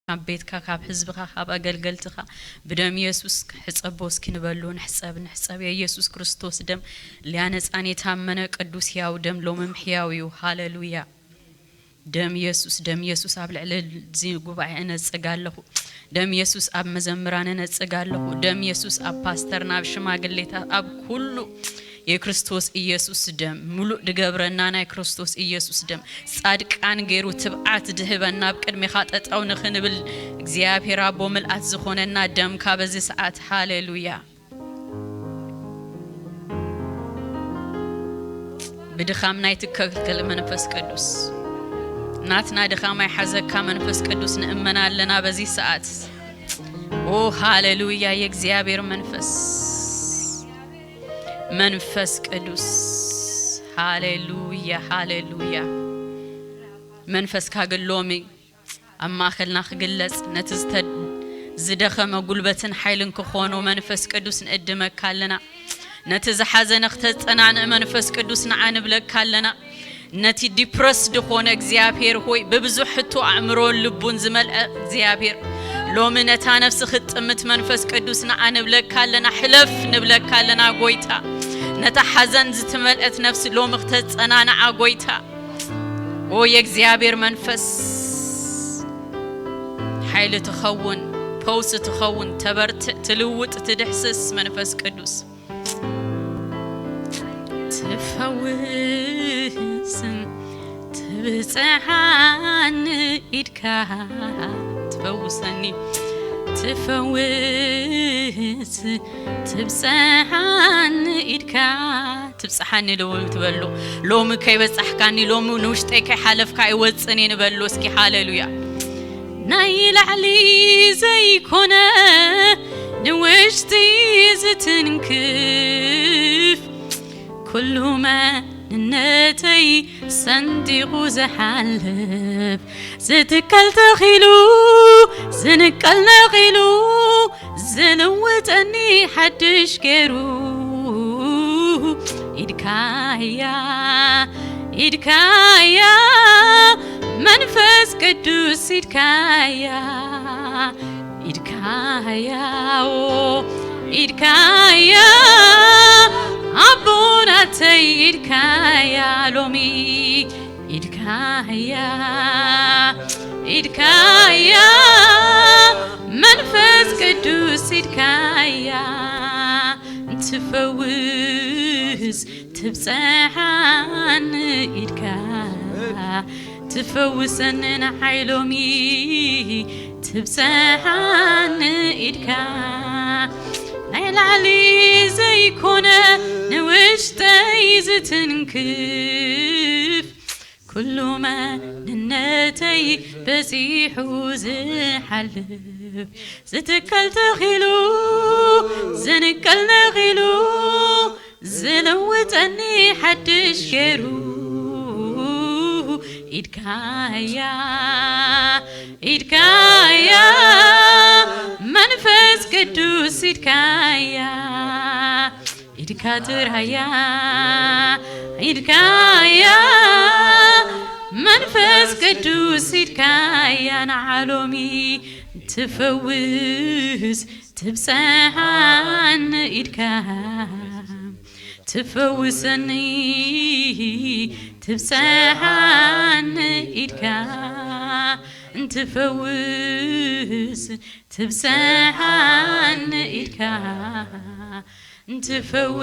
ካብ ቤትካ፣ ካብ ህዝብኻ፣ ካብ ኣገልገልትኻ ብደም የሱስ ሕጸቦ እስኪ ንበሉ። ንሕጸብ፣ ንሕጸብ። የኢየሱስ ክርስቶስ ደም ሊያነጻን የታመነ ቅዱስ ሕያው ደም ሎምም ሕያው እዩ። ሃሌሉያ። ደም የሱስ፣ ደም የሱስ ኣብ ልዕሊ እዚ ጉባኤ እነጽግ ኣለኹ። ደም የሱስ ኣብ መዘምራን እነጽግ ኣለኹ። ደም የሱስ ኣብ ፓስተርና፣ ኣብ ሽማግሌታት፣ ኣብ ኩሉ የክርስቶስ ኢየሱስ ደም፣ ምሉእ ድገብረና ናይ ክርስቶስ ኢየሱስ ደም፣ ጻድቃን ገይሩ ትብዓት ድህበና፣ ኣብ ቅድሜኻ ጠጠው ንኽንብል እግዚኣብሔር ኣቦ ምልኣት ዝኾነና ደምካ በዚ ሰዓት። ሃሌሉያ። ብድኻምና ኣይትከልከል መንፈስ ቅዱስ። ናትና ድኻም ኣይሓዘካ መንፈስ ቅዱስ፣ ንእመና ኣለና በዚ ሰዓት። ኦ ሃሌሉያ፣ የእግዚኣብሔር መንፈስ፣ መንፈስ ቅዱስ። ሃሌሉያ፣ ሃሌሉያ። መንፈስካ ግን ሎሚ ኣብ ማእከልና ክግለጽ፣ ነቲ ዝተ-፣ ዝደኸመ ጉልበትን ሓይልን ክኾኖ መንፈስ ቅዱስ ንእድመካ ኣለና። ነቲ ዝሓዘነ ክተጸናንእ መንፈስ ቅዱስ ንዓ ንብለካ ኣለና። ነቲ ዲፕረስ ዝኾነ እግዚኣብሔር ሆይ፣ ብብዙሕ ሕቶ ኣእምሮን ልቡን ዝመልአ እግዚኣብሔር፣ ሎሚ ነታ ነፍሲ ክትጥምት መንፈስ ቅዱስ ንዓ ንብለካ ኣለና። ሕለፍ ንብለካ ኣለና ጎይታ። ነታ ሓዘን ዝትመልአት ነፍሲ ሎሚ ክተጸናንዓ ጎይታ። ኦ የእግዚኣብሔር መንፈስ፣ ሓይሊ ትኸውን፣ ፈውሲ ትኸውን፣ ተበርትዕ፣ ትልውጥ፣ ትድሕስስ መንፈስ ቅዱስ። ትፈውስ፣ ትብጽሓኒ ኢድካ፣ ትፈውሰኒ፣ ትፈውስ፣ ትብጽሓኒ ኢድካ፣ ትብጽሓኒ ዶ ትበሎ። ሎሚ ከይበጻሕካኒ፣ ሎሚ ንውሽጠይ ከይሓለፍካ ኣይወጽን እየ ንበሎ። እስኪ ሃሌሉያ። ናይ ላዕሊ ዘይኮነ ንውሽጢ ዝትንክፍ፣ ኩሉ መንነተይ ሰንጢቑ ዝሓልፍ፣ ዝትከል ተኺሉ፣ ዝንቀል ነቒሉ፣ ዝልውጠኒ ሓድሽ ገይሩ። ኢድካያ፣ ኢድካያ፣ መንፈስ ቅዱስ ኢድካያ፣ ኢድካያ፣ ኦ፣ ኢድካያ፣ ኣቦናተይ ኢድካያ፣ ሎሚ ኢድካያ፣ ኢድካያ፣ መንፈስ ቅዱስ ኢድካያ፣ ትፈውስ፣ ትብጽሓኒ ኢድካ፣ ትፈውሰኒ ንዓይ ሎሚ፣ ትብጽሓኒ ኢድካ። ናይ ላዕሊ ዘይኮነ ንውሽጠይ ዝትንክፍ፣ ኩሉ መንነተይ በጺሑ ዝሓልፍ፣ ዝትከል ተኺሉ፣ ዝንቀል ነቒሉ፣ ዝልውጠኒ ሓድሽ ገይሩ። ኢድካያ፣ ኢድካያ፣ መንፈስ ቅዱስ ኢድካያ፣ ኢድካ ጥራያ፣ ኢድካያ፣ መንፈስ ቅዱስ ኢድካያ፣ ንዓሎሚ ትፈውስ፣ ትብጽሓኒ ኢድካ፣ ትፈውሰኒ፣ ትብጽሓኒ ኢድካ፣ እንትፈውስ፣ ትብጽሓኒ ኢድካ፣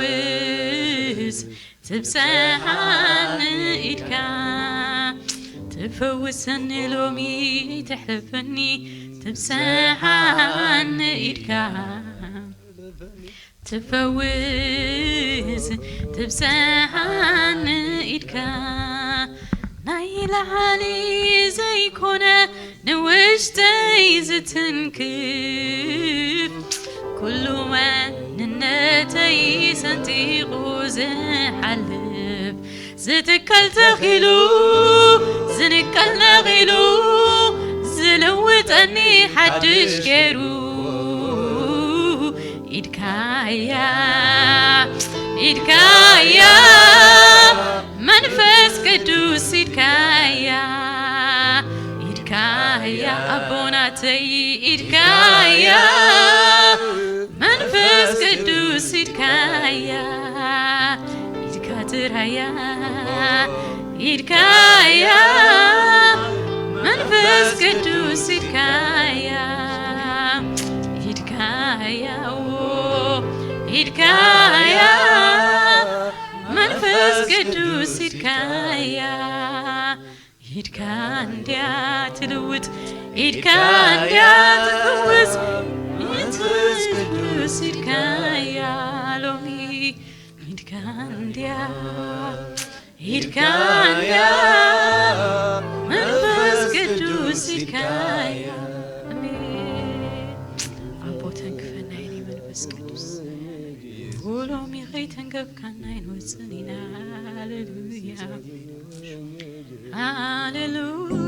እንትፈውስ፣ ትብጽሓኒ ኢድካ፣ ትፈውሰኒ ሎሚ፣ ትሕልፈኒ፣ ትብጽሓኒ ኢድካ፣ ትፈውስ፣ ትብጽሓኒ ኢድካ፣ ናይ ላዕሊ ዘይኮነ ንውሽጠይ ዝትንክፍ፣ ኩሉ መንነተይ ሰንጢቑ ዝሓልፍ፣ ዝትከል ተኺሉ፣ ዝንቀል ነቒሉ፣ ዝልውጠኒ ሓድሽ ገይሩ። ኢድካያ፣ ኢድካያ፣ መንፈስ ቅዱስ ኢድካያ፣ ኢድካያ፣ ኣቦናተይ ኢድካያ፣ መንፈስ ቅዱስ ኢድካያ፣ ኢድካ ጥራያ፣ ኢድካያ፣ መንፈስ ቅዱስ ኢድካያ፣ ኢድካያ፣ ኢድካያ፣ መንፈስ ቅዱስ ኢድካያ። ኢድካ እንድያ ትልውጥ፣ ኢድካ እንድያ ትፍውስ፣ መንፈስ ቅዱስ ኢድካ እያ ሎሚ። ኢድካ እንድያ፣ ኢድካ እንድያ፣ መንፈስ ቅዱስ ኢድካ እያ። ኣሜን። ኣቦ ተንክፈና ኢኒ መንፈስ ቅዱስ። ሎሚ ከይተንከፍካና ኣይንወፅን ኢና። ሃሌሉያ። ሃሌሉያ።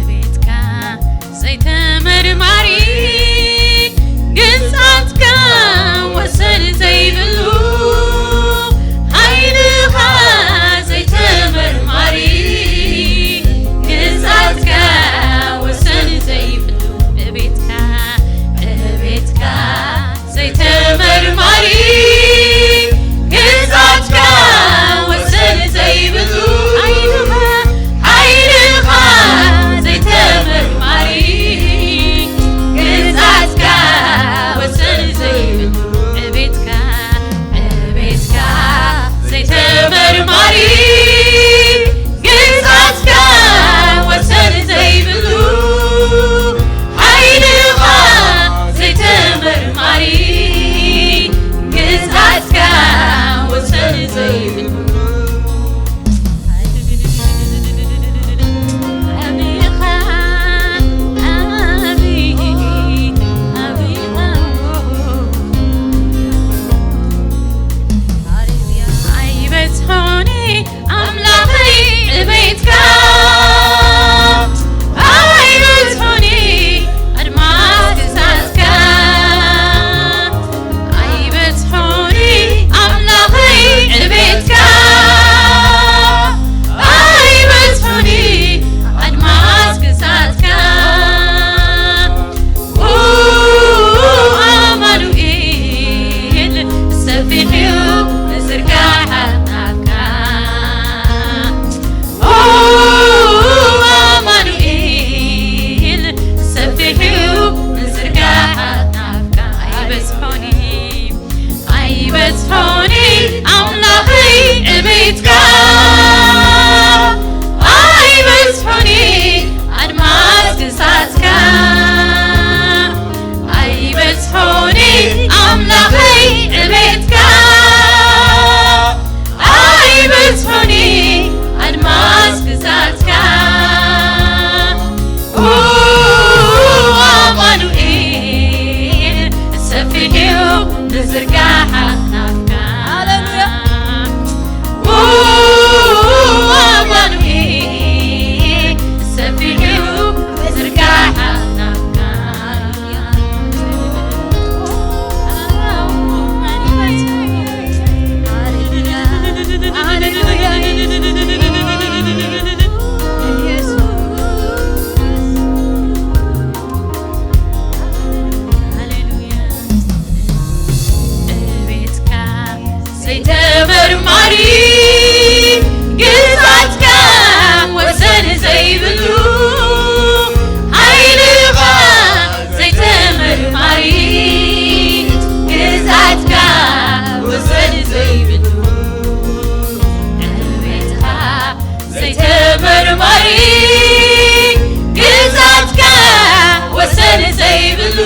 ቤትካ ዘይተመርማሪ፣ ግዝኣትካ ወሰን ዘይብሉ፣ ሓይልኻ ዘይተመርማሪ፣ ግዝኣትካ ወሰን ዘይብሉ፣ ቤትካ፣ ቤትካ ዘይተመርማሪ፣ ግዝኣትካ ወሰን ዘይብሉ፣ ሓይልኻ፣ ሓይልኻ ዘይተመርማሪ፣ ግዝኣትካ ወሰን ዘይብሉ፣ ቤትካ፣ ቤትካ ዘይተመርማሪ፣ ግዝኣትካ ወሰን ዘይብሉ፣ ሓይልኻ ዘይተመርማሪ፣ ግዝኣትካ ወሰን ዘይብሉ። ኣቢኻ፣ ኣቢ-፣ ኣቢኻ። ኣይበጽሖኒ ኣምላኸይ ዕቤትካ፣ ኣይበጽሖኒ ኣድማስ ግዝኣትካ፣ ኣይበጽሖኒ ኣምላኸይ ዕቤትካ፣ ኣይበጽሖኒ ኣድማስ ግዝኣትካ። ኦ ኣማኑኤል፣ ሰፊሕ እዩ ምዝርጋሕ ኣፍካ። ኦ ኣማኑኤል፣ ሰፊሕ እዩ ምዝርጋሕ ኣፍካ። ኣይበጽሖኒ፣ ኣይበጽሖኒ ኣምላኸይ ዕቤትካ፣ ኣይበጽሖኒ ኣድማስ ግዝኣትካ፣ ኣይበጽሖኒ ኣምላኸይ ዕቤትካ፣ ኣይበጽሖኒ ኣድማስ ግዝኣትካ። ኦ ኣማኑኤል፣ ሰፊሕ እዩ ምዝርጋሕ ኣፍካ። ሃሌሉያ። ኦ ኣማኑኤል፣ ሰፊሕ እዩ ምዝርጋሕ ኣፍካ። ሃሌሉያ። ዘይተመርማሪ ግዝኣትካ ወሰን ዘይብሉ፣ ሓይልኻ ዘይተመርማሪ ግዝኣትካ ወሰን ዘይብሉ፣ ዕቤትኻ ዘይተመርማሪ ግዝኣትካ ወሰን ዘይብሉ፣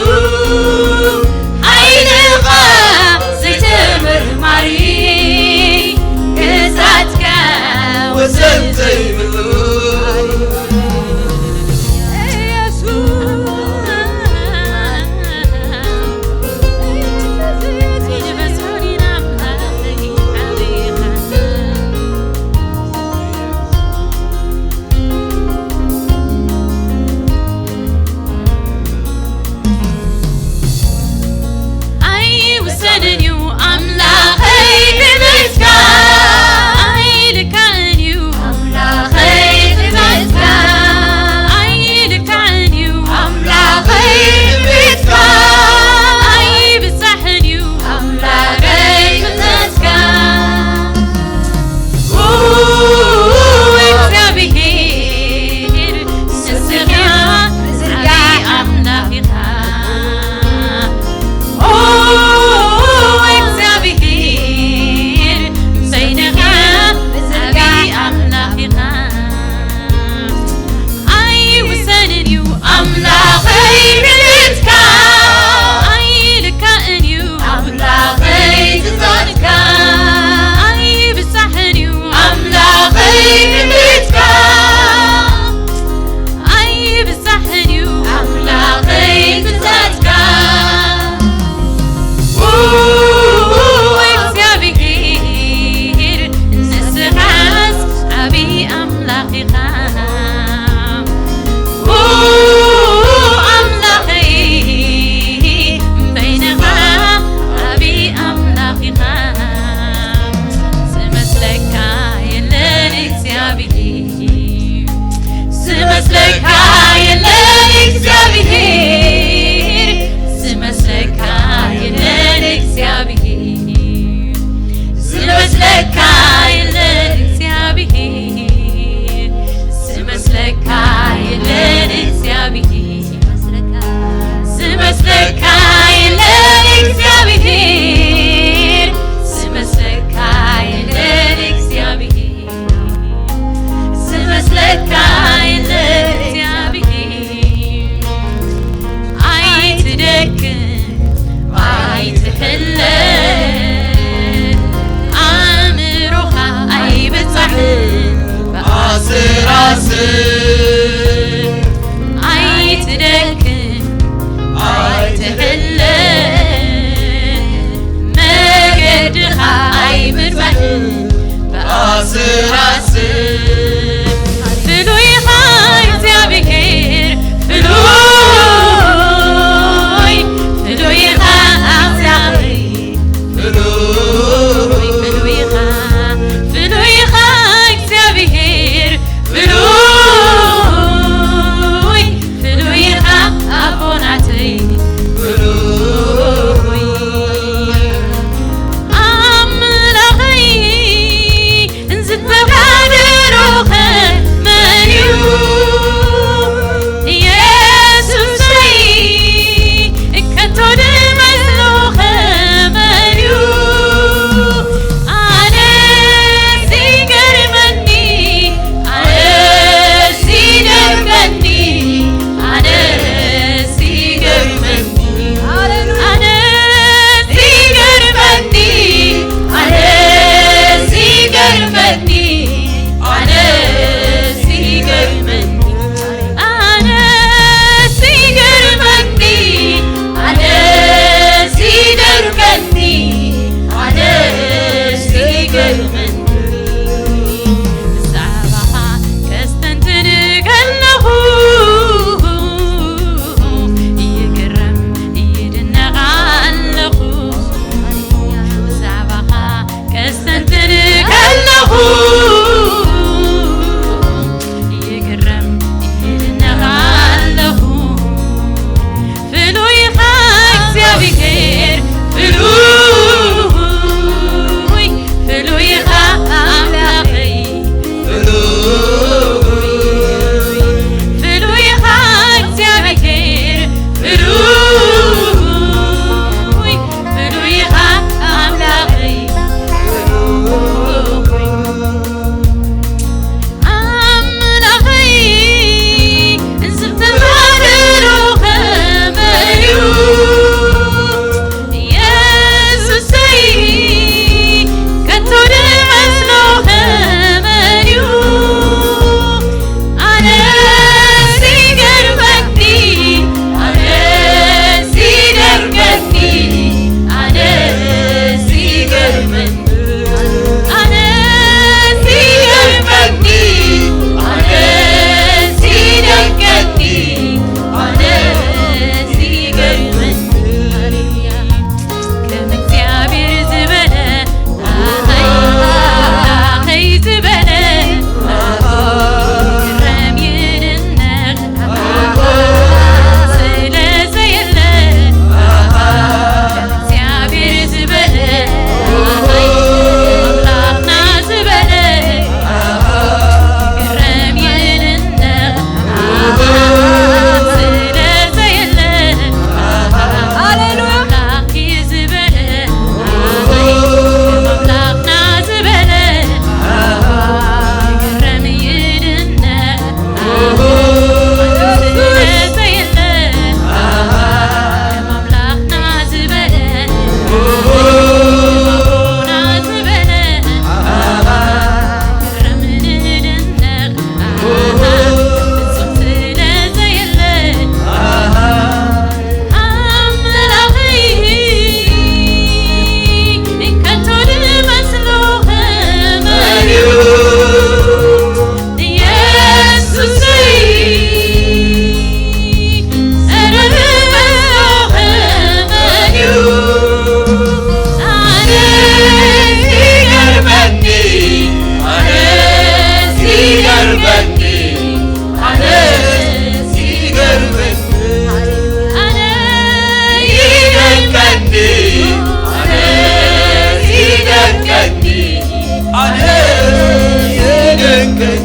ፍሉይ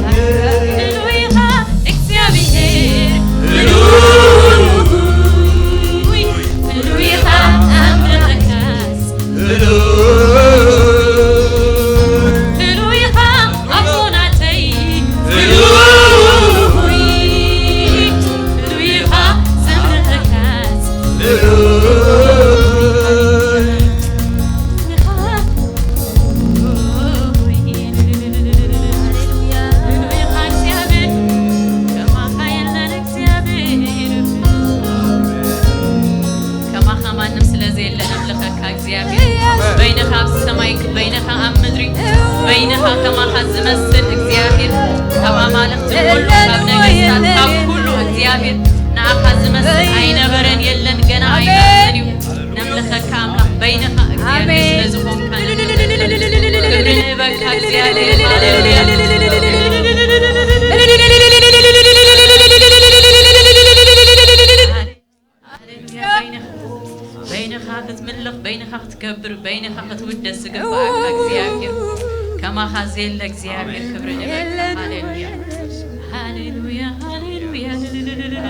ኢኻ እግዚኣብሔር፣ ፍሉይ፣ ፍሉይ ኢኻ ኣምልኸካስ፣ ፍሉይ ኢኻ ኣቦናተይ፣ ፍሉይ፣ ፍሉይ ኢኻ ዘምልኸካስ፣ ፍሉይ። ከማኻ ማንም ስለ ዘየለ ነምልኸካ እግዚኣብሔር። በይንኻ ኣብ ሰማይ፣ በይንኻ ኣብ ምድሪ፣ በይንኻ ከማኻ ዝመስል እግዚኣብሔር፣ ካብ ኣማልኽቲ ኩሉ፣ ካብ ነገስታት፣ ካብ ኩሉ እግዚኣብሔር ንኣኻ ዝመስል ኣይነበረን፣ የለን፣ ገና ኣይመጽእን እዩ። ነምልኸካ ኣምላኽ በይንኻ እግዚኣብሔር ኣሜን። ስለ ዝኾንካ ክብሪ ንህበካ እግዚኣብሔር። ሃሌሉያ። ሃሌሉያ። በይንኻ፣ በይንኻ ክትምልኽ፣ በይንኻ ክትገብር፣ በይንኻ ክትውደስ ዝግባኣካ እግዚኣብሔር። ከማኻ ዘየለ እግዚኣብሔር ክብሪ ንህበካ። ሃሌሉያ። ሃሌሉያ፣ ሃሌሉያ፣ ሃሌሉያ፣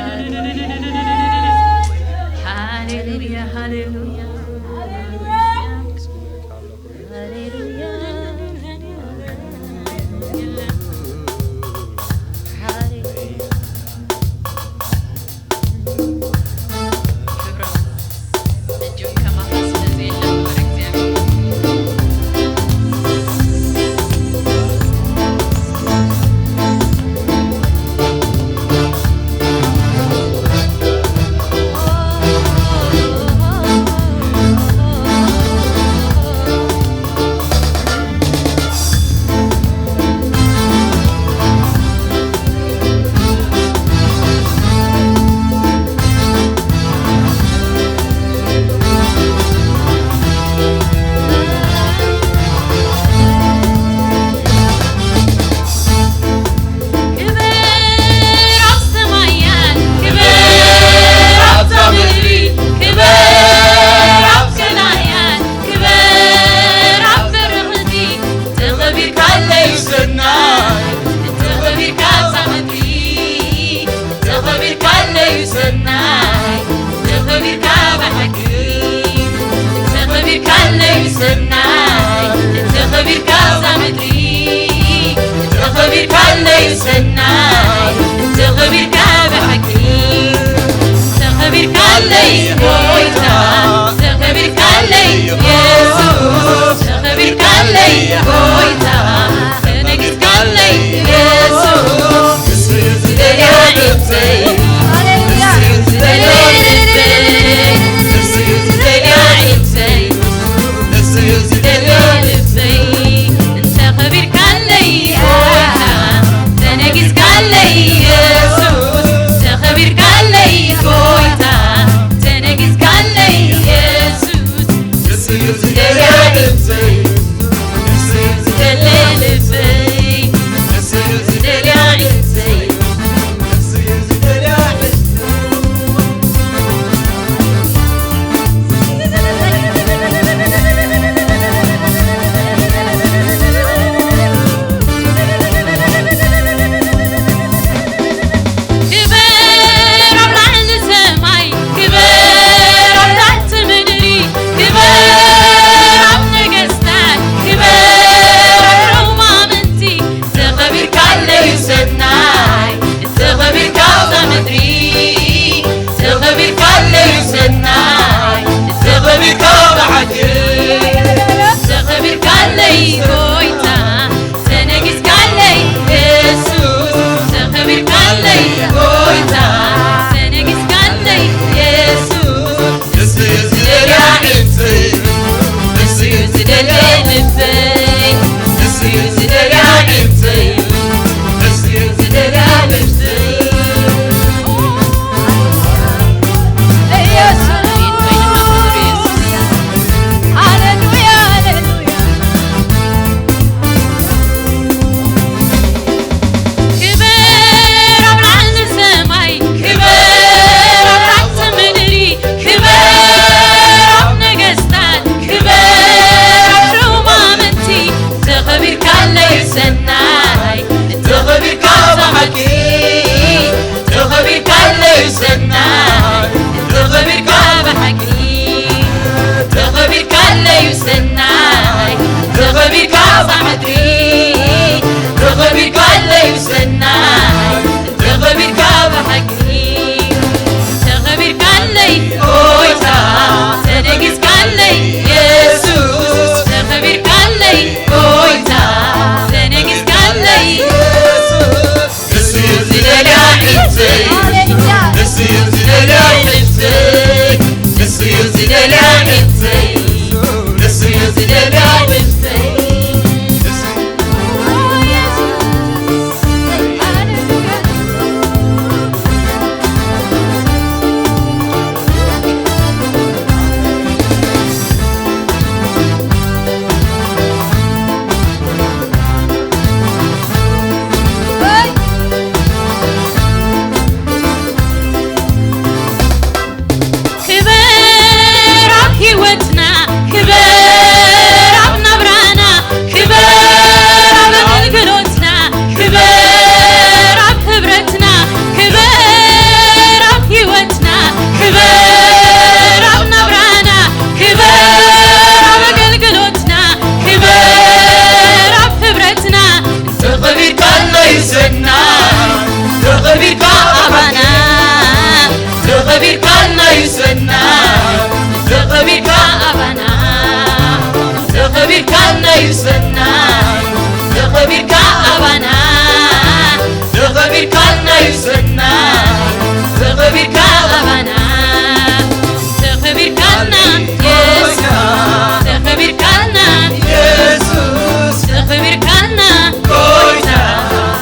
ሃሌሉያ፣ ሃሌሉያ። ክብር ኣብ ሰማያት፣ ክብር ኣብታ ምድሪ፣ ክብር ኣብ ቀላያት፣ ክብር ኣብ በረኽቲ፣ ተኸቢርካለይ ሰናይ፣ ተኸቢርካ ኣብዛ ምድሪ፣ ተኸቢርካለይ ሰናይ፣ ተኸቢርካ ብሓቂ፣ ተኸቢርካለይ ሰናይ፣ ተኸቢርካ ኣብዛ ምድሪ፣ ተኸቢርካለይ ሰናይ፣ ተኸቢርካ ብሓቂ፣ ተኸቢርካለይ ጎይታ፣ ተኸቢርካለይ የሱስ፣ ተኸቢርካለይ ጎይታ፣ ተነጊስካለይ የሱስ። ንሱ እዩ ዝደልያ ነብሰይ፣ ንሱ እዩ ዝደልያ ነብሰይ፣ ንሱ እዩ ዝደልያ ነብሰይ፣ ንሱ እዩ ዝደልያ ነብሰይ። እንተ ኸቢርካለይ ጎይታ፣ ተነጊስካለይ የሱስ፣ እንተ ኸቢርካለይ ጎይታ፣ ተነጊስካ ዝደልያ ነፍሰይ፣ ንሱ እዩ ዝደልያ ነፍሰይ። ክበር ኣብ ህይወትና፣ ክበር ኣብ ናብራና፣ ክበር ኣብ ኣገልግሎትና፣ ክበር ኣብ ህብረትና፣ ክበር ኣብ ህይወትና፣ ክበር ኣብ ናብራና፣ ክበር ኣብ ኣገልግሎትና፣ ክበር ኣብ ህብረትና። ተኸቢርካልና ይሰና፣ ተኸቢርካ ኣባና፣ ተኸቢርካልና ይሰና፣ ተኸቢርካ ኣባና፣ ተኸቢርካልና ይሰና፣ ተኸቢርካ ኣባና፣ ተኸቢርካልና ይሰና፣ ተኸቢርካ ኣባና፣ ተኸቢርካልና የሱስ፣ ተኸቢርካልና የሱስ፣ ተኸቢርካልና ጎይታ፣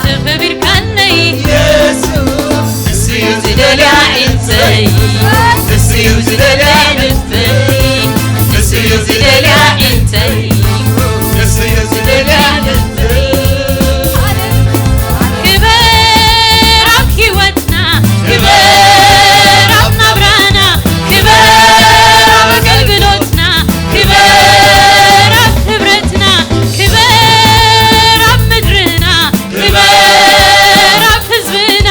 ተኸቢርካለይ የሱስ። ንሱ እዩ ዝደልያ ዒንተይ፣ ንሱ እዩ ዝደልያ ልበይ፣ ንሱ እዩ ዝደልያ ዒንተይ፣ ንሱ እዩ ዝደልያ ልበይ። ክበር ኣብ ህይወትና፣ ክበር ኣብ ናብራና፣ ክበር ኣብ ኣገልግሎትና፣ ክበር ኣብ ህብረትና፣ ክበር ኣብ ምድርና፣ ክበር ኣብ ህዝብና፣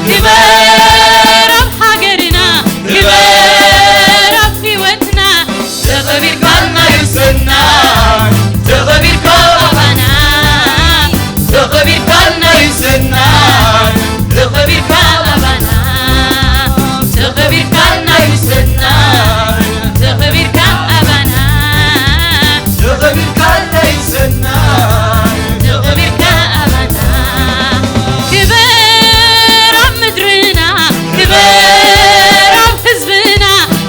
ክበር ኣብ ሃገርና፣ ክበር ኣብ ህይወትና። ተኸቢርካልና ይሰናይ፣ ተኸቢርካ ኣባና፣ ተኸቢርካልና ይሰናይ፣ ተኸቢርካ ኣባና፣ ተኸቢርካልና ይሰናይ፣ ተኸቢርካ ኣባና፣ ተኸቢርካልና ይሰናይ፣ ተኸቢርካ ኣባና። ክበር ኣብ ምድርና፣ ክበር ኣብ ህዝብና፣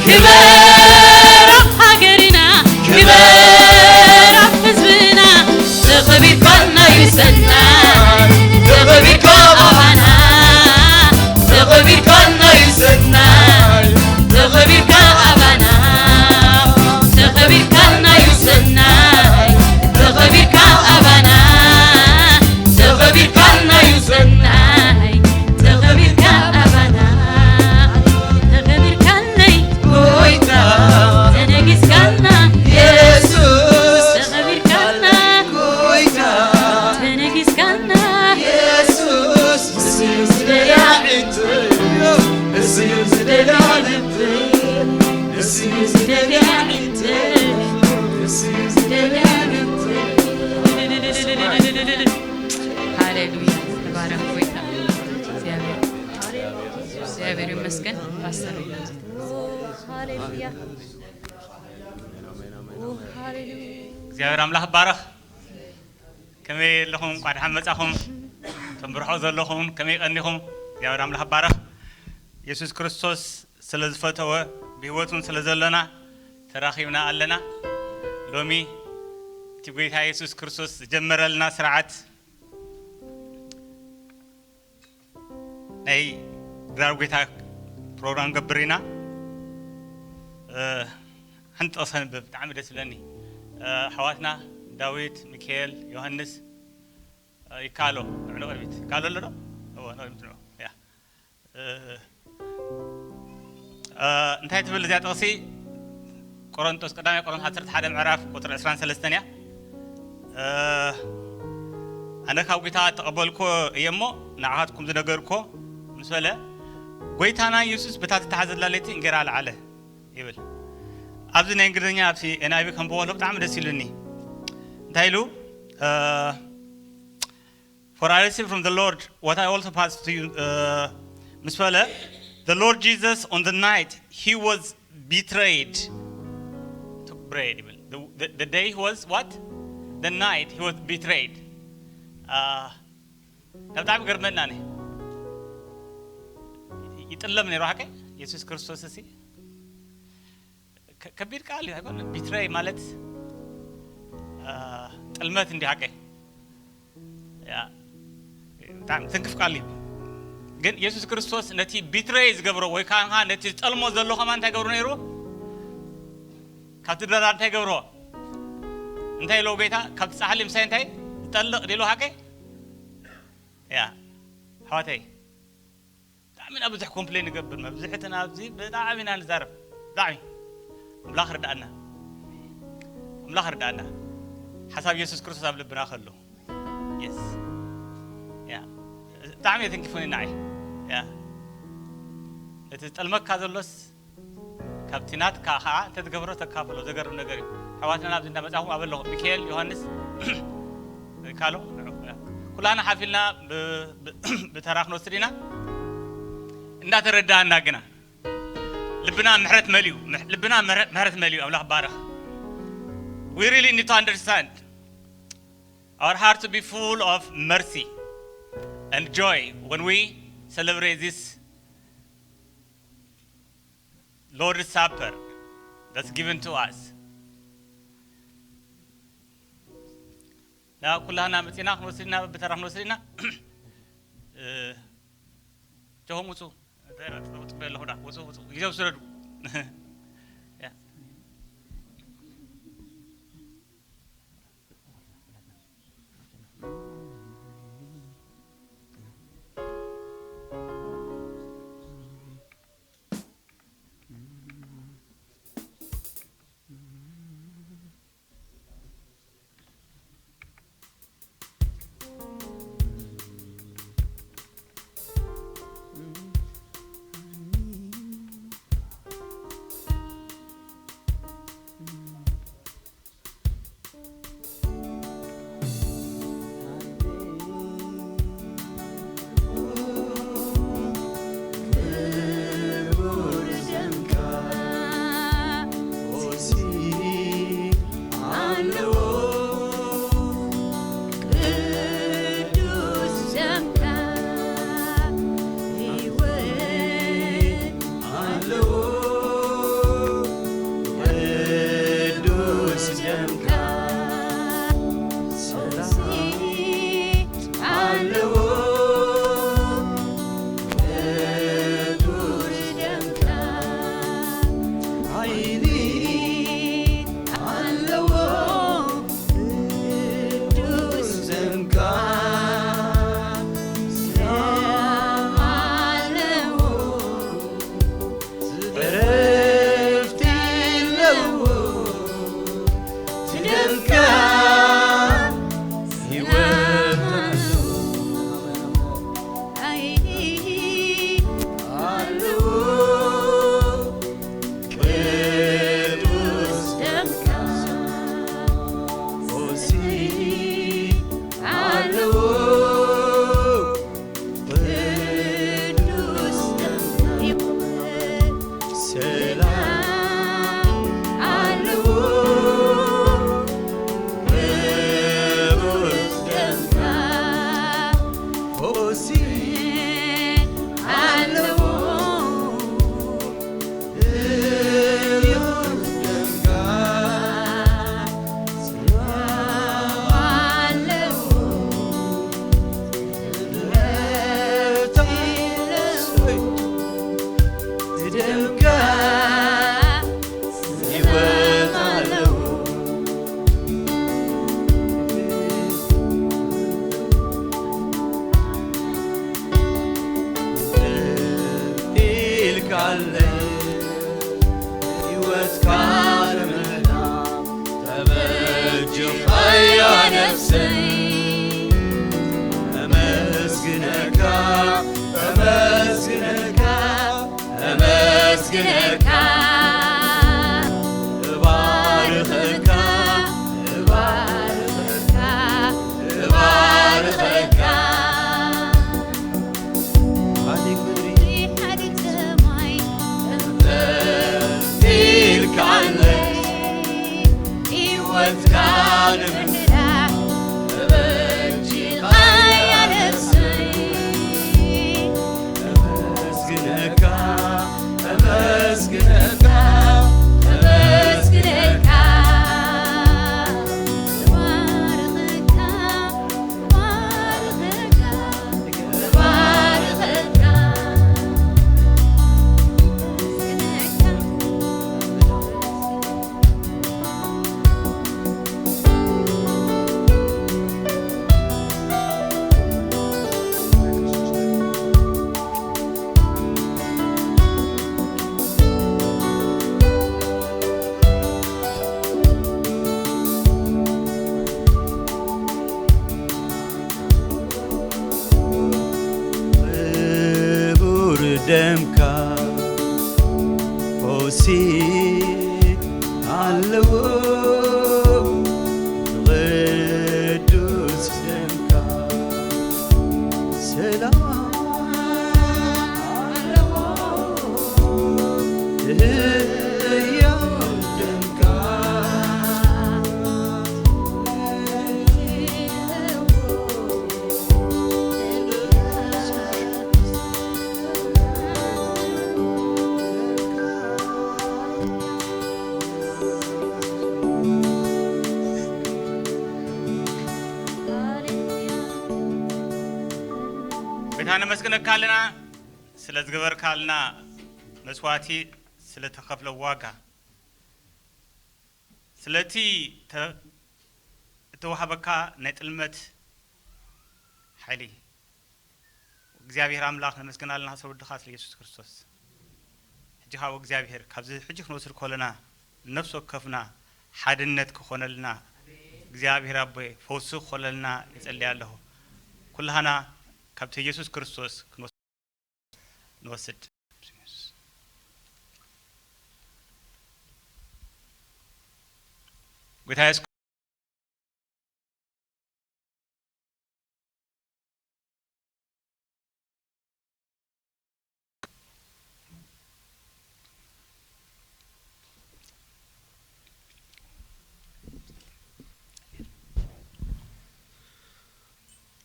ክበር ኣብ ሃገርና፣ ክበር ኣብ ህዝብና። ተኸቢርካልና ይሰናይ፣ ተኸቢርካ ኣባና፣ ተኸቢርካልና ይሰናይ፣ ተኸቢርካ ኣባና፣ ተኸቢርካልና ይሰናይ፣ ተኸቢርካ ኣባና፣ ተኸቢርካልና ይሰናይ፣ ተኸቢርካ ኣባና፣ ተኸቢርካለይ ጎይታ፣ ተነጊስካልና የሱስ፣ ተኸቢርካልና ጎይታ፣ ተነጊስካልና የሱስ። ንሱ እዩ ዝደልያ ዒንተይ፣ ንሱ እዩ ዝደልያ ልበይ፣ ንሱ እዩ ዝደልያ ዒንተይ፣ ንሱ እዩ ዝደልያ ልበይ። ሃሌሉያ፣ ተባረኽ ጎይታ እግዚኣብሔር። እግዚኣብሔር ይመስገን ፓስተር። ሃሌሉያ። ኦ፣ ሃሌሉያ። እግዚኣብሔር ኣምላኽ ይባረኽ። ከመይ ኣለኹም? እንኳዕ ደሓን መጻኹም። እቶም ብርሑቕ ዘለኹም ከመይ ቀኒኹም? እግዚኣብሔር ኣምላኽ ይባረኽ። የሱስ ክርስቶስ ስለ ዝፈተወ ብህይወት እውን ስለ ዘሎና ተራኺብና ኣለና። ሎሚ እቲ ጎይታ የሱስ ክርስቶስ ዝጀመረልና ስርዓት ናይ ድራር ጎይታ ፕሮግራም ገብር ኢና። እ፣ ሓንቲ ጥቕሲ ከንብብ ብጣዕሚ ደስ ይብለኒ። እ፣ ኣሕዋትና ዳዊት፣ ሚካኤል፣ ዮሃንስ፣ እ፣ ይከኣሎ፣ ንዑ ንቕድሚት። ይከኣሎ ኣሎ ዶ? እወ፣ ንቕድሚት ንዑ። ያ። እ፣ እ፣ እንታይ ትብል እዚኣ ጥቕሲ? ቆሮንቶስ፣ ቀዳማይ ቆሮንቶስ ዓሰርተ ሓደ ምዕራፍ ቁጽሪ ዕስራን ሰለስተን እያ። እ፣ ኣነ ካብ ጌታ እተቐበልኩ እየ እሞ ንዓኻትኩም ዝነገርኩ ምስ በለ፣ ጎይታና የሱስ በታ እተታሕዘላ ለይቲ እንጌራ ኣልዓለ ይብል። ኣብዚ ናይ እንግሊዝኛ፣ ኣብቲ ኤን ኣይ ቪ ከንብቦ ከለኹ ብጣዕሚ ደስ ኢሉኒ። እንታይ ኢሉ? እ፣ For I received from the Lord what I also passed to you. Uh, ምስ በለ, the Lord Jesus, on the night he was betrayed, took bread ይብል። The, the, the day he was what? The night he was betrayed. Uh, ብጣዕሚ ገርመና ነ ይጥለም ነይሩ ሓቀ የሱስ ክርስቶስ እሲ ከ- ከቢድ ቃል እዩ ኣይኮነን። ቢትረይ ማለት አ፣ ጥልመት እንዲ ሓቀይ ያ፣ ብጣዕሚ ትንክፍ ቃል እዩ። ግን የሱስ ክርስቶስ ነቲ ቢትረይ ዝገብሮ ወይ ከዓ ነቲ ዝጠልሞ ዘሎ ከማ እንታይ ገብሮ ነይሩ? ካብቲ ድራር እንታይ ገብሮ? እንታይ ኢለዎ ጌታ? ካብቲ ፃሕሊ ምሳይ እንታይ ዝጠልቕ ድሎ ሓቀይ ያ፣ ኣሕዋተይ፣ ብጣዕሚ ኢና ብዙሕ ኮምፕሌን ንገብር፣ መብዝሕትና ኣብዚ ብጣዕሚ ኢና ንዛረብ። ብጣዕሚ ኣምላኽ ርዳእና፣ ኣምላኽ ርዳእና። ሓሳብ የሱስ ክርስቶስ ኣብ ልብና ከሎ የስ ያ፣ ብጣዕሚ የትንኪፉኒ ንዓይ። ያ፣ እቲ ዝጠልመካ ዘሎስ ካብቲ ናትካ ከዓ እንተትገብሮ ተካፍሎ። ዘገርም ነገር እዩ። ኣሕዋትና ናብዚ እንዳመጻኹም ኣብ ኣለኹም፣ ሚካኤል፣ ዮሃንስ፣ ካሎ፣ ኩላና ሓፊልና ብ- ብ- ብተራ ክንወስድ ኢና። እንዳተረዳእና ግና ልብና ምሕረት መሊኡ፣ ምሕ- ልብና ምሕረት- ምሕረት መሊኡ። ኣምላኽ ባረኽ። We really need to understand our heart to be full of mercy and joy when we celebrate this Lord's Supper that's given to us. ና ኩላና መፂና ክንወስድ ኢና፣ ብተራ ክንወስድ ኢና። እ፣ ጆሆም ውፁ። እንታይ ኢና፣ ውፁ በይ ኣለኹ ዳ፣ ውፁ፣ ውፁ። ግዜ ውሰዱ። ያ። ነመስግነካ ኣለና ስለ ዝገበርካልና መስዋእቲ፣ ስለ ተኸፍለ ዋጋ፣ ስለቲ ተ-፣ እተዋህበካ ናይ ጥልመት ሓይሊ። እግዚኣብሔር ኣምላኽ ነመስግን ኣለና ስለ ወድኻ ስለ ኢየሱስ ክርስቶስ። ሕጂ ኻብ እግዚኣብሔር ካብዚ ሕጂ ክንወስድ ከለና ነፍሲ ወከፍና ሓድነት ክኾነልና እግዚኣብሔር ኣቦይ ፈውሲ ክኾነልና ይጸልይ ኣለኹ። ኩላህና ካብቲ ኢየሱስ ክርስቶስ ክንወስድ ንወስድ። ጎይታ የሱስ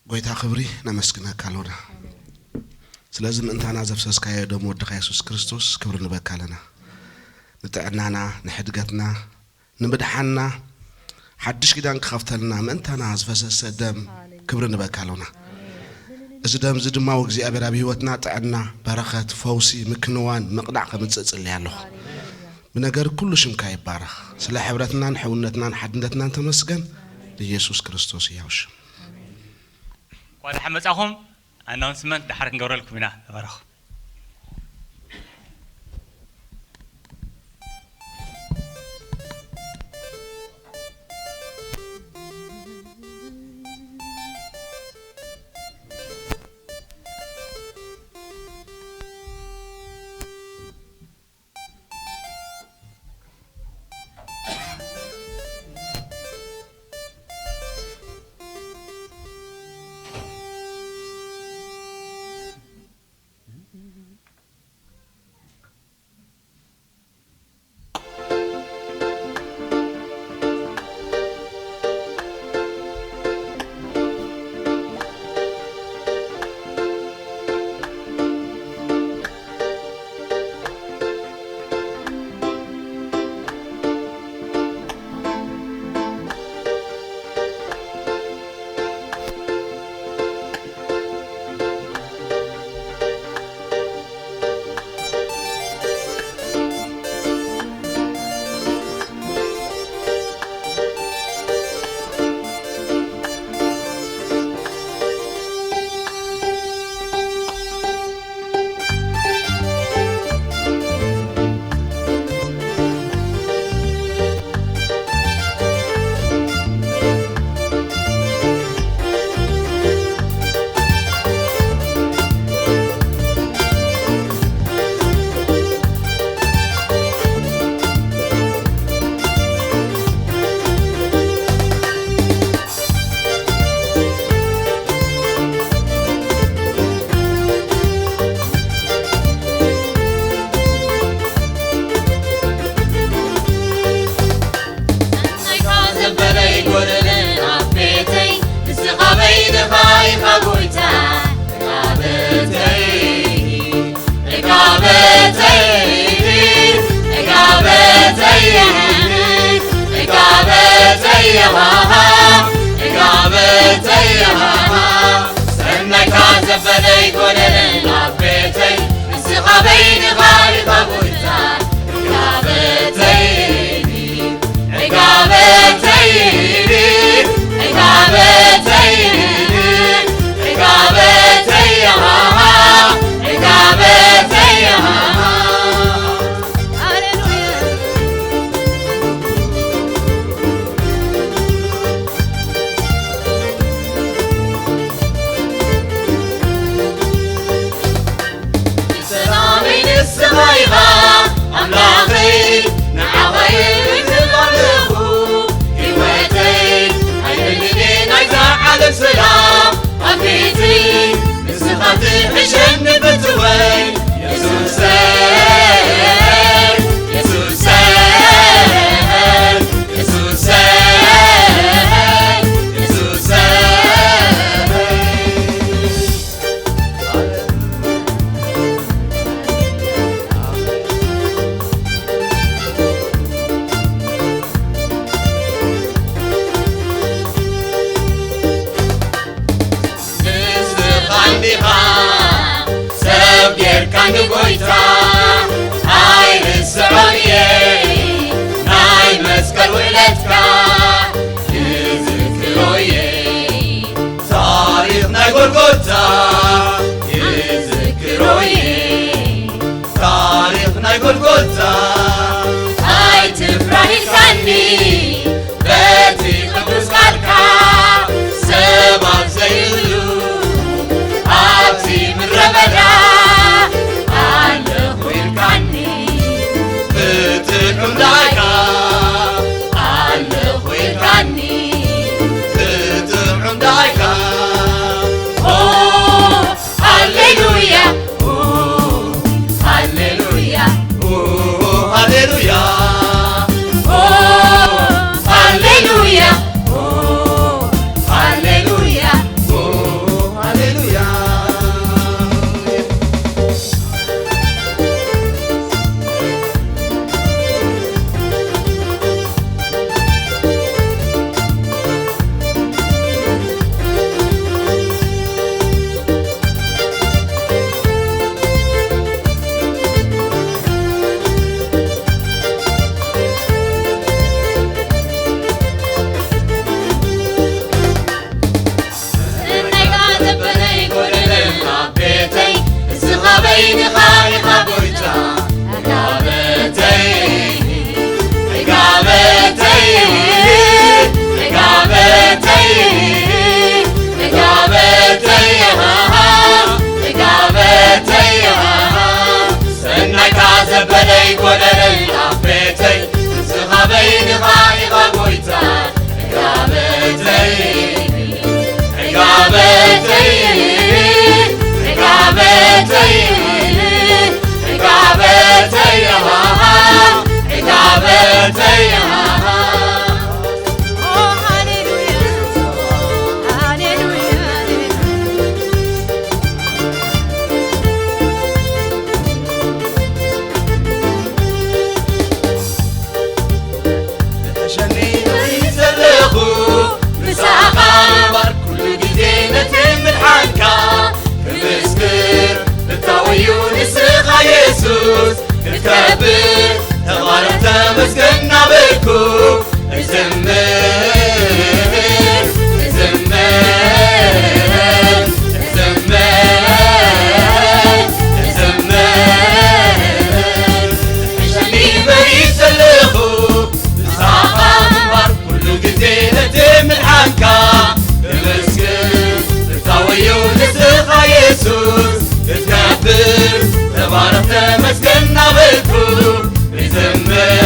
ጎይታ ክብሪ ነመስግነካ ኣሎና። ስለዚ ምእንታና ዘፍሰስካዮ ደም ወድኻ የሱስ ክርስቶስ ክብሪ ንበካ ኣለና። ንጥዕናና፣ ንሕድገትና፣ ንምድሓንና፣ ሓድሽ ኪዳን ክኸፍተልና ምእንታና ዝፈሰሰ ደም ክብሪ ንበካ ኣሎና። እዚ ደም እዚ ድማ ወእግዚኣብሔር ኣብ ህይወትና ጥዕና፣ በረኸት፣ ፈውሲ፣ ምክንዋን፣ ምቕናዕ ከምጽእ እጽሊ ኣለኹ። ብነገር ኩሉ ሽምካ ይባረኽ። ስለ ሕብረትናን ሕውነትናን ሓድነትናን ተመስገን። ብኢየሱስ ክርስቶስ ህያው ሽም። እንኳን ደሓን መጻኹም። ኣናውንስመንት ደሓር ክንገብረልኩም ኢና። ተባረኹ። ጌርካ ንጎይታ ኣይርስዖን እየ፣ ናይ መስቀል ውዕለትካ ይዝክሮ እየ። ታሪኽ ናይ ጎልጎታ ይዝክሮ እየ፣ ታሪኽ ናይ ጎልጎታ። ኣይትፍራህ ኢልካኒ በቲ ቅዱስ ቃልካ፣ ሰባት ዘይብሉ ኣብቲ ምድረ በዳ ኣለኹ ኢልካኒ። ብጥዑም ዳይካ ኣለኹ ኢልካኒ። ብጥዑም ዳይካ። ኦ፣ ሃሌሉያ፣ ኦ፣ ሃሌሉያ፣ ኦ፣ ሃሌሉያ፣ ኦ፣ ሃሌሉያ፣ ኦ፣ ሃሌሉያ፣ ኦ፣ ሃሌሉያ። ሰናይካ ዘበለይ ጎደለና ቤተይ፣ እስኻ በይንኻ ኢኻ ጎይታ። ዕጋበተይ፣ ዕጋበተይ፣ ዕጋበተይ፣ ዕጋበተይ፣ ሃሃ፣ ዕጋበተይ፣ ሃሃ። ሰናይካ ዘበለይ ጎደለይ ኣብ ቤተይ፣ እስኻ በይንኻ ኢኻ ጎይታ። ዕጋበተይ፣ ዕጋበተይ፣ ዕጋበተይ፣ ዕጋበተይ፣ ሃሃ፣ ዕጋበተይ፣ ሃሃ። ኦ፣ ሃሌሉያ፣ ሃሌሉያ፣ ሃሌሉያ። ተሸኒነ ዘለኹ ምሳኻ እምበር፣ ኩሉ ግዜ ነቲ ምድሓንካ ክምስክር፣ ብታወዩ ንስኻ የሱስ ክትከብር፣ ተባረኽ ተመስገን እናበልኩ እዝምር፣ እዝምር፣ እዝምር፣ እዝምር። ሕሸኒ መሪት ዘለኹ ንስኻ ምንባር፣ ኩሉ ግዜ ነቲ ምድሓንካ እመስግን። ብታወዩ ንስኻ የሱስ ክትከብር፣ ተባረኽ ተመስገን እናበልኩ እዝምር።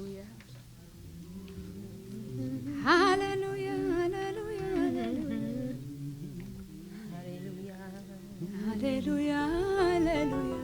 ሃሌሉያ፣ ሃሌሉያ፣ ሃሌሉያ፣ ሃሌሉያ፣ ሃሌሉያ፣ ሃሌሉያ።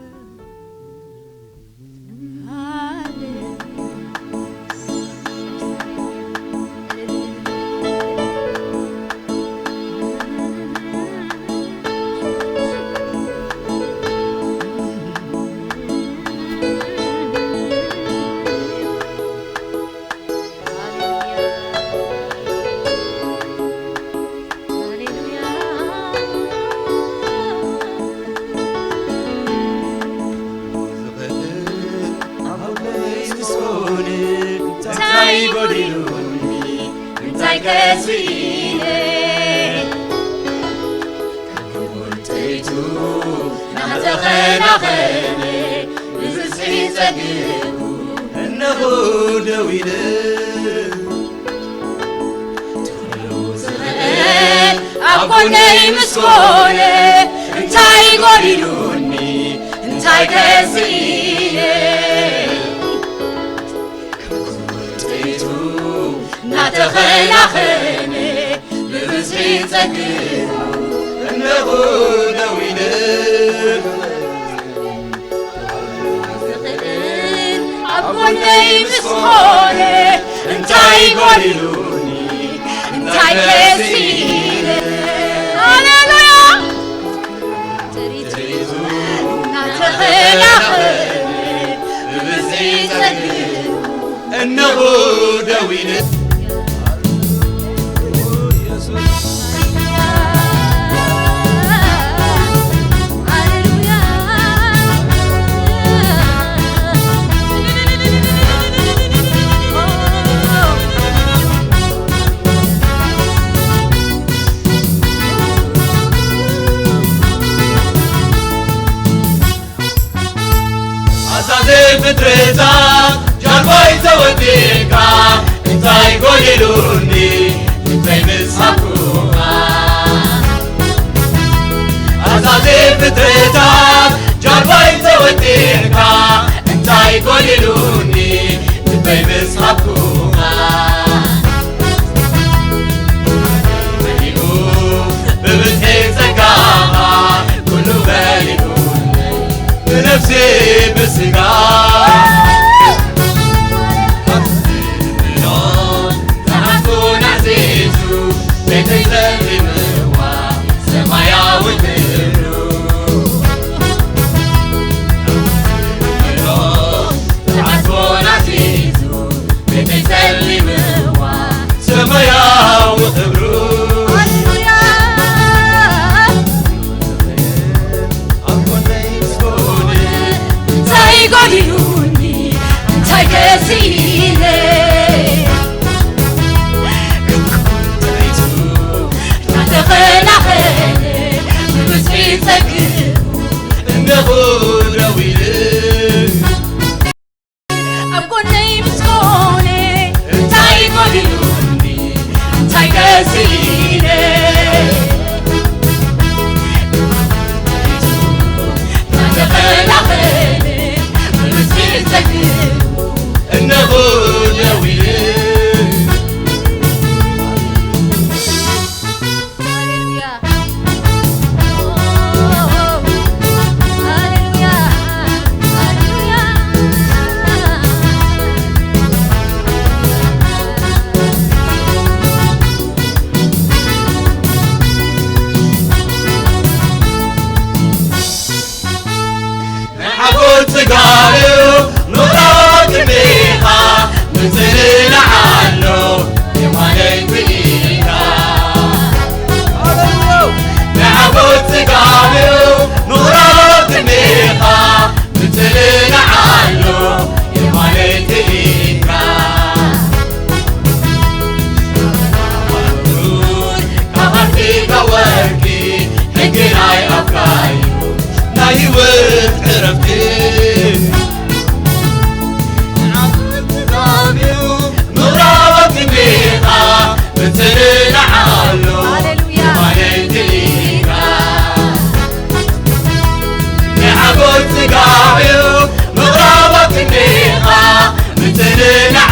እንታይ ጎዲሉኒ? እንታይ ከስኢነ? ካብ ክቡር ጥይቱ ናተኸናኸነ፣ ብብዝሒ ጸግኡ እነሆ ደው ኢለ። ትኽሉ ዝኽእል ኣብ ጎነይ ምስ ኮነ፣ እንታይ ጎዲሉኒ? እንታይ ከስኢነ? ካብ ክቡር ጥይቱ ናተኸናኸነ፣ ብብዝሒ ጸግኡ እነሆ ደው ኢለ። ዝኽእል ኣብ ጎነይ ምስ ኮነ፣ እንታይ ጎዲሉኒ? እንታይ ከስኢነ? ሃሌሉያ! ጥሪቱ እናተኸናኸነ፣ ብብዝሒ ጸግኡ እነሆ ደው ኢለ። ኣዛዘ ፍጥረታት ጃልባይ ተወዲእካ፣ እንታይ ጎዲሉኒ? እንታይ ምስ ሃብኩኻ? ኣዛዘ ፍጥረታት ጃልባይ ተወዲእካ፣ እንታይ ጎዲሉኒ? እንታይ ምስ ሃብኩኻ? መሊኡ ብብዝሒ ጸጋኻ፣ ኩሉ መሊኡ ብነፍሲ ብስጋ። ኣስሚኖን ተዓስቦን ኣዕዚዙ፣ ቤተይ ጸሊምዋ ሰማያዊ ክብሩ። ኣስሚኖን ተዓስቦን ኣዕዚዙ፣ ቤተይ ጸሊምዋ ሰማያዊ ክብሩ። ሃሌሉያ። ኣብ ጎነይ ምስ ኮነ፣ እንታይ ጎዲሉኒ? እንታይ ከሲነ? ጥሪቱ እናተኸናኸነ፣ ብብዝሒ ጸግኡ እነሆ ደው ኢለ። ኣብ ጎነይ ምስ ኮነ፣ እንታይ ጎዲሉኒ? እንታይ ከሲነ? እናተኸናኸነ፣ ብብዝሒ ጸግኡ እነሆ ደው ኢለ። ሃሌሉያ። ሃሌሉያ። ሃሌሉያ። ናይ ሓጎስ ጽጋብ እዩ ምቕራብ ቅድሜኻ፣ ምጽንናዕ ኣሎ የማነይ ትኢኻ። ናይ ሓጎስ ጽጋብ እዩ ምቕራብ ቅድሜኻ፣ ምጽንናዕ ኣሎ የማነይ ትኢኻ። ካብ ዓርኪ ካብ ወርቂ ሕጊ ናይ ኣፍካ እዩ ናይ ህይወት ዕረፍቲ። ንዓመት ዛብዩ ምቕራብ ቅድሜኻ ምጽንናዕ ኣሎ ሃሌሉያ። የማነይ ትኢኻ። ንዓጎት ጽጋብዩ ምቕራብ ቅድሜኻ ምጽንናዕ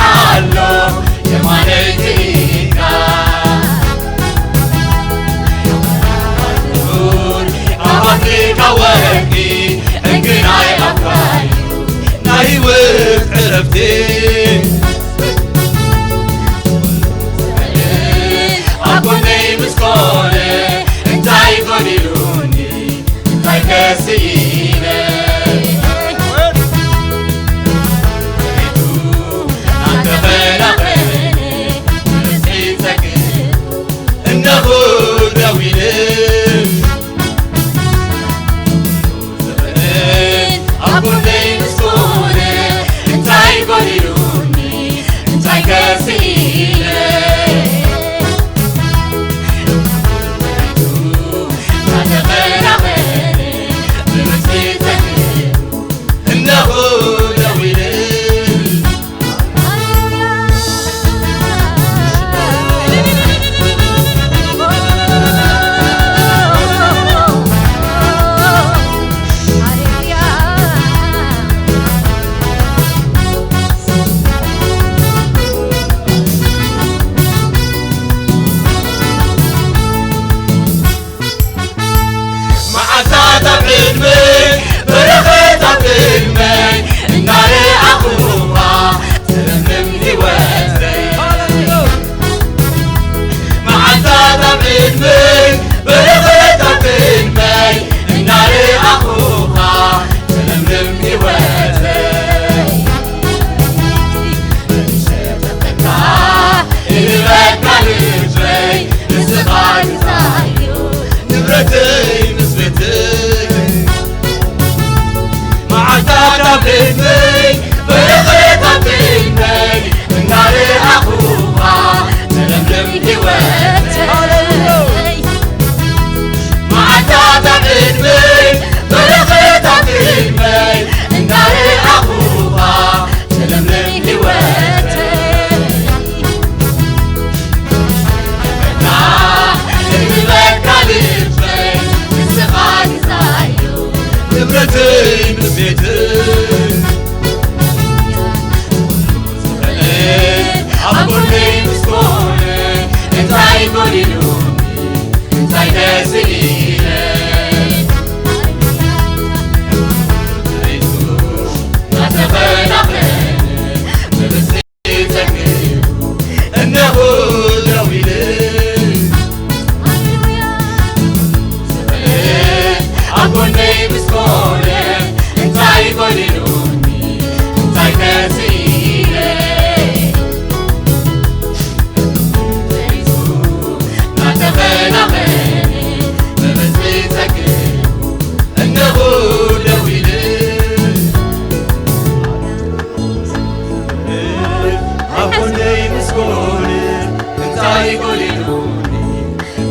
ኣይጎዲሉኒ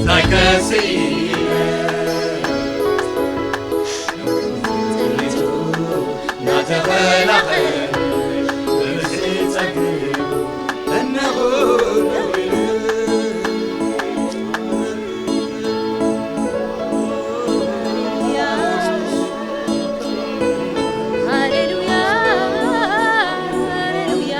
ዛይከስኢለ ናተኸላኸል ብብዝሒ ጸግቡ እነኹ ደው ኢሉ። ሃሌሉያ፣ ሃሌሉያ።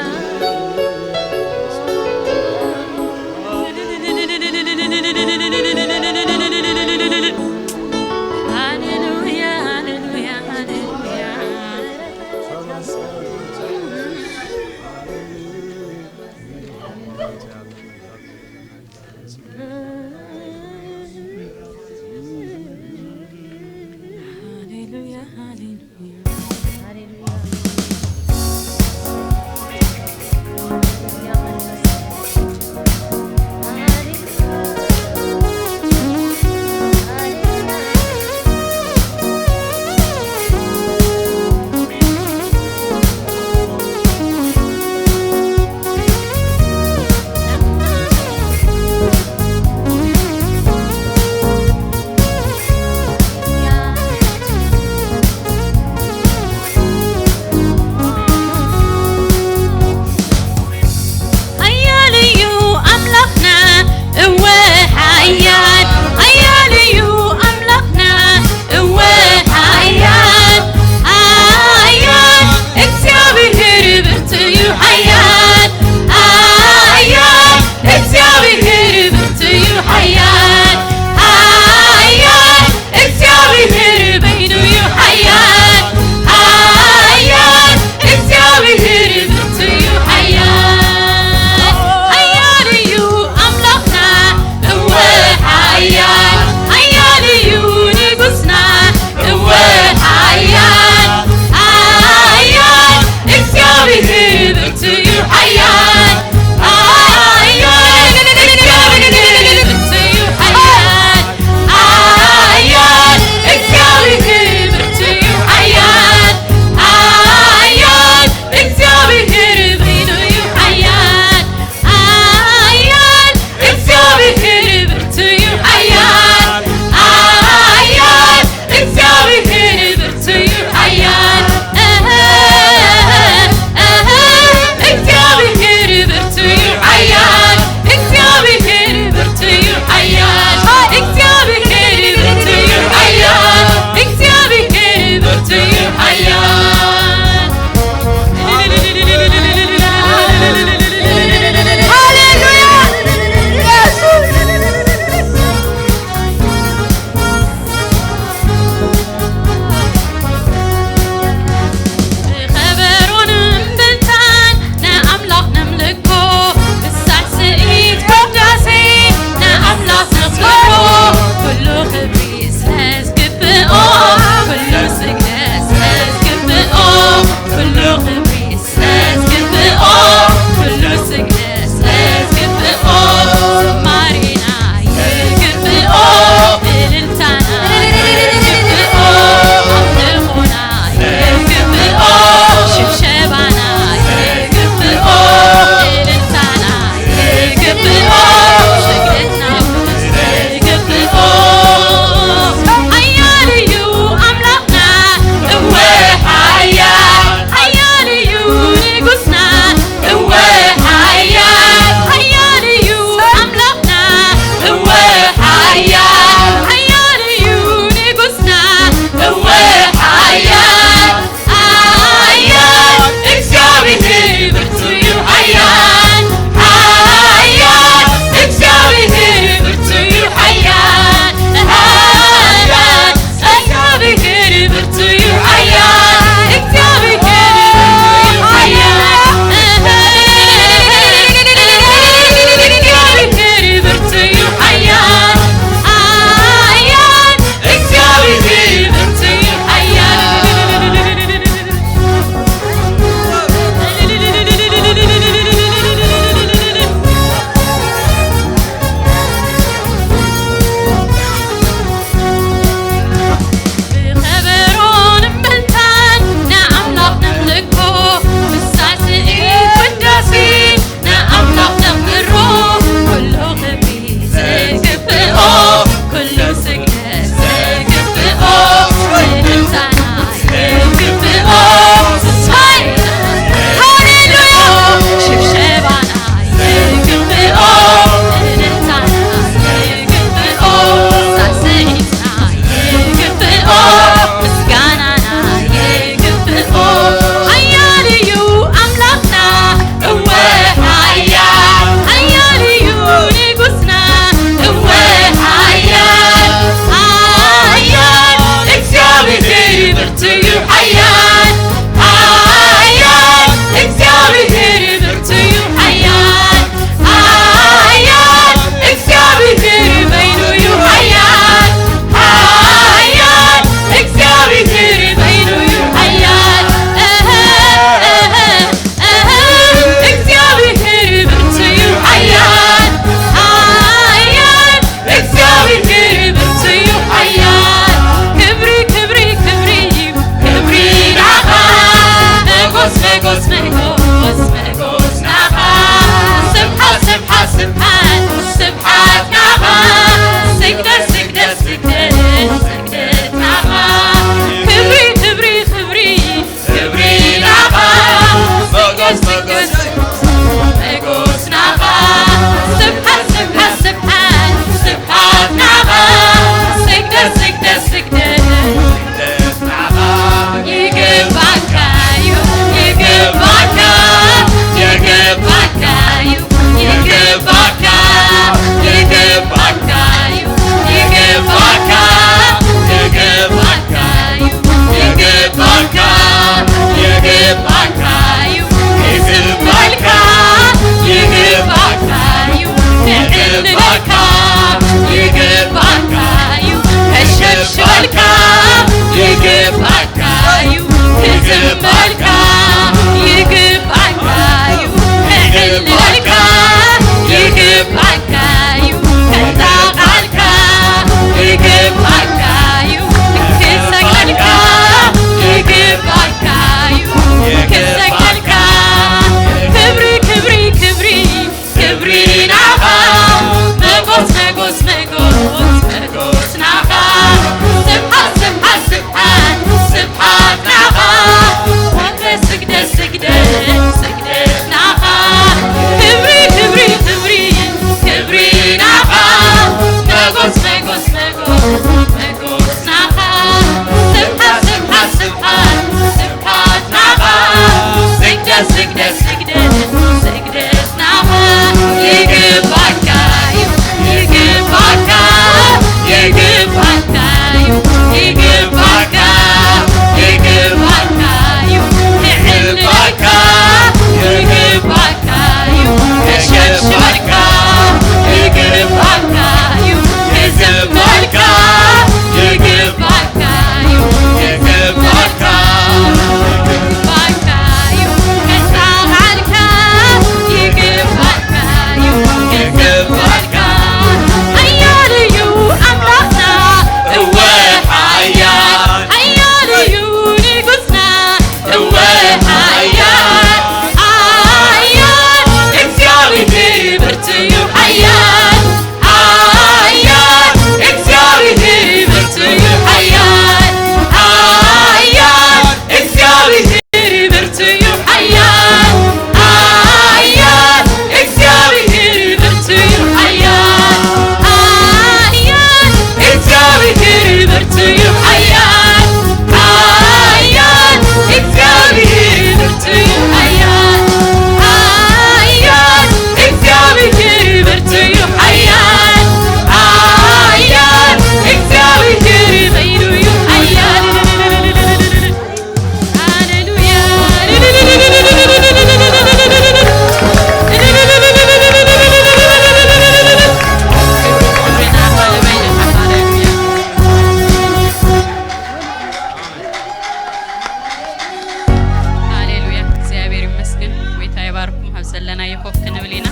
ንብል ኢና።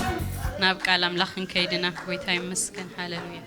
ናብ ቃል ኣምላኽ ክንከይድ ኢና። ጎይታ ይመስገን። ሃሌሉያ።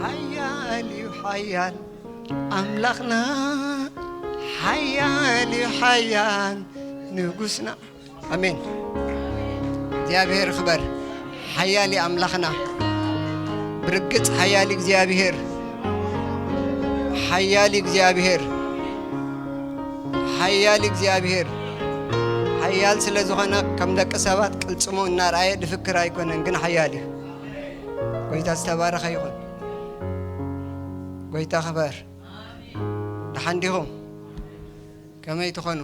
ሓያል እዩ ሓያል ኣምላኽና፣ ሓያል እዩ ሓያል ንጉስና። ኣሜን። እግዚኣብሔር ይኽበር። ሓያል እዩ ኣምላኽና። ብርግጽ ሓያል እዩ እግዚኣብሔር። ሓያል እዩ እግዚኣብሔር። ሓያል እዩ እግዚኣብሔር። ሓያል ስለ ዝኾነ ከም ደቂ ሰባት ቅልጽሙ እናረኣየ ድፍክር ኣይኮነን፣ ግን ሓያል እዩ። ጎይታ ዝተባረኸ ይኹን። ጎይታ ክበር። ደሓን ዲኹም? ከመይ ትኾኑ?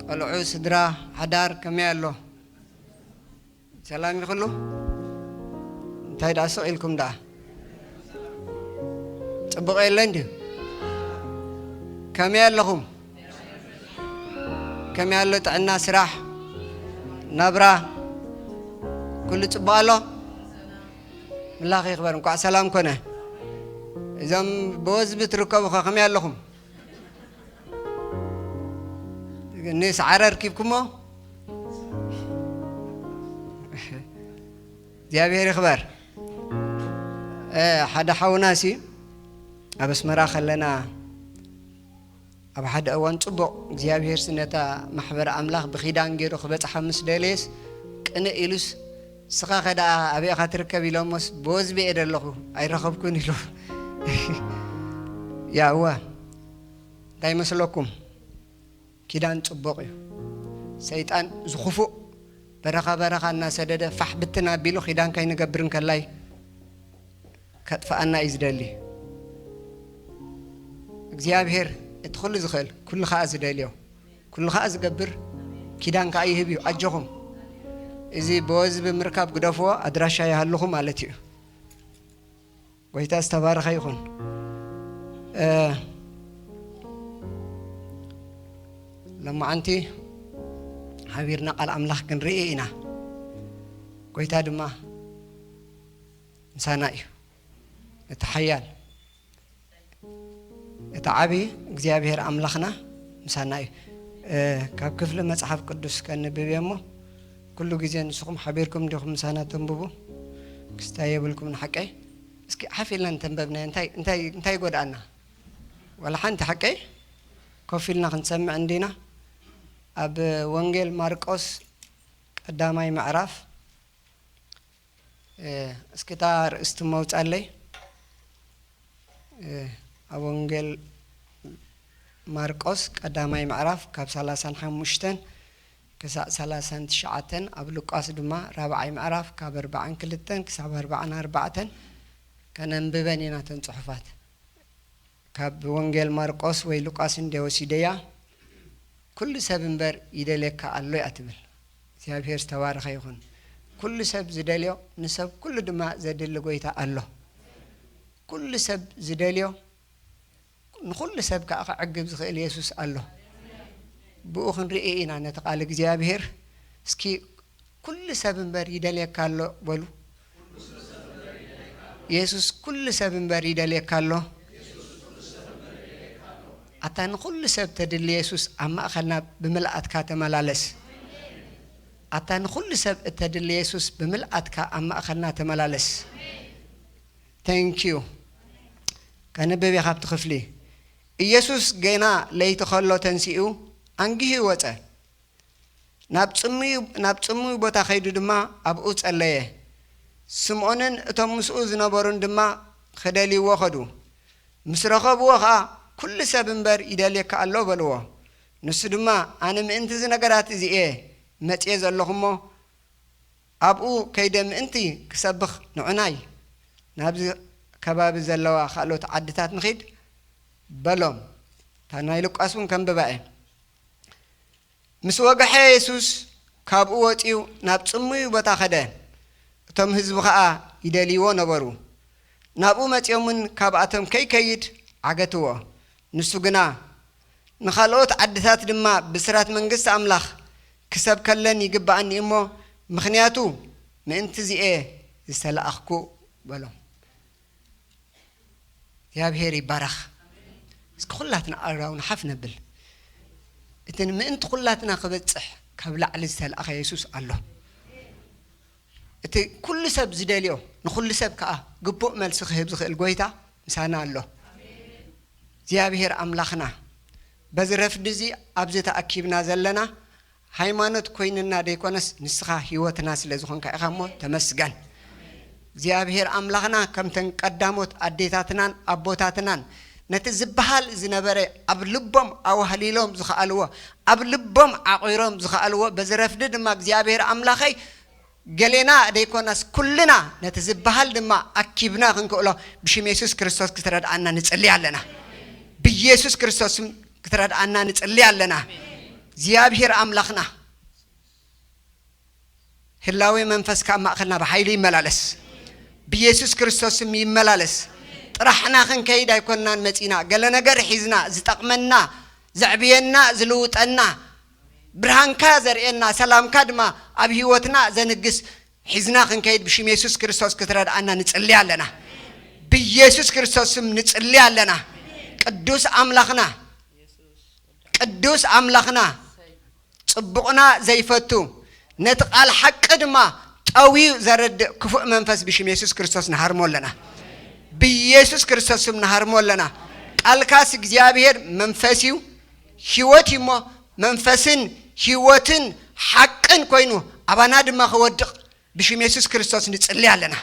ቆልዑ፣ ስድራ፣ ሓዳር ከመይ ኣሎ? ሰላም ይኹሉ? እንታይ ደኣ ስቕ ኢልኩም ደኣ? ጽቡቕ የለን ድዩ? ከመይ ኣለኹም? ከመይ ኣሎ ጥዕና፣ ስራሕ፣ ናብራ? ኩሉ ጽቡቕ ኣሎ? ምላኽ ይኽበር፣ እንኳዕ ሰላም ኮነ። እዞም ብወዝቢ ትርከቡ ኸ ከመይ ኣለኹም? ንሰዓረ ኣርኪብኩሞ? እግዚኣብሔር ይኽበር። እ፣ ሓደ ሓውናሲ ኣብ ኣስመራ ከለና ኣብ ሓደ እዋን ጽቡቕ እግዚኣብሔርሲ ነታ ማሕበር ኣምላኽ ብኺዳን ገይሩ ክበጽሓ ምስ ደለየስ ቅንእ ኢሉስ፣ "ንስኻ ከ ደኣ ኣበይ ኢኻ ትርከብ?" ኢሎሞስ ብወዝቢ እየ ደለኹ ኣይረኸብኩን ኢሉ። ያእዋ እንታይ መስለኩም? ኪዳን ጽቡቕ እዩ። ሰይጣን ዝኽፉእ በረኻ በረኻ እናሰደደ ፋሕ ብትን ኣቢሉ ኪዳን ከይንገብር እንከላይ ከጥፍኣና እዩ ዝደሊ። እግዚኣብሔር እቲ ኩሉ ዝኽእል፣ ኩሉ ኸኣ ዝደልዮ፣ ኩሉ ኸኣ ዝገብር፣ ኪዳን ከኣ ይህብ እዩ። ኣጆኹም። እዚ ብወዚ ብምርካብ ግደፍዎ፣ ኣድራሻ ይሃልኹ ማለት እዩ። ጎይታ ዝተባረኸ ይኹን። እ፣ ሎማዓንቲ ሓቢርና ቃል ኣምላኽ ክንርኢ ኢና። ጎይታ ድማ ምሳና እዩ። እቲ ሓያል፣ እቲ ዓቢ እግዚኣብሔር ኣምላኽና ምሳና እዩ። እ፣ ካብ ክፍሊ መጽሓፍ ቅዱስ ከንብብ እየ እሞ፣ ኩሉ ግዜ ንስኹም ሓቢርኩም ዲኹም ምሳና ተንብቡ? ክስታይ የብልኩምን ሓቀይ? እስኪ ሓፍ ኢልና እንተንበብናዮ እንታይ፣ እንታይ፣ እንታይ ይጎድኣና? ዋላ ሓንቲ ሓቀይ? ኮፍ ኢልና ክንሰምዕ እንዲና። ኣብ ወንጌል ማርቆስ ቀዳማይ ምዕራፍ፣ እ፣ እስኪ እታ ርእስቲ መውጻለይ። እ፣ ኣብ ወንጌል ማርቆስ ቀዳማይ ምዕራፍ ካብ ሰላሳን ሓሙሽተን ክሳዕ ሰላሳን ትሽዓተን፣ ኣብ ሉቃስ ድማ ራብዓይ ምዕራፍ ካብ ኣርባዓን ክልተን ክሳብ ኣርባዓን ኣርባዕተን ከነንብበን ኢና እተን ጽሑፋት። ካብ ወንጌል ማርቆስ ወይ ሉቃስ እንደ ወሲደያ፣ "ኩሉ ሰብ እምበር ይደልየካ ኣሎ" እያ ትብል። እግዚኣብሔር ዝተባረኸ ይኹን። ኩሉ ሰብ ዝደልዮ፣ ንሰብ ኩሉ ድማ ዘድሊ ጎይታ ኣሎ። ኩሉ ሰብ ዝደልዮ፣ ንኹሉ ሰብ ከኣ ከዕግብ ዝኽእል የሱስ ኣሎ። ብኡ ክንርኢ ኢና ነቲ ቃል እግዚኣብሔር። እስኪ "ኩሉ ሰብ እምበር ይደልየካ ኣሎ" በሉ። የሱስ "ኩሉ ሰብ እምበር ይደልየካ ኣሎ።" ኣታ ንኹሉ ሰብ ተድሊ የሱስ ኣብ ማእኸልና ብምልኣትካ ተመላለስ። ኣታ ንኹሉ ሰብ እተድሊ የሱስ ብምልኣትካ ኣብ ማእኸልና ተመላለስ። Thank you። ከንብብ እየ ካብቲ ክፍሊ። ኢየሱስ ገና ለይቲ ከሎ ተንሲኡ ኣንጊሁ ወጸ። ናብ ጽምዩ፣ ናብ ጽምዊ ቦታ ከይዱ ድማ ኣብኡ ጸለየ። ስምዖንን እቶም ምስኡ ዝነበሩን ድማ ክደልይዎ ኸዱ። ምስ ረኸብዎ ኸኣ፣ "ኩሉ ሰብ እምበር ይደልየካ ኣሎ" በልዎ። ንሱ ድማ፣ "ኣነ ምእንቲ እዚ ነገራት እዚ እየ መጺኤ ዘለኹ እሞ፣ ኣብኡ ከይደ ምእንቲ ክሰብኽ ንዑናይ ናብዚ ከባቢ ዘለዋ ካልኦት ዓድታት ንኺድ" በሎም። እታ ናይ ሉቃስ እውን ከንብባ እየ። ምስ ወግሐ የሱስ ካብኡ ወጺኡ ናብ ጽሙይ ቦታ ኸደ። እቶም ህዝቢ ኸኣ ይደልይዎ ነበሩ። ናብኡ መጺኦምን ካብኣቶም ከይከይድ ዓገትዎ። ንሱ ግና፣ "ንኻልኦት ዓድታት ድማ ብስራት መንግስቲ ኣምላኽ ክሰብከለን ይግብኣኒ እሞ፣ ምኽንያቱ ምእንቲ እዚኤ ዝተላእኽኩ" በሎም። እግዚኣብሔር ይባረኽ። እስኪ ኩላትና ኣእዳውና ሓፍ ነብል። እቲ ምእንቲ ኩላትና ክበጽሕ ካብ ላዕሊ ዝተላእኸ የሱስ ኣሎ። እቲ ኩሉ ሰብ ዝደልዮ፣ ንኹሉ ሰብ ከኣ ግቡእ መልሲ ክህብ ዝኽእል ጎይታ ምሳና ኣሎ። እግዚኣብሔር ኣምላኽና፣ በዚ ረፍዲ እዚ ኣብዚ ተኣኪብና ዘለና፣ ሃይማኖት ኮይንና ደይኮነስ፣ ንስኻ ህይወትና ስለ ዝኾንካ ኢኻ እሞ ተመስገን። እግዚኣብሔር ኣምላኽና፣ ከምተን ቀዳሞት ኣዴታትናን ኣቦታትናን ነቲ ዝበሃል ዝነበረ ኣብ ልቦም ኣዋህሊሎም ዝኸኣልዎ፣ ኣብ ልቦም ዓቑሮም ዝኸኣልዎ፣ በዚ ረፍዲ ድማ እግዚኣብሔር ኣምላኸይ፣ ገሌና ደይኮናስ ኩልና ነቲ ዝበሃል ድማ ኣኪብና ክንክእሎ ብሽም የሱስ ክርስቶስ ክትረድኣና ንጽሊ ኣለና። ብየሱስ ክርስቶስ ስም ክትረድኣና ንጽሊ ኣለና። እግዚኣብሔር ኣምላኽና፣ ህላዌ መንፈስካ ኣብ ማእከልና ብሓይሊ ይመላለስ። ብየሱስ ክርስቶስ ስም ይመላለስ። ጥራሕና ክንከይድ ኣይኮንናን መጺና። ገለ ነገር ሒዝና፣ ዝጠቕመና፣ ዘዕብየና፣ ዝልውጠና፣ ብርሃንካ ዘርእየና፣ ሰላምካ ድማ ኣብ ህይወትና ዘንግስ ሒዝና ክንከይድ ብሽም የሱስ ክርስቶስ ክትረድኣና ንጽሊ ኣለና። ብየሱስ ክርስቶስ ስም ንጽሊ ኣለና። ቅዱስ ኣምላኽና፣ ቅዱስ ኣምላኽና፣ ጽቡቕና ዘይፈቱ፣ ነቲ ቃል ሓቂ ድማ ጠውዩ ዘረድእ ክፉእ መንፈስ ብሽም የሱስ ክርስቶስ ንሃርሞ ኣለና። ብየሱስ ክርስቶስ ስም ንሃርሞ ኣለና። ቃልካስ እግዚኣብሔር መንፈስ እዩ፣ ህይወት እዩ እሞ፣ መንፈስን ህይወትን ሓቅን ኮይኑ ኣባና ድማ ክወድቕ ብሽም የሱስ ክርስቶስ ንጽሊ ኣለና።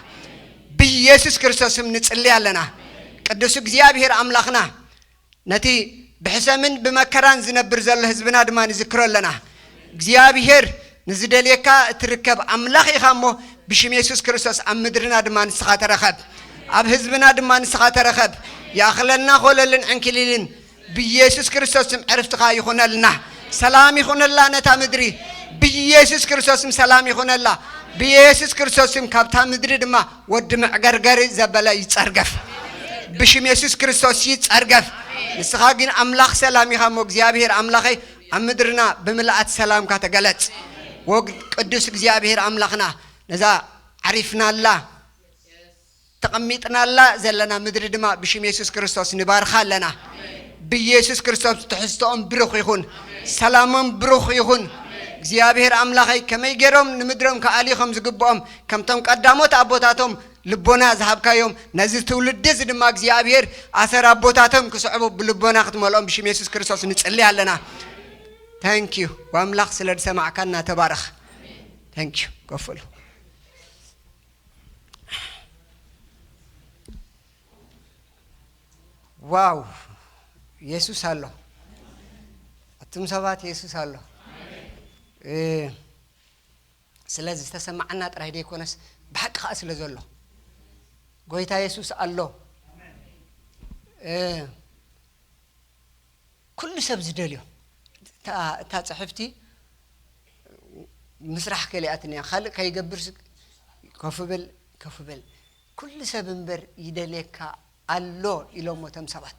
ብየሱስ ክርስቶስ ስም ንጽሊ ኣለና። ቅዱስ እግዚኣብሔር ኣምላኽና፣ ነቲ ብሕሰምን ብመከራን ዝነብር ዘሎ ህዝብና ድማ ንዝክሮ ኣለና። እግዚኣብሔር ንዝደልየካ እትርከብ ኣምላኽ ኢኻ እሞ፣ ብሽም የሱስ ክርስቶስ ኣብ ምድርና ድማ ንስኻ ተረኸብ፣ ኣብ ህዝብና ድማ ንስኻ ተረኸብ። ይኣኽለና ኮለልን ዕንክሊልን ብኢየሱስ ክርስቶስ ስም ዕርፍትኻ ይኹነልና። ሰላም ይኹነላ ነታ ምድሪ። ብኢየሱስ ክርስቶስ ስም ሰላም ይኹነላ። ብኢየሱስ ክርስቶስ ስም ካብታ ምድሪ ድማ ወዲ መዕገርገሪ ዘበለ ይጸርገፍ። ብሽም የሱስ ክርስቶስ ይጸርገፍ። ንስኻ ግን ኣምላኽ ሰላም ኢኻ እሞ፣ እግዚኣብሔር ኣምላኸይ፣ ኣብ ምድርና ብምልኣት ሰላምካ ተገለጽ። ወግ ቅዱስ እግዚኣብሔር ኣምላኽና፣ ነዛ ዓሪፍናላ ተቐሚጥናላ ዘለና ምድሪ ድማ ብሽም የሱስ ክርስቶስ ንባርኻ ኣለና። ብኢየሱስ ክርስቶስ ትሕዝቶኦም ብሩኽ ይኹን፣ ሰላሞም ብሩኽ ይኹን። እግዚኣብሔር ኣምላኸይ፣ ከመይ ገይሮም ንምድሮም ክኣልዩ ከም ዝግብኦም፣ ከምቶም ቀዳሞት ኣቦታቶም ልቦና ዝሃብካዮም፣ ነዚ ትውልዲ እዚ ድማ እግዚኣብሔር ኣሰር ኣቦታቶም ክስዕቡ ብልቦና ክትመልኦም ብሽም የሱስ ክርስቶስ ንጽሊ ኣለና። ታንክ ዩ። ኣምላኽ ስለ ዝሰማዕካና ተባረኽ። ታንክ ዩ። ከፍሉ። ዋው፣ የሱስ ኣሎ። ኣቱም ሰባት፣ የሱስ ኣሎ። እ፣ ስለዚ ዝተሰማዓና ጥራይ ደይኮነስ፣ ብሓቂ ኸኣ ስለ ዘሎ፣ ጎይታ የሱስ ኣሎ። እ፣ ኩሉ ሰብ ዝደልዮ፣ እታ፣ እታ ጽሕፍቲ ምስራሕ ከሊኣትኒ እያ። ካልእ ከይገብር ስ-፣ ኮፍ በል፣ ኮፍ በል። ኩሉ ሰብ እምበር ይደልየካ ኣሎ ኢሎሞ እቶም ሰባት።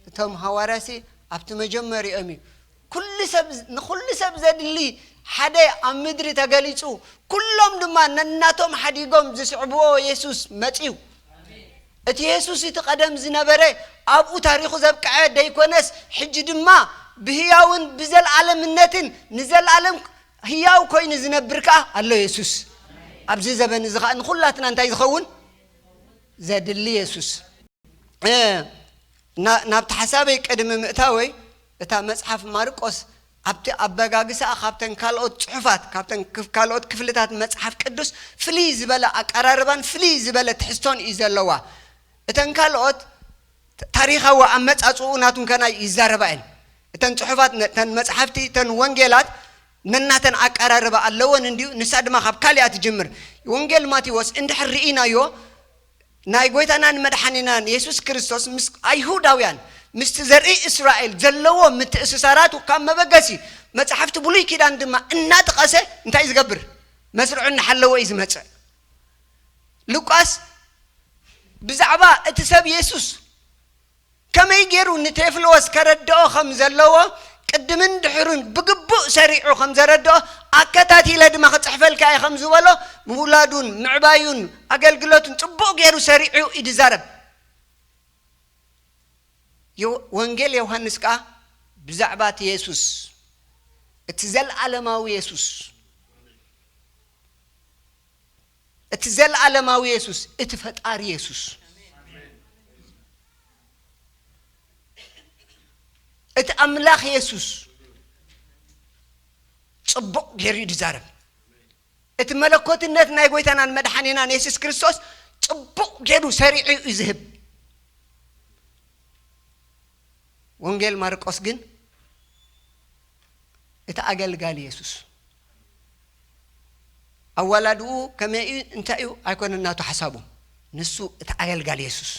እቶም ሃዋርያሲ ኣብቲ መጀመሪኦም እዩ። ኩሉ ሰብ፣ ንኹሉ ሰብ ዘድሊ ሓደ ኣብ ምድሪ ተገሊጹ፣ ኩሎም ድማ ነናቶም ሓዲጎም ዝስዕብዎ የሱስ መጺኡ። እቲ የሱስ እቲ ቀደም ዝነበረ ኣብኡ ታሪኹ ዘብቅዐ ደይኮነስ፣ ሕጂ ድማ ብህያውን ብዘለኣለምነትን ንዘለኣለም ህያው ኮይኑ ዝነብር ከኣ ኣሎ የሱስ። ኣብዚ ዘበን እዚ ከኣ ንኹላትና እንታይ ዝኸውን? ዘድሊ የሱስ። እ፣ ና-፣ ናብቲ ሓሳበይ ቅድሚ ምእታወይ፣ እታ መጽሓፍ ማርቆስ ኣብቲ ኣበጋግሳኣ ካብተን ካልኦት ጽሑፋት፣ ካብተን ክፍ-፣ ካልኦት ክፍልታት መጽሓፍ ቅዱስ ፍልይ ዝበለ ኣቀራርባን ፍልይ ዝበለ ትሕዝቶን እዩ ዘለዋ። እተን ካልኦት ት-፣ ታሪኻዊ ኣመጻጽኡ ናቱን ከናይ ይዛረባ እየን። እተን ጽሑፋት፣ ነ-፣ እተን መጽሓፍቲ፣ እተን ወንጌላት ነናተን ኣቀራርባ ኣለወን እንድዩ፣ ንሳ ድማ ካብ ካሊኣ ትጅምር። ወንጌል ማቴዎስ እንድሕር ርኢናዮ፣ ናይ ጎይታናን መድሓኒናን የሱስ ክርስቶስ ምስ ኣይሁዳውያን፣ ምስቲ ዘርኢ እስራኤል ዘለዎ ምትእስሳራቱ ካብ መበገሲ መጻሕፍቲ ብሉይ ኪዳን ድማ እናጠቐሰ እንታይ እዩ ዝገብር? መስርዑ እናሓለወ እዩ ዝመጽእ። ሉቃስ ብዛዕባ እቲ ሰብ የሱስ ከመይ ገይሩ ንቴፍሎስ ከረድኦ ከም ዘለዎ፣ ቅድምን ድሕሩን ብግቡእ ሰሪዑ ከም ዘረድኦ ኣከታቲለ ድማ ክጽሕፈልካ እየ ከም ዝበሎ፣ ምውላዱን ምዕባዩን ኣገልግሎቱን ጽቡቕ ገይሩ ሰሪዑ እዩ ዝዛረብ። ዮ-፣ ወንጌል ዮሃንስ ከኣ ብዛዕባ እቲ የሱስ፣ እቲ ዘለዓለማዊ የሱስ፣ እቲ ዘለዓለማዊ የሱስ፣ እቲ ፈጣሪ የሱስ፣ እቲ ኣምላኽ የሱስ ጽቡቕ ገይሩ እዩ ዝዛረብ። እቲ መለኮትነት ናይ ጎይታናን መድሓኒናን የሱስ ክርስቶስ ጽቡቕ ገይሩ ሰሪዑ እዩ ዝህብ። ወንጌል ማርቆስ ግን እቲ ኣገልጋሊ የሱስ፣ ኣዋላድኡ ከመይ እዩ፣ እንታይ እዩ፣ ኣይኮነን ናቱ ሓሳቡ። ንሱ እቲ ኣገልጋሊ የሱስ።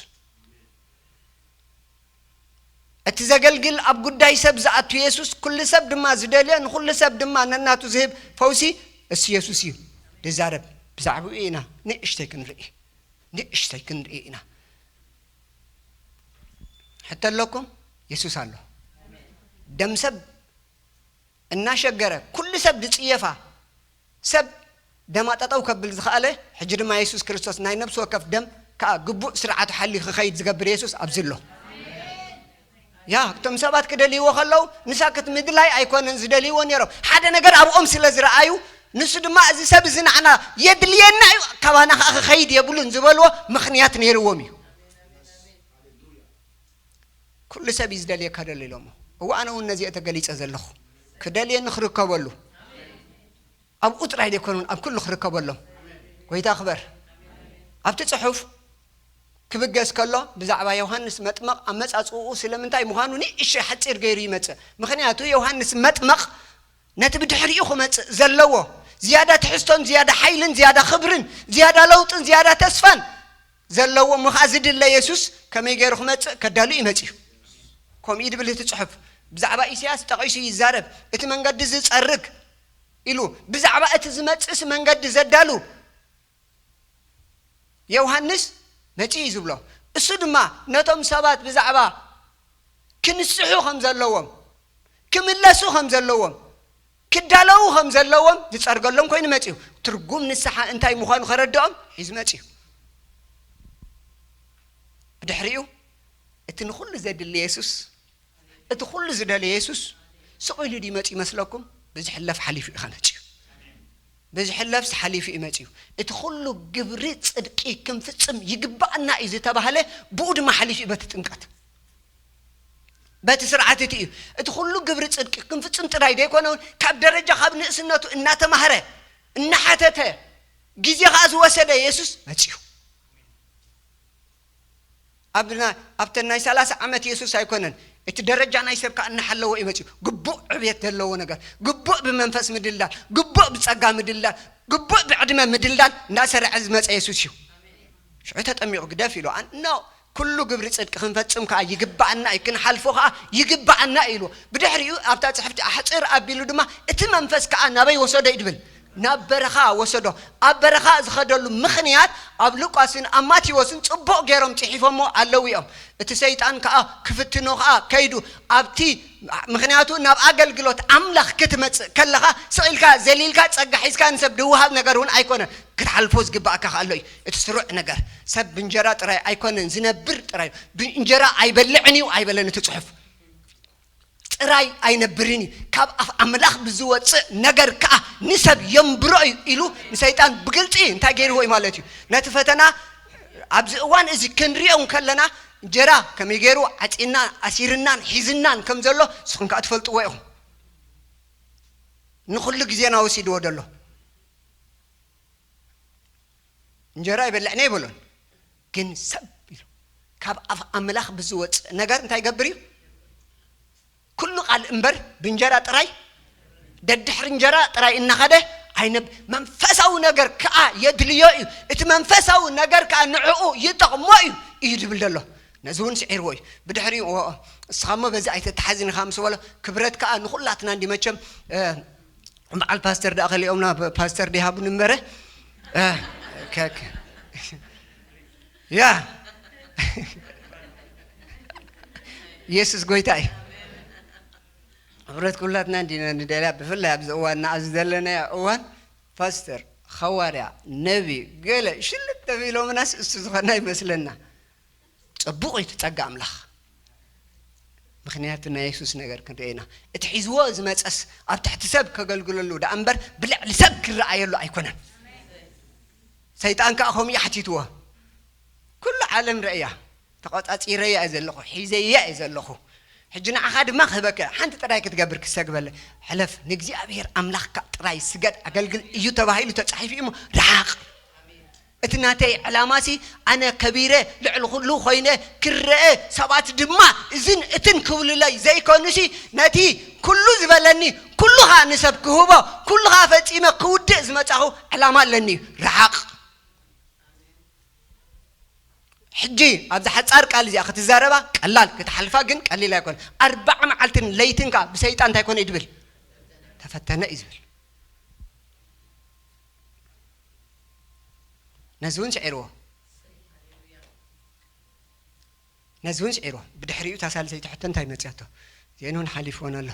እቲ ዘገልግል፣ ኣብ ጉዳይ ሰብ ዝኣቱ የሱስ፣ ኩሉ ሰብ ድማ ዝደልዮ፣ ንኹሉ ሰብ ድማ ነናቱ ዝህብ ፈውሲ፣ እሱ የሱስ እዩ ዝዛረብ። ብዛዕባኡ ኢና ንእሽተይ ክንርኢ፣ ንእሽተይ ክንርኢ ኢና። ሕቶ ኣለኩም? የሱስ ኣሎ። ደም ሰብ እናሸገረ፣ ኩሉ ሰብ ዝጽየፋ፣ ሰብ ደማ ጠጠው ከብል ዝኸኣለ፣ ሕጂ ድማ የሱስ ክርስቶስ ናይ ነብሲ ወከፍ ደም ከኣ ግቡእ ስርዓቱ ሓልዩ ክኸይድ ዝገብር የሱስ ኣብዚ ኣሎ። ያ፣ እቶም ሰባት ክደልይዎ ከለዉ፣ ንሳክት ምድላይ ኣይኮነን ዝደልይዎ ነይሮም። ሓደ ነገር ኣብኦም ስለ ዝረኣዩ፣ ንሱ ድማ፣ "እዚ ሰብ እዚ ንዓና የድልየና እዩ፣ ካባና ከኣ ክኸይድ የብሉን" ዝበልዎ ምኽንያት ነይርዎም እዩ። ኩሉ ሰብ እዩ ዝደልየካ ደሎ ኢሎሞ። እወ፣ ኣነ እውን ነዚኦ ተገሊጸ ዘለኹ። ክደልየኒ ክርከበሉ። ኣብኡ ጥራይ ዘይኮኑን፣ ኣብ ኩሉ ክርከበሎም። ጎይታ ክበር። ኣብቲ ጽሑፍ ክብገስ ከሎ፣ ብዛዕባ ዮሃንስ መጥመቕ ኣመጻጽኡ ስለምንታይ ምዃኑ ንእሽተይ ሓጺር ገይሩ ይመጽእ። ምኽንያቱ፣ ዮሃንስ መጥመቕ ነቲ ብድሕሪኡ ክመጽእ ዘለዎ ዝያዳ ትሕዝቶን ዝያዳ ሓይልን ዝያዳ ክብርን ዝያዳ ለውጥን ዝያዳ ተስፋን ዘለዎ፣ እሞ ኸዓ ዝድለ የሱስ ከመይ ገይሩ ክመጽእ ከዳሉ እዩ መጺኡ። ከምኡ እዩ ድብል እቲ ጽሑፍ። ብዛዕባ ኢሳያስ ጠቒሱ ይዛረብ። "እቲ መንገዲ ዝጸርግ" ኢሉ፣ ብዛዕባ እቲ ዝመጽእስ መንገዲ ዘዳሉ ዮሃንስ መጺኡ እዩ ዝብሎ። እሱ ድማ ነቶም ሰባት ብዛዕባ ክንስሑ ከም ዘለዎም፣ ክምለሱ ከም ዘለዎም፣ ክዳለዉ ከም ዘለዎም ዝጸርገሎም ኮይኑ መጺኡ። ትርጉም ንስሓ እንታይ ምዃኑ ከረድኦም ሒዙ መጺኡ። ብድሕሪኡ እቲ ንኹሉ ዘድሊ የሱስ፣ እቲ ኩሉ ዝደልዮ የሱስ ስቕ ኢሉ ድዩ መጺኡ ይመስለኩም? ብዝሕለፍ ሓሊፉ እዩ ከመጺኡ። ብዝሕለፍስ ሓሊፉ እዩ መጺኡ። እቲ ኩሉ ግብሪ ጽድቂ ክንፍጽም ይግባኣና እዩ ዝተባህለ፣ ብኡ ድማ ሓሊፉ እዩ በቲ ጥምቀት። በቲ ስርዓት እቲ እዩ። እቲ ኩሉ ግብሪ ጽድቂ ክንፍጽም ጥራይ ዘይኮነ እውን፣ ካብ ደረጃ፣ ካብ ንእስነቱ እናተማህረ፣ እናሓተተ፣ ግዜ ከኣ ዝወሰደ የሱስ መጺኡ። ኣብ ና-፣ ኣብተን ናይ ሰላሳ ዓመት የሱስ ኣይኮነን። እቲ ደረጃ ናይ ሰብ ከኣ እናሓለወ እዩ መጺኡ። ግቡእ ዕብየት ዘለዎ ነገር፣ ግቡእ ብመንፈስ ምድልዳል፣ ግቡእ ብጸጋ ምድልዳል፣ ግቡእ ብዕድመ ምድልዳል እንዳሰርዐ ዝመጸ የሱስ እዩ። ሽዑ ተጠሚቑ ግደፍ ኢሉ። ኣን-፣ ኖ፣ ኩሉ ግብሪ ጽድቂ ክንፈጽም ከኣ ይግብኣና እዩ፣ ክንሓልፎ ከኣ ይግብኣና እዩ ኢሉ። ብድሕሪኡ ኣብታ ጽሕፍቲ ኣሕጽር ኣቢሉ ድማ፣ እቲ መንፈስ ከኣ ናበይ ወሰዶ እዩ ድብል? ናብ በረኻ ወሰዶ። ኣብ በረኻ ዝኸደሉ ምኽንያት ኣብ ሉቃስን ኣብ ማቴዎስን ጽቡቕ ገይሮም ጽሒፎሞ ኣለዉ እዮም። እቲ ሰይጣን ከኣ ክፍትኖ ከኣ ከይዱ ኣብቲ፣ ምኽንያቱ ናብ ኣገልግሎት ኣምላኽ ክትመጽእ ከለኻ ስቕ ኢልካ ዘሊልካ ጸጋ ሒዝካ ንሰብ ድወሃብ ነገር እውን ኣይኮነን። ክትሓልፎ ዝግባኣካ ከኣ ኣሎ እዩ። እቲ ስሩዕ ነገር ሰብ ብእንጀራ ጥራይ ኣይኮነን ዝነብር ጥራይ፣ ብእንጀራ ኣይበልዕን እዩ ኣይበለን እቲ ጽሑፍ። ጥራይ ኣይነብርን እዩ፣ ካብ ኣፍ ኣምላኽ ብዝወጽእ ነገር ከኣ ንሰብ የንብሮ እዩ ኢሉ ንሰይጣን ብግልጺ እንታይ ገይርዎ እዩ ማለት እዩ። ነቲ ፈተና ኣብዚ እዋን እዚ ክንሪኦ እንከለና፣ እንጀራ ከመይ ገይሩ ዓጺና ኣሲርናን ሒዝናን ከም ዘሎ ንስኹም ከኣ ትፈልጥዎ ኢኹም። ንኹሉ ግዜና ወሲድዎ ደሎ። እንጀራ ይበልዕና ይበሎን፣ ግን ሰብ ኢሉ ካብ ኣፍ ኣምላኽ ብዝወፅእ ነገር እንታይ ይገብር እዩ? ኩሉ ቃል እምበር ብእንጀራ ጥራይ፣ ደድሕሪ እንጀራ ጥራይ እናኸደ ኣይነብ-፣ መንፈሳዊ ነገር ከኣ የድልዮ እዩ። እቲ መንፈሳዊ ነገር ከኣ ንዕኡ ይጠቕሞ እዩ፣ እዩ ዝብል ዘሎ። ነዚ እውን ስዒርዎ እዩ። ብድሕሪኡ፣ "ኦ፣ እስኻ እሞ በዚ ኣይተተሓዝን ኢኻ" ምስ በሎ፣ ክብረት ከኣ ንኹላትና እንዲ መቸም፣ እ፣ በዓል ፓስተር ደኣ ከሊኦምና፣ ፓስተር ዲሃቡን እምበረ። እ፣ ከ-፣ ከ-፣ ያ። ኢየሱስ ጎይታ እዩ። ሕብረት ኩላትና እንዲና ንደልያ፣ ብፍላይ ኣብዚ እዋን፣ ኣብዚ ዘለናዮ እዋን ፓስተር፣ ሐዋርያ፣ ነቢ፣ ገለ ሽልጥ ተቢሎምናስ እሱ ዝኾና ይመስለና። ጽቡቕ እዩ እቲ ጸጋ ኣምላኽ። ምኽንያቱ ናይ የሱስ ነገር ክንርኢ ኢና። እቲ ሒዝዎ ዝመጸስ ኣብ ትሕቲ ሰብ ከገልግለሉ ደኣ እምበር ብልዕሊ ሰብ ክረኣየሉ ኣይኮነን። ሰይጣን ከኣ ከምኡ እዩ ሓቲትዎ። ኩሉ ዓለም ረእያ፣ ተቖጻጺረያ እየ ዘለኹ፣ ሒዘያ እየ ዘለኹ። ሕጂ ንዓኻ ድማ ክህበካ፣ ሓንቲ ጥራይ ክትገብር ክሰግበለ። ሕለፍ፣ ንእግዚኣብሔር ኣምላኽካ ጥራይ ስገድ፣ ኣገልግል እዩ ተባሂሉ ተጻሒፉ እዩ እሞ፣ ርሓቕ። እቲ ናተይ ዕላማሲ፣ ኣነ ከቢረ፣ ልዕሊ ኩሉ ኮይነ ክረአ፣ ሰባት ድማ እዝን እትን ክብሉለይ ዘይኮኑሲ፣ ነቲ ኩሉ ዝበለኒ፣ ኩሉ ኸኣ ንሰብ ክህቦ፣ ኩሉ ኸኣ ፈጺመ ክውድእ ዝመጻኹ ዕላማ ኣለኒ እዩ። ርሓቕ። ሕጂ ኣብዛ ሓጻር ቃል እዚኣ ክትዛረባ ቀላል፣ ክትሓልፋ ግን ቀሊል ኣይኮነ። ኣርባዓ መዓልትን ለይትን ከኣ ብሰይጣን እንታይ ኮነ እዩ ዝብል? ተፈተነ እዩ ዝብል። ነዚ እውን ስዒርዎ። ነዚ እውን ስዒርዎ። ብድሕሪኡ እታ ሳልሰይቲ ሕቶ እንታይ መጽያቶ? እዚአን እውን ሓሊፍወን ኣሎ።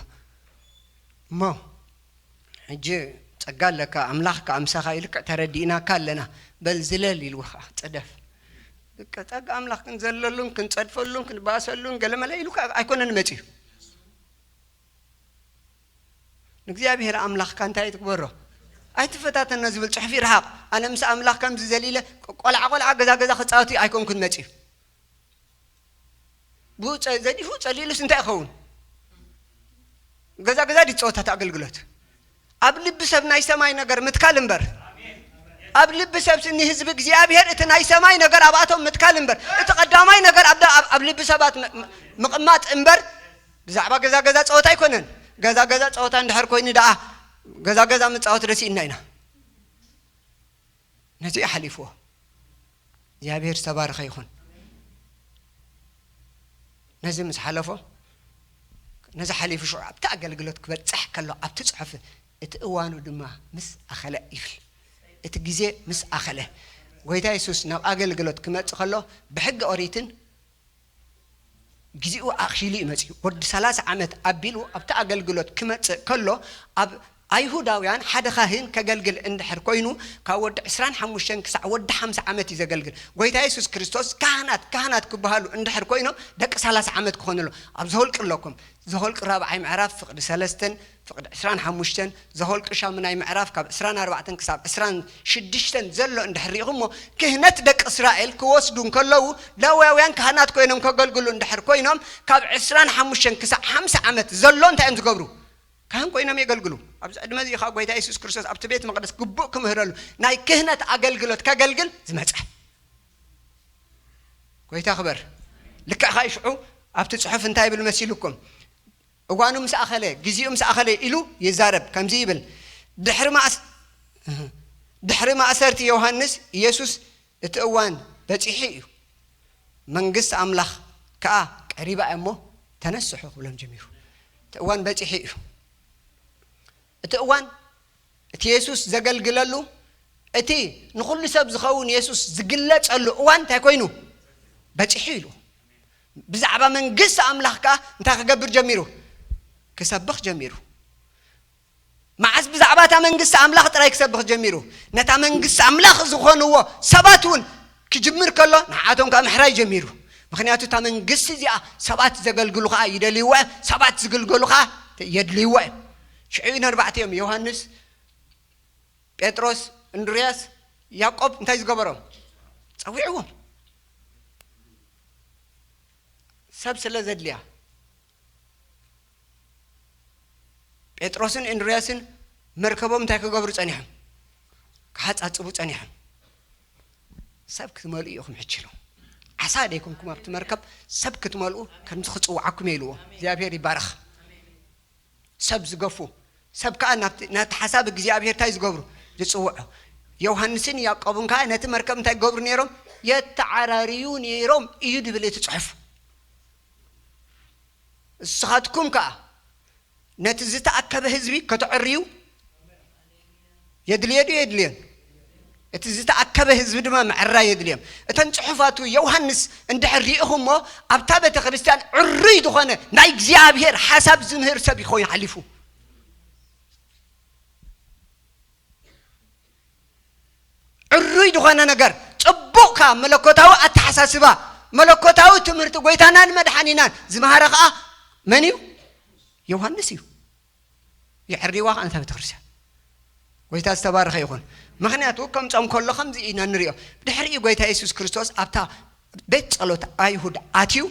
እሞ ሕጂ ጸጋ ኣለካ፣ ኣምላኽ ከኣ ምሳኻ እዩ፣ ልክዕ ተረዲእናካ ኣለና፣ በል ዝለል ኢልዎ ከኣ ጽደፍ። በቃ ጸጋ ኣምላኽ ክንዘለሉን ክንጸድፈሉን ክንባሰሉን ገለመለ ኢሉ ከኣ ኣይኮነን መጺኡ። ንእግዚኣብሔር ኣምላኽካ እንታይ ትግበሮ? ኣይትፈታተኖ ዝብል ጽሑፍ ይርሓቕ። ኣነ ምስ ኣምላኽ ከምዚ ዘሊለ ቆልዓ ቆልዓ ገዛ ገዛ ክጻወት ኣይኮንኩን መጺኡ። ብኡ ጸ-፣ ዘዲፉ ጸሊሉስ እንታይ ይኸውን? ገዛ ገዛ ድዩ ዝጸወት እቲ ኣገልግሎት? ኣብ ልቢ ሰብ ናይ ሰማይ ነገር ምትካል እምበር፣ ኣብ ልቢ ሰብ ስኒ ህዝቢ እግዚኣብሔር እቲ ናይ ሰማይ ነገር ኣብኣቶም ምትካል እምበር፣ እቲ ቀዳማይ ነገር ኣብ ደ-፣ ኣብ፣ ኣብ ልቢ ሰባት ም-፣ ም-፣ ምቕማጥ እምበር፣ ብዛዕባ ገዛ ገዛ ጸወታ ኣይኮነን። ገዛ ገዛ ጸወታ እንድሕር ኮይኑ ደኣ፣ ገዛ ገዛ ምጻወት ረሲእና ኢና። ነዚ እዩ ሓሊፍዎ። እግዚኣብሔር ዝተባረኸ ይኹን። ነዚ ምስ ሓለፎ፣ ነዚ ሓሊፉ ሽዑ ኣብቲ ኣገልግሎት ክበጽሕ ከሎ፣ ኣብቲ ጽሑፍ፣ "እቲ እዋኑ ድማ ምስ ኣኸለ" ይብል። እቲ ግዜ ምስ ኣኸለ፣ ጎይታ የሱስ ናብ ኣገልግሎት ክመጽእ ከሎ፣ ብሕጊ ኦሪትን ግዜኡ ኣኺሉ እዩ መጺኡ። ወዲ ሰላሳ ዓመት ኣቢሉ ኣብቲ ኣገልግሎት ክመጽእ ከሎ፣ ኣብ ኣይሁዳውያን ሓደ ካህን ከገልግል እንድሕር ኮይኑ፣ ካብ ወዲ ዕስራን ሓሙሽተን ክሳዕ ወዲ ሓምሳ ዓመት እዩ ዘገልግል። ጎይታ የሱስ ክርስቶስ ካህናት፣ ካህናት ክበሃሉ እንድሕር ኮይኖም፣ ደቂ ሰላሳ ዓመት ክኾኑ ኣሎ። ኣብ ዘኍልቁ ኣለኩም። ዘኍልቁ ራብዓይ ምዕራፍ ፍቕዲ ሰለስተን፣ ፍቕዲ ዕስራን ሓሙሽተን፣ ዘኍልቁ ሻሙናይ ምዕራፍ ካብ ዕስራን ኣርባዕተን ክሳብ ዕስራን ሽዱሽተን ዘሎ እንድሕር ርኢኹሞ፣ ክህነት ደቂ እስራኤል ክወስዱ እንከለዉ፣ ሌዋውያን ካህናት ኮይኖም ከገልግሉ እንድሕር ኮይኖም፣ ካብ ዕስራን ሓሙሽተን ክሳብ ሓምሳ ዓመት ዘሎ እንታይ እዮም ዝገብሩ? ካህን ኮይኖም የገልግሉ። ኣብዚ ዕድመ እዚ ኸኣ ጎይታ የሱስ ክርስቶስ ኣብቲ ቤት መቕደስ ግቡእ ክምህረሉ፣ ናይ ክህነት ኣገልግሎት ከገልግል ዝመጸ። ጎይታ ክበር። ልክዕ ኸኣ ሽዑ ኣብቲ ጽሑፍ እንታይ ይብል መሲሉኩም? "እዋኑ ምስ ኣኸለ፣ ግዜኡ ምስ ኣኸለ" ኢሉ ይዛረብ። ከምዚ ይብል፣ "ድሕሪ ማእስ-፣ ድሕሪ ማእሰርቲ ዮሃንስ፣ ኢየሱስ እቲ እዋን በጺሑ እዩ፣ መንግስቲ ኣምላኽ ከኣ ቀሪባ እያ እሞ ተነስሑ" ክብሎም ጀሚሩ። እቲ እዋን በጺሑ እዩ። እቲ እዋን፣ እቲ የሱስ ዘገልግለሉ፣ እቲ ንኹሉ ሰብ ዝኸውን የሱስ ዝግለጸሉ እዋን እንታይ ኮይኑ? በጺሑ ኢሉ። ብዛዕባ መንግስቲ ኣምላኽ ከኣ እንታይ ክገብር ጀሚሩ? ክሰብኽ ጀሚሩ። መዓስ ብዛዕባ እታ መንግስቲ ኣምላኽ ጥራይ ክሰብኽ ጀሚሩ? ነታ መንግስቲ ኣምላኽ ዝኾንዎ ሰባት እውን ክጅምር ከሎ፣ ንዓቶም ከኣ ምሕራይ ጀሚሩ። ምኽንያቱ እታ መንግስቲ እዚኣ ሰባት ዘገልግሉ ከኣ ይደልይዋ እዮም፣ ሰባት ዝግልገሉ ከኣ የድልይዋ እዮም። ሽዑ እዩ ነርባዕቲኦም፣ ዮሃንስ፣ ጴጥሮስ፣ እንድርያስ፣ ያዕቆብ እንታይ ዝገበሮም? ጸዊዕዎም። ሰብ ስለ ዘድልያ። ጴጥሮስን እንድርያስን መርከቦም እንታይ ክገብሩ ጸኒሖም? ክሓጻጽቡ ጸኒሖም። "ሰብ ክትመልኡ ኢኹም ሕጂ" ኢሎም። "ዓሳ ደይኮንኩም ኣብቲ መርከብ፣ ሰብ ክትመልኡ፣ ከምዚ ክጽውዓኩም እየ" ኢልዎ። እግዚኣብሔር ይባረኽ። ሰብ ዝገፉ፣ ሰብ ከኣ ናብቲ፣ ናቲ ሓሳብ እግዚኣብሔር እንታይ ዝገብሩ? ዝጽውዑ። ዮሃንስን ያዕቆብን ከኣ ነቲ መርከብ እንታይ ይገብሩ ነይሮም? የተዓራርዩ ነይሮም እዩ ድብል እቲ ጽሑፍ። ንስኻትኩም ከኣ ነቲ ዝተኣከበ ህዝቢ ከተዕርዩ የድልዮ ድዩ የድልዮን? እቲ ዝተኣከበ ህዝቢ ድማ ምዕራይ የድልዮም። እተን ጽሑፋቱ ዮሃንስ እንድሕር ሪኢኹሞ፣ ኣብታ ቤተ ክርስቲያን ዕሩይ ዝኾነ ናይ እግዚኣብሔር ሓሳብ ዝምህር ሰብ ይኸውን ሓሊፉ። ዕሩይ ዝኾነ ነገር፣ ጽቡቕ ከኣ መለኮታዊ ኣተሓሳስባ፣ መለኮታዊ ትምህርቲ ጎይታናን መድሓኒናን ዝመሃረ ከኣ መን እዩ? ዮሃንስ እዩ። የዕርይዋ ከኣ ነታ ቤተ ክርስቲያን። ጎይታ ዝተባረኸ ይኹን። ምኽንያቱ ከም ጾም ከሎ ከምዚ ኢና ንሪኦ። ድሕሪኡ ጎይታ የሱስ ክርስቶስ ኣብታ ቤት ጸሎት ኣይሁድ ኣትዩ፣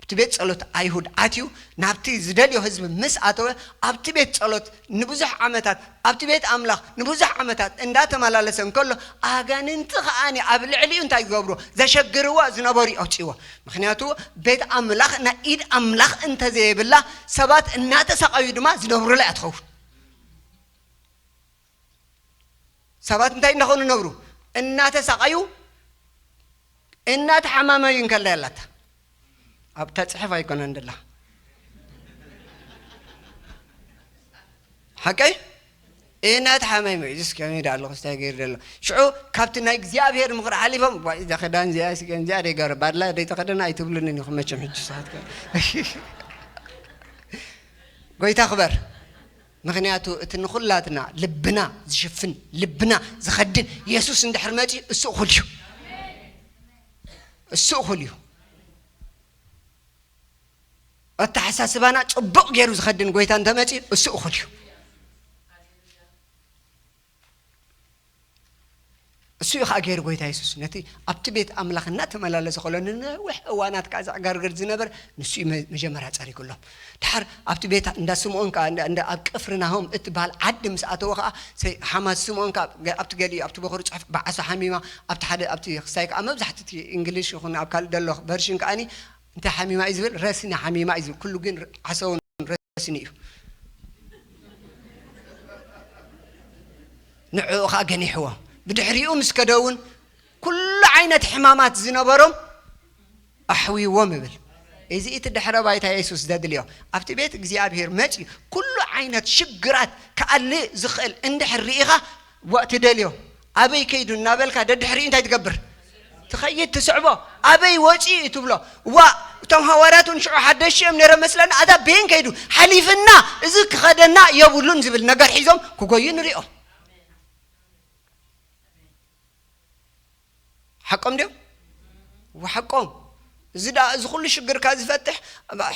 ኣብቲ ቤት ጸሎት ኣይሁድ ኣትዩ፣ ናብቲ ዝደልዮ ህዝቢ ምስ ኣተወ፣ ኣብቲ ቤት ጸሎት ንብዙሕ ዓመታት፣ ኣብቲ ቤት ኣምላኽ ንብዙሕ ዓመታት እንዳተመላለሰ እንከሎ፣ ኣጋንንቲ ከኣኒ ኣብ ልዕሊኡ እንታይ ዝገብርዎ? ዘሸግርዎ ዝነበሩ ኣውጽእዎ። ምኽንያቱ ቤት ኣምላኽ ናይ ኢድ ኣምላኽ እንተዘየብላ፣ ሰባት እናተሳቐዩ ድማ ዝነብሩላ እያ ትኸውን። ሰባት እንታይ እንዳኾኑ ነብሩ? እናተሳቐዩ፣ እናተሓማመዩ እንከላ ያላታ። ኣብታ ጽሑፍ ኣይኮነን ደላ። ሓቀይ? እናተሓማመዩ፣ እዚስ ከመይ ደኣ ኣለኹ፣ ስታይ ገይሩ ደሎ። ሽዑ ካብቲ ናይ እግዚኣብሔር ምኽሪ ሓሊፎም፣ "ዋይ፣ እዛ ክዳን እዚኣ፣ ስገን እዚኣ ደይገር፣ ባድላ ደይተኸደና ኣይትብሉንን ኢኹም መቸም ሕጂ ንስኻትኩም." ጎይታ ክበር። ምኽንያቱ እቲ ንኹላትና ልብና ዝሽፍን፣ ልብና ዝኸድን የሱስ እንድሕር መጺኡ፣ እሱ እኹል እዩ። እሱ እኹል እዩ። ኣተሓሳስባና ጽቡቕ ገይሩ ዝኸድን ጎይታ እንተመጺኡ፣ እሱ እኹል እዩ። እሱ እዩ ኸኣ ገይሩ ጎይታ የሱስ። ነቲ ኣብቲ ቤት ኣምላኽ እናተመላለሰ ከሎ ንነዊሕ እዋናት ከኣ ዘዕጋርግር ዝነበረ ንሱ እዩ መ-፣ መጀመርያ ጸሪጉሎም። ድሓር ኣብቲ ቤት እንዳ ስምዖን ከኣ እንዳ፣ እንዳ ኣብ ቅፍርናሆም እትበሃል ዓዲ ምስ ኣተወ ከኣ ሰይ-፣ ሓማት ስምዖን ከኣ ገ-፣ ኣብቲ ገሊኡ ኣብቲ በኹሪ ጽሑፍ ብዓሶ ሓሚማ፣ ኣብቲ ሓደ ኣብቲ ክሳይ ከኣ መብዛሕትኡ እቲ እንግሊሽ ይኹን ኣብ ካልእ ደሎ ቨርሽን ከኣኒ እንታይ ሓሚማ እዩ ዝብል? ረስኒ ሓሚማ እዩ ዝብል። ኩሉ ግን ር-፣ ዓሶ እውን ረስኒ እዩ። ንዕኡ ኸኣ ገኒሕዎ። ብድሕሪኡ ምስ ከደ እውን ኩሉ ዓይነት ሕማማት ዝነበሮም ኣሕዊዎም ይብል። እዚ እቲ ድሕረ ባይታ የሱስ ዘድልዮ። ኣብቲ ቤት እግዚኣብሔር መጺኡ ኩሉ ዓይነት ሽግራት ክኣልእ ዝኽእል እንድሕር ርኢኻ፣ ዋ፣ ትደልዮ፣ ኣበይ ከይዱ እናበልካ ደድሕሪኡ እንታይ ትገብር? ትኸይድ፣ ትስዕቦ። ኣበይ ወጺኡ እዩ ትብሎ። ዋ፣ እቶም ሃዋርያት እውን ሽዑ ሓደሽ እዮም ነይሮም መስለና፣ ኣታ ቤን ከይዱ ሓሊፍና፣ እዚ ክኸደና የብሉን ዝብል ነገር ሒዞም ክጎዩ ንሪኦም። ሓቆም ድዮም? ወሓቆም። እዚ ደኣ፣ እዚ ኩሉ ሽግርካ ዝፈትሕ፣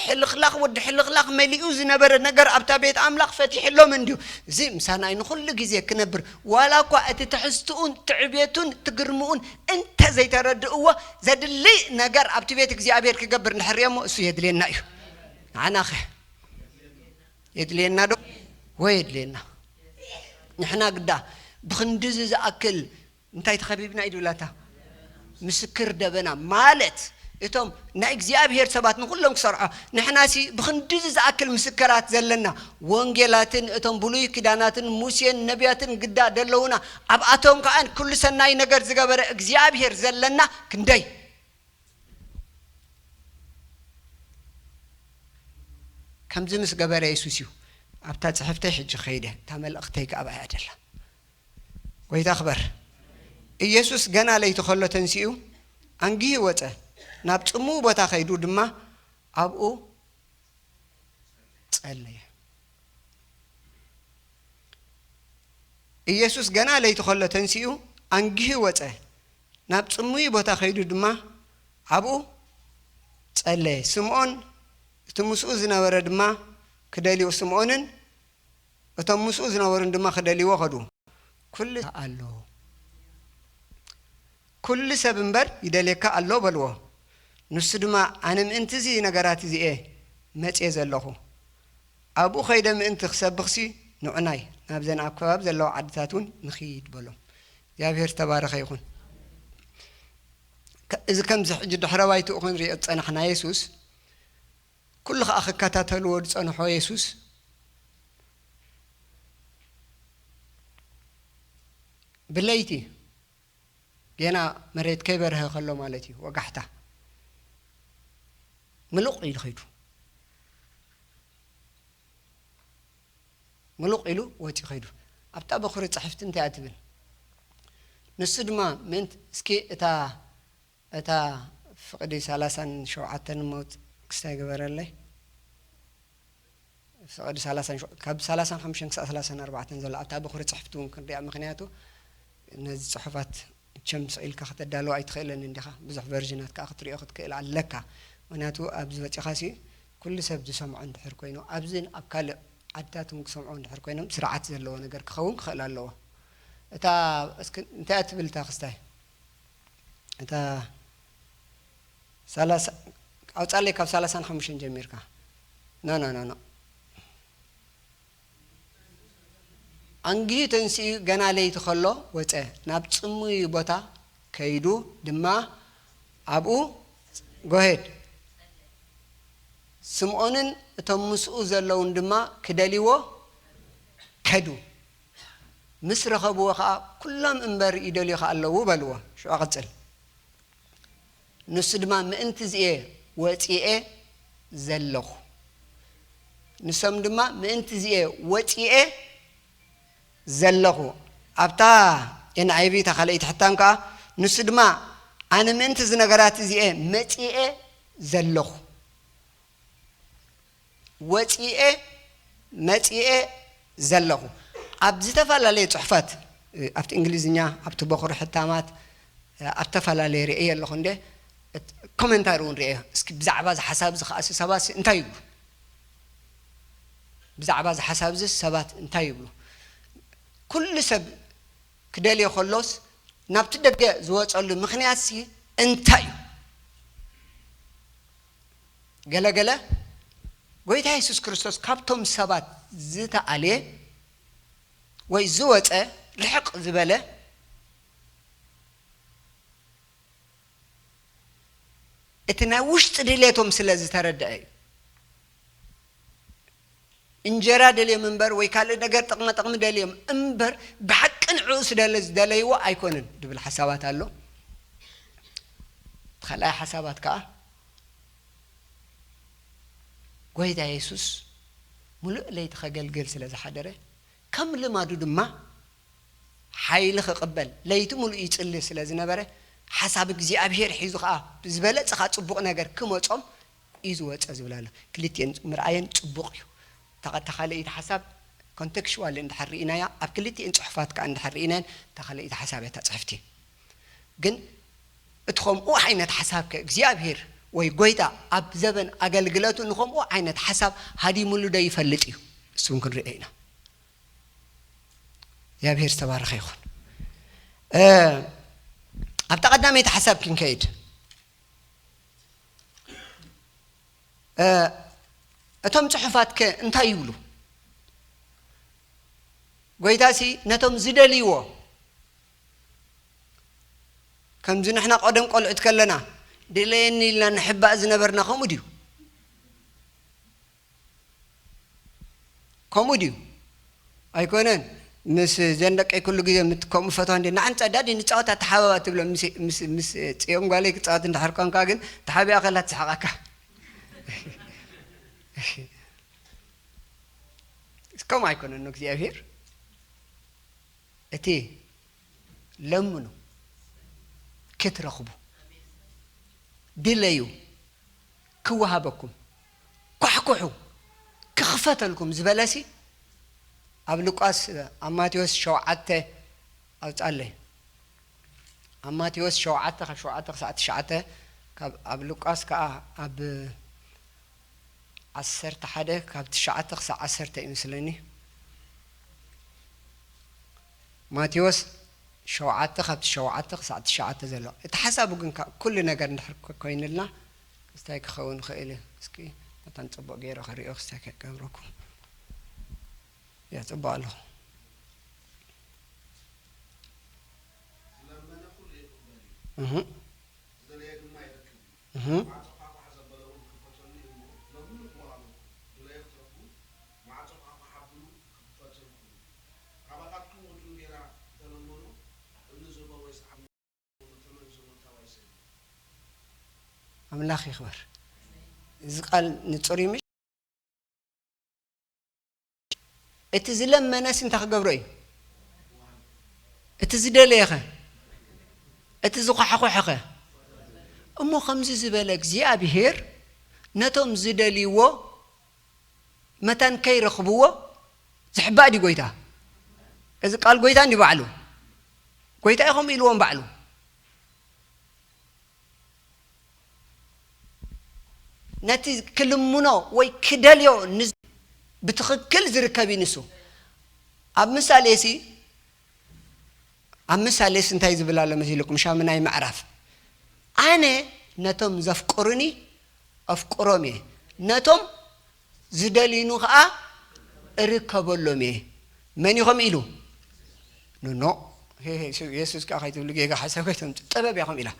ሕልኽላኽ፣ ወዲ ሕልኽላኽ መሊኡ ዝነበረ ነገር ኣብታ ቤት ኣምላኽ ፈቲሕሎም እንድዩ። እዚ ምሳና እዩ ንኹሉ ግዜ ክነብር። ዋላ እኳ እቲ ትሕዝትኡን ትዕቤቱን ትግርምኡን እንተ ዘይተረድእዎ፣ ዘድሊ ነገር ኣብቲ ቤት እግዚኣብሔር ክገብር እንድሕር እሞ እሱ የድልየና እዩ። ንዓናኸ የድልየና ዶ? ወይ የድልየና? ንሕና ግዳ ብኽንድዚ ዝኣክል እንታይ ተኸቢብና እዩ ድብላታ? ምስክር ደበና ማለት እቶም ናይ እግዚኣብሔር ሰባት ንኹሎም ክሰርዖ፣ ንሕናሲ ብኽንድዚ ዝኣክል ምስክራት ዘለና፣ ወንጌላትን እቶም ብሉይ ኪዳናትን ሙሴን ነቢያትን ግዳ ደለውና፣ ኣብኣቶም ከኣ ኩሉ ሰናይ ነገር ዝገበረ እግዚኣብሔር ዘለና ክንደይ? ከምዚ ምስ ገበረ የሱስ እዩ፣ ኣብታ ጽሕፍተይ ሕጂ ኸይደ፣ እታ መልእኽተይ ከኣ ኣብኣ እያ ደላ። ጎይታ ክበር። ኢየሱስ ገና ለይቲ ከሎ ተንሲኡ፣ ኣንጊሁ ወጸ፣ ናብ ጽምው ቦታ ኸይዱ ድማ ኣብኡ ጸለየ። ኢየሱስ ገና ለይቲ ከሎ ተንሲኡ፣ ኣንጊሁ ወጸ፣ ናብ ጽምው ቦታ ኸይዱ ድማ ኣብኡ ጸለየ። ስምዖን፣ እቲ ምስኡ ዝነበረ ድማ ክደልዮ፣ ስምዖንን እቶም ምስኡ ዝነበሩን ድማ ክደልይዎ ኸዱ። ኩሉ ኣሎ፣ ኩሉ ሰብ እምበር ይደልየካ ኣሎ በልዎ። ንሱ ድማ፣ ኣነ ምእንቲ እዚ ነገራት እዚኤ መጽየ ዘለኹ፣ ኣብኡ ኸይደ ምእንቲ ክሰብኽሲ ንዑናይ ናብዘን ኣብ ከባቢ ዘለዋ ዓድታት እውን ንኺድ በሎም። እግዚኣብሔር ዝተባረኸ ይኹን። ከ-፣ እዚ ከምዚ ሕጂ ድሕረ ባይትኡ ክንሪኦ ዝጸናሕና የሱስ፣ ኩሉ ኸኣ ክከታተልዎ ዝጸንሖ የሱስ፣ ብለይቲ ጌና መሬት ከይበርሀ ከሎ ማለት እዩ፣ ወጋሕታ ምሉቕ ኢሉ ኸይዱ። ምሉቕ ኢሉ ወጺኡ ኸይዱ። ኣብታ በኹሪ ጽሕፍቲ እንታይ እያ ትብል? ንሱ ድማ ምእንቲ፣ እስኪ እታ፣ እታ ፍቕዲ ሰላሳን ሸውዓተን መውጽ ክስታይ ግበረለይ። ፍቕዲ ሰላሳን ሸው-፣ ካብ ሰላሳን ሓሙሽተን ክሳብ ሰላሳን ኣርባዕተን ዘሎ ኣብታ በኹሪ ጽሕፍቲ እውን ክንሪኣ፣ ምኽንያቱ ነዚ ጽሑፋት መቸም ስቕ ኢልካ ከተዳልዎ ኣይትኽእልን እንዲኻ። ብዙሕ ቨርዥናት ከኣ ክትሪኦ ክትክእል ኣለካ። ምኽንያቱ ኣብዚ በጺኻሲ ኩሉ ሰብ ዝሰምዖ እንድሕር ኮይኑ፣ ኣብዚን ኣብ ካልእ ዓድታት እውን ክሰምዖ እንድሕር ኮይኖም ስርዓት ዘለዎ ነገር ክኸውን ክኽእል ኣለዎ። እታ እስኪ እንታይ እያ ትብል እታ ክስታይ? እታ ሰላሳ፣ ኣውጻለይ ካብ ሰላሳን ሓሙሽተን ጀሚርካ። ኖ፣ ኖ፣ ኖ፣ ኖ። ኣንጊሁ ተንሲኡ ገና ለይቲ ከሎ ወጸ፣ ናብ ጽሙይ ቦታ ከይዱ ድማ ኣብኡ፣ ጎሄድ። ስምዖንን እቶም ምስኡ ዘለውን ድማ ክደልይዎ ከዱ። ምስ ረኸብዎ ኸኣ፣ "ኩሎም እምበር ይደልዩኻ ኣለዉ" በልዎ። ሽዑ ቀጽል። ንሱ ድማ፣ "ምእንቲ እዚኤ ወጺኤ ዘለኹ።" ንሶም ድማ፣ "ምእንቲ እዚኤ ወጺኤ ዘለኹ።" ኣብታ ኤን ኣይ ቪ እታ ካልኣይቲ ሕታም ከኣ፣ ንሱ ድማ፣ "ኣነ ምእንቲ እዚ ነገራት እዚኤ መጺኤ ዘለኹ።" ወጺኤ መጺኤ ዘለኹ። ኣብ ዝተፈላለየ ጽሑፋት፣ እ፣ ኣብቲ እንግሊዝኛ፣ ኣብቲ በኹሪ ሕታማት፣ እ፣ ኣብ ዝተፈላለየ ርእየ ኣለኹ እንደ፣ እት-፣ ኮመንታሪ እውን ርእየ። እስኪ ብዛዕባ እዚ ሓሳብ እዚ ከኣ ሰባት እንታይ ይብሉ? ብዛዕባ እዚ ሓሳብ እዚ ሰባት እንታይ ይብሉ? ኩሉ ሰብ ክደልዮ ከሎስ ናብቲ ደገ ዝወጸሉ ምኽንያትሲ እንታይ እዩ? ገለ ገለ ጎይታ የሱስ ክርስቶስ ካብቶም ሰባት ዝተኣልየ ወይ ዝወጸ ርሕቕ ዝበለ እቲ ናይ ውሽጢ ድሌቶም ስለ ዝተረድአ እዩ። እንጀራ ደልዮም እምበር ወይ ካልእ ነገር ጥቕማ ጥቕሚ ደልዮም እምበር ብሓቂ ንዕኡ ስደለ-፣ ዝደለይዎ ኣይኮነን ዝብል ሓሳባት ኣሎ። እቲ ካልኣይ ሓሳባት ከኣ ጎይታ የሱስ ምሉእ ለይቲ ከገልግል ስለ ዝሓደረ ከም ልማዱ ድማ ሓይሊ ክቕበል ለይቲ ምሉእ ይጽሊ ስለ ዝነበረ ሓሳብ እግዚኣብሔር ሒዙ ከኣ ብዝበለጸ ከኣ ጽቡቕ ነገር ክመጾም እዩ ዝወጸ ዝብል ኣሎ። ክልቲኤን ምርኣየን ጽቡቕ እዩ። እታ፣ እታ ካልኣይቲ ሓሳብ ኮንቴክስቹዋል እንድሕር ርኢናያ፣ ኣብ ክልቲኤን ጽሑፋት ከኣ እንድሕር ርኢናየን እታ ካልኣይቲ ሓሳብ እያ እታ ጽሕፍቲ። ግን እቲ ከምኡ ዓይነት ሓሳብ ከ እግዚኣብሔር ወይ ጎይታ ኣብ ዘበን ኣገልግለቱ ንኸምኡ ዓይነት ሓሳብ ሃዲሙሉ ዶ ይፈልጥ እዩ? እሱ እውን ክንሪኦ ኢና። እግዚኣብሔር ዝተባረኸ ይኹን። እ፣ ኣብታ ቀዳመይቲ ሓሳብ ክንከይድ። እ፣ እቶም ጽሑፋት ከ እንታይ ይብሉ? ጎይታሲ ነቶም ዝደልይዎ፣ ከምዚ ንሕና ቀደም ቆልዑት ከለና ድለየኒ ኢልና ንሕባእ ዝነበርና ከምኡ ድዩ? ከምኡ ድዩ? ኣይኮነን። ምስ ዘን ደቀይ ኩሉ ግዜ ምት-፣ ከምኡ ፈትዋ እንዴ፣ ንዓን ጸዳዲ ንጻወት ኣተሓባባ ትብሎ። ምስ፣ ምስ፣ ምስ ጽዮን ጓለይ ክጻወት እንድሕር ኮንካ ግን ተሓቢኣ ከላ ትስሕቐካ። ከምኡ ኣይኮነን እግዚኣብሔር። እቲ ለምኑ ክትረኽቡ፣ ድለዩ ክወሃበኩም፣ ኳሕኩሑ ክኽፈተልኩም ዝበለሲ ኣብ ሉቃስ፣ ኣብ ማቴዎስ ሸውዓተ ኣውጻለይ። ኣብ ማቴዎስ ሸውዓተ ካብ ሸውዓተ ክሳዕ ትሽዓተ፣ ካብ፣ ኣብ ሉቃስ ከኣ ኣብ ዓሰርተ ሓደ ካብ ትሽዓተ ክሳዕ ዓሰርተ እዩ ምስለኒ። ማቴዎስ ሸውዓተ ካብ ሸውዓተ ክሳዕ ትሽዓተ ዘሎ። እቲ ሓሳቡ ግን ካብ ኩሉ ነገር እንድሕር ኮ-፣ ኮይኑልና ክስታይ ክኸውን ይኽእል እዩ። እስኪ መታን ጽቡቕ ገይረ ክርእዮ ክስታይ ከገብረኩም። ያ፣ ጽቡቕ ኣለኹ። እህ፣ ዝደለየ ድማ ይረክብ እዩ። እህ። ማዕጾ ኳኳ ዘበለ እውን ክኸፈተሉ እዩ እሞ፣ ለምኑ እሞ ኣበልኩም፣ ድለዮ ክትረኽቡ፣ ማዕጾ ኳኳ ሓብሉ ክኸፈተልኩም እዩ። ካባታትኩም ወዲ እንጌራ እንተለመኖ፣ እምኒ ዝህቦ ወይስ ዓቢ ተመን ዝህቦ እንታይ ዋይስ እዩ? ኣምላኽ ይኽበር። እዚ ቃል ንጹር እዩ፣ ምሽ? እቲ ዝለመነስ እንታይ ክገብሮ እዩ? እቲ ዝደለየኸ? እቲ ዝኳሕኩሐኸ? እሞ ከምዚ ዝበለ እግዚኣብሄር ነቶም ዝደልይዎ መታን ከይረኽብዎ ዝሕባእ ድዩ ጎይታ? እዚ ቃል ጎይታ እንዲ ባዕሉ። ጎይታ እዩ ከምኡ ኢልዎም ባዕሉ። ነቲ ክልምኖ ወይ ክደልዮ ንዝ-፣ ብትኽክል ዝርከብ እዩ ንሱ። ኣብ ምሳሌ ሲ፣ ኣብ ምሳሌስ እንታይ ዝብል ኣሎ መሲልኩም? ሻምናይ ምዕራፍ፣ "ኣነ ነቶም ዘፍቅሩኒ ኣፍቅሮም እየ፣ ነቶም ዝደልዩኒ ኸኣ እርከበሎም እየ." መን እዩ ከምኡ ኢሉ? ኖ፣ ኖ። ሄ፣ ሄ፣ ሱ-፣ የሱስ ከኣ ከይትብሉ ጌጋ ሓሳብ ከይተምጽኡ። ጥበብ እያ ከምኡ ኢላ።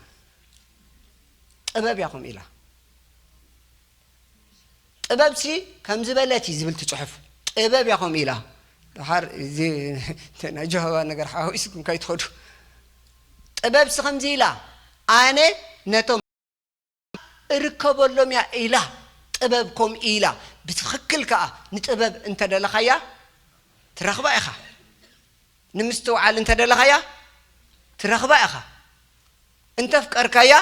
ጥበብ እያ ከምኡ ኢላ። ጥበብሲ ከምዚ በለት እዩ ዝብል እቲ ጽሑፍ። ጥበብ እያ ከምኡ ኢላ። ደሓር እዚ ናይ ጀሆዋ ነገር ሓዊስኩም ከይትኸዱ። ጥበብሲ ከምዚ ኢላ፣ "ኣነ ነቶም እርከበሎም እያ" ኢላ። ጥበብ ከምኡ ኢላ። ብትኽክል ከኣ ንጥበብ እንተደለኻያ ትረኽባ ኢኻ። ንምስትውዓል እንተደለኻያ ትረኽባ ኢኻ። እንተፍቀርካያ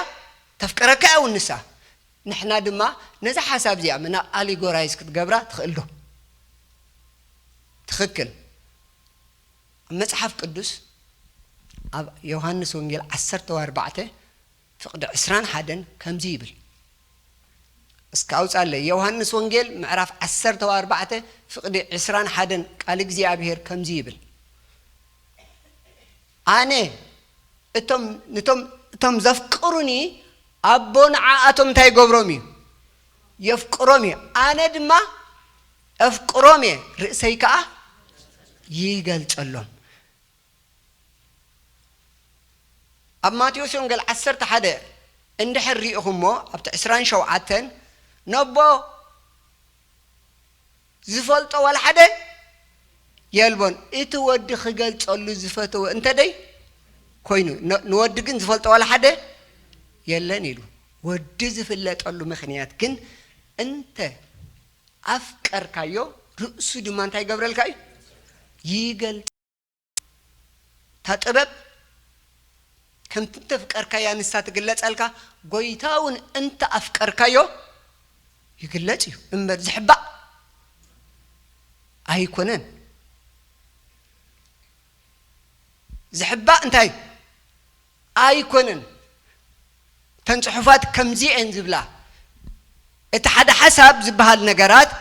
ተፍቀረካ እያ እውን ንሳ። ንሕና ድማ ነዛ ሓሳብ እዚኣ ምና ኣሊጎራይዝ ክትገብራ ትኽእል ዶ? ትኽክል። ኣብ መጽሓፍ ቅዱስ ኣብ ዮሃንስ ወንጌል ዓሰርተ ኣርባዕተ ፍቕዲ ዕስራን ሓደን ከምዚ ይብል። እስከ ኣውጻለይ። ዮሃንስ ወንጌል ምዕራፍ ዓሰርተ ኣርባዕተ ፍቕዲ ዕስራን ሓደን ቃል እግዚኣብሔር ከምዚ ይብል። ኣነ እቶም፣ ንቶም፣ እቶም ዘፍቅሩኒ ኣቦ ንዓኣቶም እንታይ ይገብሮም እዩ? የፍቅሮም እዩ። ኣነ ድማ ኣፍቅሮም እየ፣ ርእሰይ ከኣ ይገልጸሎም። ኣብ ማቴዎስ ወንጌል ዓሰርተ ሓደ እንድሕር ሪኢኹሞ፣ ኣብቲ ዕስራን ሸውዓተን፣ ነቦ ዝፈልጦ ዋላ ሓደ የልቦን፣ እቲ ወዲ ክገልጸሉ ዝፈተወ እንተ ደይ ኮይኑ፣ ን-፣ ንወዲ ግን ዝፈልጦ ዋላ ሓደ የለን ኢሉ። ወዲ ዝፍለጠሉ ምኽንያት ግን እንተ ኣፍቀርካዮ፣ ርእሱ ድማ እንታይ ይገብረልካ እዩ? ይገልጽ። እታ ጥበብ ከምቲ እንተፍቀርካያ ንሳ ትግለጸልካ፣ ጎይታ እውን እንተ ኣፍቀርካዮ ይግለጽ እዩ እምበር ዝሕባእ ኣይኮነን። ዝሕባእ እንታይ ኣይኮነን። እተን ጽሑፋት ከምዚ እየን ዝብላ። እቲ ሓደ ሓሳብ ዝበሃል ነገራት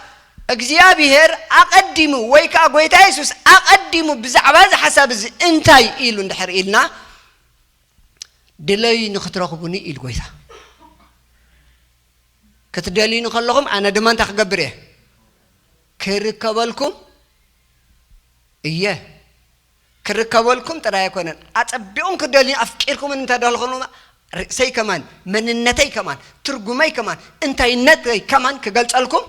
እግዚኣብሔር ኣቐዲሙ ወይ ከኣ ጎይታ የሱስ ኣቐዲሙ ብዛዕባ እዚ ሓሳብ እዚ እንታይ ኢሉ እንድሕር ኢልና፣ "ድለዩ ንኽትረኽቡኒ" ኢሉ ጎይታ። "ክትደልዩኒ ከለኹም ኣነ ድማ እንታይ ክገብር እየ? ክርከበልኩም እየ." ክርከበልኩም ጥራይ ኣይኮነን፣ ኣጸቢቑም ክደልዩ ኣፍቂርኩም እንተደልኹም፣ ርእሰይ ከማን፣ መንነተይ ከማን፣ ትርጉመይ ከማን፣ እንታይነተይ ከማን ክገልጸልኩም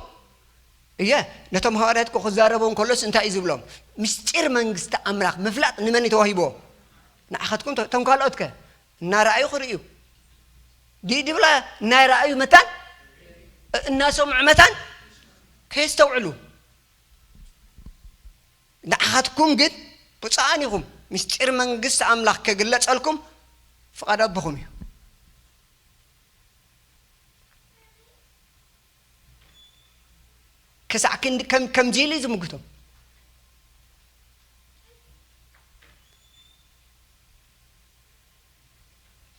እየ። ነቶም ሃዋርያት እኮ ክዛረቦም ከሎስ እንታይ እዩ ዝብሎም? ምስጢር መንግስቲ ኣምላኽ ምፍላጥ ንመን እዩ ተዋሂብዎ? ንዓኻትኩም ተ-፣ እቶም ካልኦት ከ? እናረኣዩ ክርእዩ። ድዩ ድብላ እናረኣዩ መታን፣ እናሰምዑ መታን ከየስተውዕሉ። ንዓኻትኩም ግን ብፁዓን ኢኹም፣ ምስጢር መንግስቲ ኣምላኽ ክግለጸልኩም ፍቓድ ኣቦኹም እዩ። ክሳዕ ክንዲ ከም-፣ ከምዚ ኢሉ እዩ ዝምግቶም።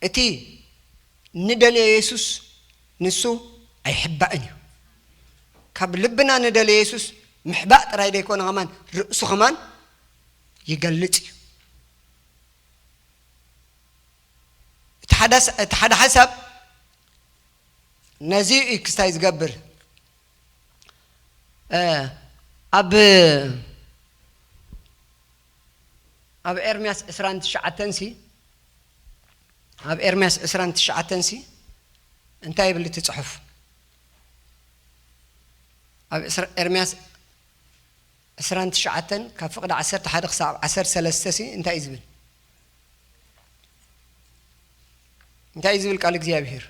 እቲ ንደልዮ የሱስ ንሱ ኣይሕባእን እዩ። ካብ ልብና ንደልዮ የሱስ ምሕባእ ጥራይ ዘይኮነ ከማን ርእሱ ከማን ይገልጽ እዩ። እቲ ሓደ ስ-፣ እቲ ሓደ ሓሳብ ነዚ እዩ ክስታይ ዝገብር። እ፣ ኣብ፣ ኣብ ኤርምያስ ዕስራን ትሽዓተን ሲ ኣብ ኤርምያስ ዕስራን ትሽዓተን ሲ እንታይ ይብል እቲ ጽሑፍ? ኣብ ዕስራ- ኤርምያስ ዕስራን ትሽዓተን ካብ ፍቕዲ ዓሰርተ ሓደ ክሳብ ዓሰርተ ሰለስተ ሲ እንታይ እዩ ዝብል? እንታይ እዩ ዝብል ቃል እግዚኣብሔር?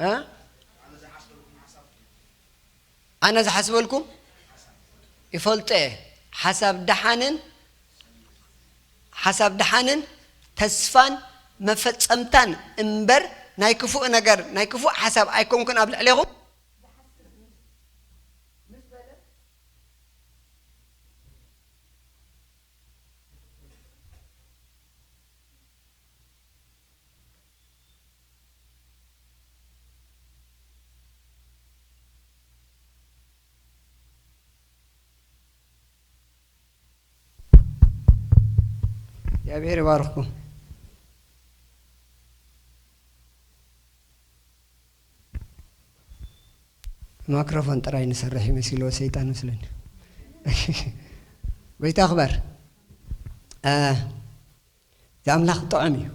እ? ኣነ ዝሓስበልኩም ይፈልጦ እየ። ሓሳብ ደሓንን ሓሳብ ደሓንን ተስፋን መፈጸምታን እምበር ናይ ክፉእ ነገር ናይ ክፉእ ሓሳብ ኣይኮንኩን ኣብ ልዕሌኹም። እግዚኣብሔር ይባርኽኩም። ማክሮፎን ጥራይ ንሰርሕ ይመሲልዎ ሰይጣን መስለኒ። ጎይታ ክበር። እ፣ እዚ ኣምላኽ ጥዑም እዩ።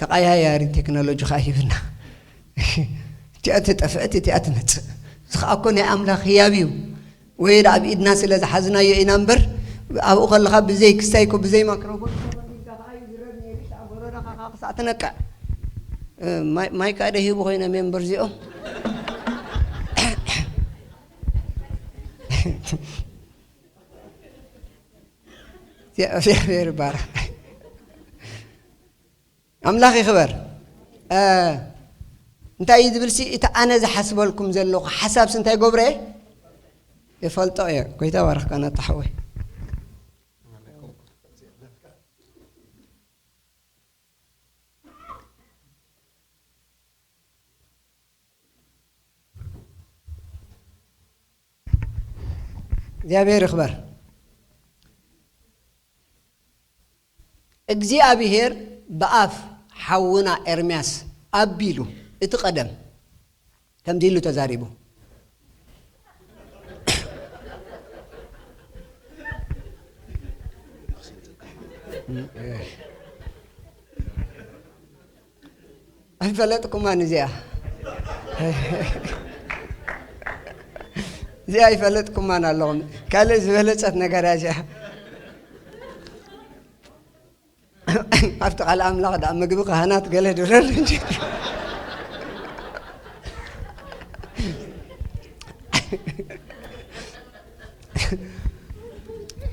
ተቐያያሪ ቴክኖሎጂ ኸዓ ሂብና። እቲኣ ትጠፍእት፣ እቲኣ ትመጽእ። እዚ ኸዓ እኮ ናይ ኣምላኽ ህያብ እዩ። ወይ ደኣ ኣብ ኢድና ስለ ዝሓዝናዮ ኢና እምበር፣ ኣብኡ ከለኻ ብዘይ ክስታይ እኮ ብዘይ ማክሮፎን ተቐቢልካ ኸዓ ይዝረብ ነይሩ፣ ክሳዕ ጎረኻ ኸዓ ክሳዕ ትነቅዕ። እ፣ ማይ-፣ ማይክ ከኣ ደሂቡ ኮይኖም እዮም እምበር እዚኦም። እግዚኣብሔር ይባረኽ። ኣምላኽ ይኽበር። እ፣ እንታይ እዩ ዝብል ሲ፣ እቲ ኣነ ዝሓስበልኩም ዘለኹ ሓሳብሲ እንታይ ገብረ እየ? ይፈልጦ እየ። ጎይታ ባርኽካ ናታ ሓወይ። እግዚኣብሔር ይኽበር። እግዚኣብሔር ብኣፍ ሓውና ኤርምያስ ኣቢሉ እቲ ቀደም ከምዚ ኢሉ ተዛሪቡ። ኣይፈለጥኩማን እዚኣ። እዚኣ ኣይፈለጥኩማን ኣለኹም። ካልእ ዝበለጸት ነገር እያ እዚኣ። ኣብቲ ቃል ኣምላኽ ደኣ ምግቢ ካህናት ገለ ድረር እንጂ።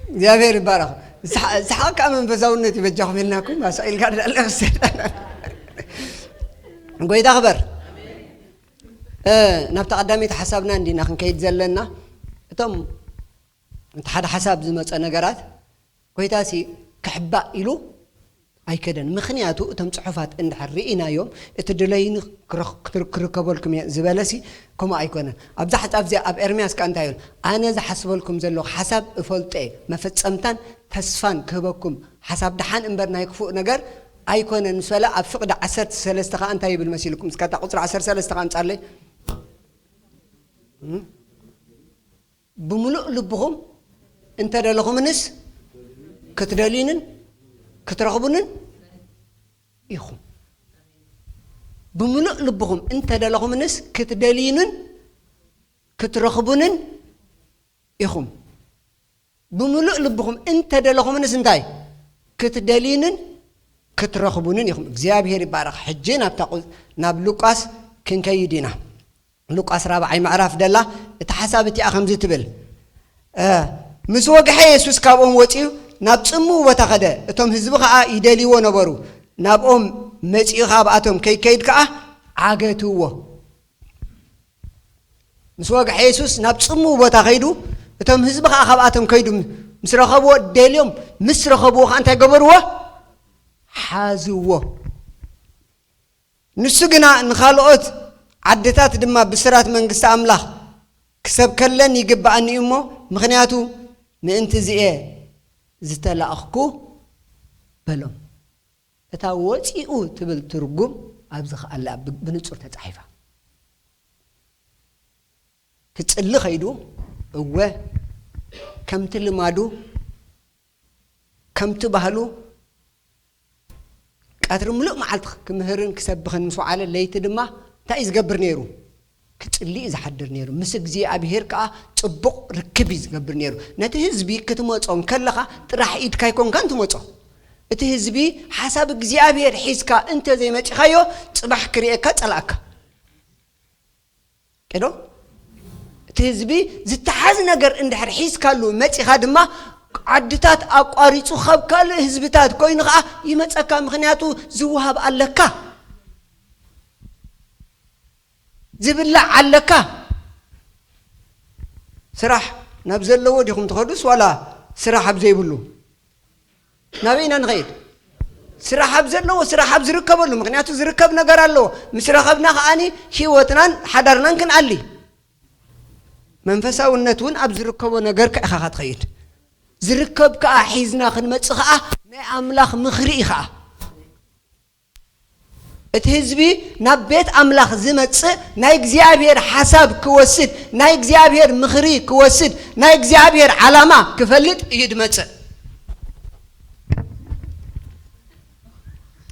እግዚኣብሔር ይባረኽ። ዝሓ-፣ ዝሓቕካ መንፈሳውነት ይበጃኹም ኢልናኩም፣ ኣስቕ ኢልካ ደኣ ኣለኽስ። ጎይታ ክበር። እ፣ ናብታ ቀዳመይቲ ሓሳብና እንዲና ክንከይድ ዘለና። እቶም እቲ ሓደ ሓሳብ ዝመጸ ነገራት፣ ጎይታሲ ክሕባእ ኢሉ ኣይከደን። ምኽንያቱ እቶም ጽሑፋት እንድሕር ርኢናዮም፣ እቲ ድለይኒ ክረኽ-፣ ክር-፣ ክርከበልኩም እየ ዝበለሲ ከምኡ ኣይኮነን። ኣብዛ ሓጻብ እዚኣ ኣብ ኤርምያስ ከኣ እንታይ ይብል? ኣነ ዝሓስበልኩም ዘለኹ ሓሳብ እፈልጦ እየ፣ መፈጸምታን ተስፋን ክህበኩም፣ ሓሳብ ደሓን እምበር ናይ ክፉእ ነገር ኣይኮነን ምስ በለ፣ ኣብ ፍቕዲ ዓሰርተ ሰለስተ ከኣ እንታይ ይብል መሲልኩም? እስከ እታ ቁጽሪ ዓሰርተ ሰለስተ ከኣ ኣምጻለይ። እም? ብምሉእ ልብኹም እንተደለኹምንስ ክትደልዩንን ክትረኽቡንን ኢኹም። ብምሉእ ልብኹም እንተደለኹምንስ ክትደልዩንን ክትረኽቡንን ኢኹም። ብምሉእ ልብኹም እንተደለኹምንስ እንታይ? ክትደልዩንን ክትረኽቡንን ኢኹም። እግዚኣብሔር ይባረኽ። ሕጂ ናብታ ቁ-፣ ናብ ሉቃስ ክንከይድ ኢና። ሉቃስ ራብዓይ ምዕራፍ ደላ እታ ሓሳብ እቲኣ ከምዚ ትብል፣ እ፣ ምስ ወግሐ የሱስ ካብኦም ወጺኡ ናብ ጽምው ቦታ ኸደ። እቶም ህዝቢ ኸኣ ይደልይዎ ነበሩ። ናብኦም መጺኡ ኻብኣቶም ከይከይድ ከኣ ዓገትዎ። ምስ ወግሐ የሱስ ናብ ጽምው ቦታ ኸይዱ፣ እቶም ህዝቢ ኸኣ ካብኣቶም ከይዱ ምስ ረኸብዎ፣ ደልዮም ምስ ረኸብዎ ኸኣ እንታይ ገበርዎ? ሓዝዎ። ንሱ ግና ንኻልኦት ዓድታት ድማ ብስራት መንግስቲ ኣምላኽ ክሰብከለን ይግብኣኒ እዩ እሞ፣ ምኽንያቱ ምእንቲ እዚ እየ ዝተላእኽኩ በሎም። እታ ወፂኡ ትብል ትርጉም ኣብዚ ኸኣላ ብ-፣ ብንጹር ተጻሒፋ። ክጽሊ ኸይዱ፣ እወ፣ ከምቲ ልማዱ፣ ከምቲ ባህሉ፣ ቀትሪ ምሉእ መዓልቲ ክምህርን ክሰብኽን ምስ ወዓለ፣ ለይቲ ድማ እንታይ እዩ ዝገብር ነይሩ? ክጽሊ እዩ ዝሓድር ነይሩ። ምስ እግዚኣብሔር ከኣ ጽቡቕ ርክብ እዩ ዝገብር ነይሩ። ነቲ ህዝቢ ክትመጾ እንከለኻ ጥራሕ ኢድካ ኣይኮንካን ትመጾ። እቲ ህዝቢ ሓሳብ እግዚኣብሔር ሒዝካ እንተ ዘይመጺኻዮ፣ ጽባሕ ክርእየካ ጸላእካ። ዶ? እቲ ህዝቢ ዝተሓዝ ነገር እንድሕር ሒዝካሉ መጺኻ ድማ፣ ዓድታት ኣቋሪጹ ካብ ካልእ ህዝብታት ኮይኑ ኸኣ ይመጸካ። ምኽንያቱ ዝወሃብ ኣለካ፣ ዝብላዕ ኣለካ። ስራሕ ናብ ዘለዎ ዲኹም ትኸዱስ ዋላ ስራሕ ኣብ ዘይብሉ? ናበይ ኢና ንኸይድ? ስራሕ ኣብ ዘለዎ፣ ስራሕ ኣብ ዝርከበሉ። ምኽንያቱ ዝርከብ ነገር ኣለዎ። ምስ ረኸብና ከኣኒ ህይወትናን ሓዳርናን ክንኣሊ። መንፈሳውነት እውን ኣብ ዝርከቦ ነገር ከ ኢኻ ትኸይድ። ዝርከብ ከኣ ሒዝና ክንመጽእ ከኣ ናይ ኣምላኽ ምኽሪ እዩ ከኣ። እቲ ህዝቢ ናብ ቤት ኣምላኽ ዝመጽእ ናይ እግዚኣብሔር ሓሳብ ክወስድ፣ ናይ እግዚኣብሔር ምኽሪ ክወስድ፣ ናይ እግዚኣብሔር ዓላማ ክፈልጥ እዩ ዝመጽእ።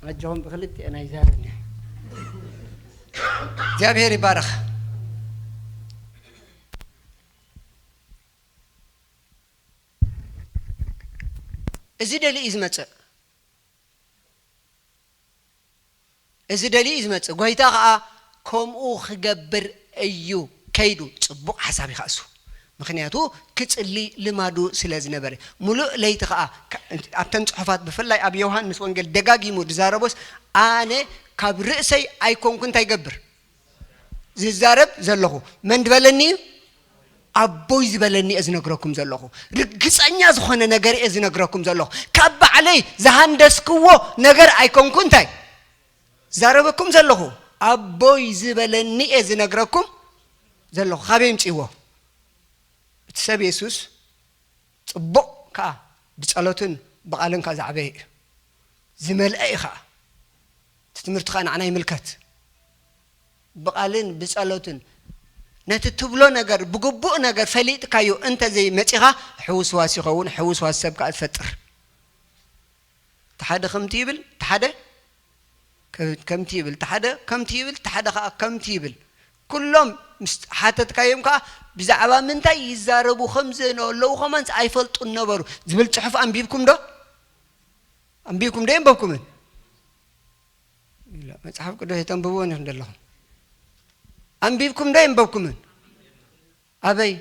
ኣጆኹም ብክልቲኤን ኣይዛረብን እየ። እግዚኣብሔር ይባረኽ። እዚ ደልዩ እዩ ዝመጽእ። እዚ ደልዩ እዩ ዝመጽእ። ጐይታ ኸኣ ከምኡ ኽገብር እዩ ከይዱ። ጽቡቕ ሓሳብ እዩ ኸኣ እሱ። ምኽንያቱ ክጽሊ ልማዱ ስለ ዝነበረ። ሙሉእ ለይቲ ኸኣ ከ-፣ ኣብተን ጽሑፋት ብፍላይ ኣብ ዮሃንስ ወንጌል ደጋጊሙ ዝዛረቦስ፣ ኣነ ካብ ርእሰይ ኣይኮንኩ እንታይ ይገብር? ዝዛረብ ዘለኹ። መን ዝበለኒ እዩ? ኣቦይ ዝበለኒ እየ ዝነግረኩም ዘለኹ። ርግጸኛ ዝኾነ ነገር እየ ዝነግረኩም ዘለኹ። ካብ ባዕለይ ዝሃንደስክዎ ነገር ኣይኮንኩ እንታይ ዛረበኩም ዘለኹ። ኣቦይ ዝበለኒ እየ ዝነግረኩም ዘለኹ። ካበይ ኣምጺእዎ? እቲ ሰብ የሱስ ጽቡቕ ከኣ ብጸሎትን ብቓልን ከኣ ዝዓበየ እዩ። ዝመልአ እዩ ከኣ። እቲ ትምህርቲ ከኣ ንዓና ይምልከት። ብቓልን ብጸሎትን ነቲ ትብሎ ነገር ብግቡእ ነገር ፈሊጥካዮ እንተ ዘይመጺኻ፣ ሕውስዋስ ይኸውን። ሕውስዋስ ሰብ ከኣ ትፈጥር። እቲ ሓደ ከምቲ ይብል፣ እቲ ሓደ ከ-፣ ከምቲ ይብል፣ እቲ ሓደ ከምቲ ይብል፣ እቲ ሓደ ከኣ ከምቲ ይብል። ኩሎም ምስ ሓተትካዮም ከኣ ብዛዕባ ምንታይ ይዛረቡ ከም ዘለዉ ከማንስ ኣይፈልጡን ነበሩ ዝብል ጽሑፍ ኣንቢብኩም ዶ? ኣንቢብኩም ዶ የንበብኩምን? ኢላ፣ መጽሓፍ ቅዱስ ኣይተንብብዎን ኢኹም ዘለኹም። ኣንቢብኩም ዶ የንበብኩምን? ኣበይ?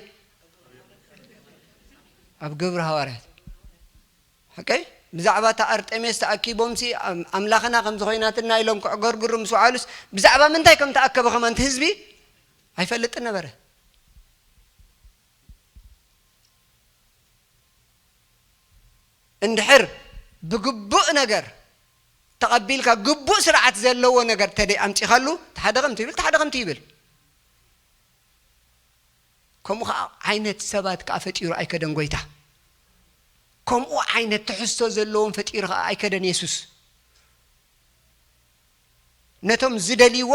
ኣብ ግብሪ ሃዋርያት። ሓቀይ? ብዛዕባ እታ ኣርጤሜስ ተኣኪቦምሲ ኣም-፣ ኣምላኽና ከም ዝኾይናትና ኢሎም ክዕገርግሩ ምስ ወዓሉስ፣ ብዛዕባ ምንታይ ከም ተኣከበ ከማን እቲ ህዝቢ ኣይፈልጥን ነበረ። እንድሕር ብግቡእ ነገር ተቐቢልካ፣ ግቡእ ስርዓት ዘለዎ ነገር ተደይ ኣምጺኻሉ፣ እቲ ሓደ ከምቲ ይብል፣ እቲ ሓደ ከምቲ ይብል። ከምኡ ኸዓ ዓይነት ሰባት ከኣ ፈጢሩ ኣይከደን ጐይታ። ከምኡ ዓይነት ትሕዝቶ ዘለዎም ፈጢሩ ኸዓ ኣይከደን የሱስ። ነቶም ዝደልይዎ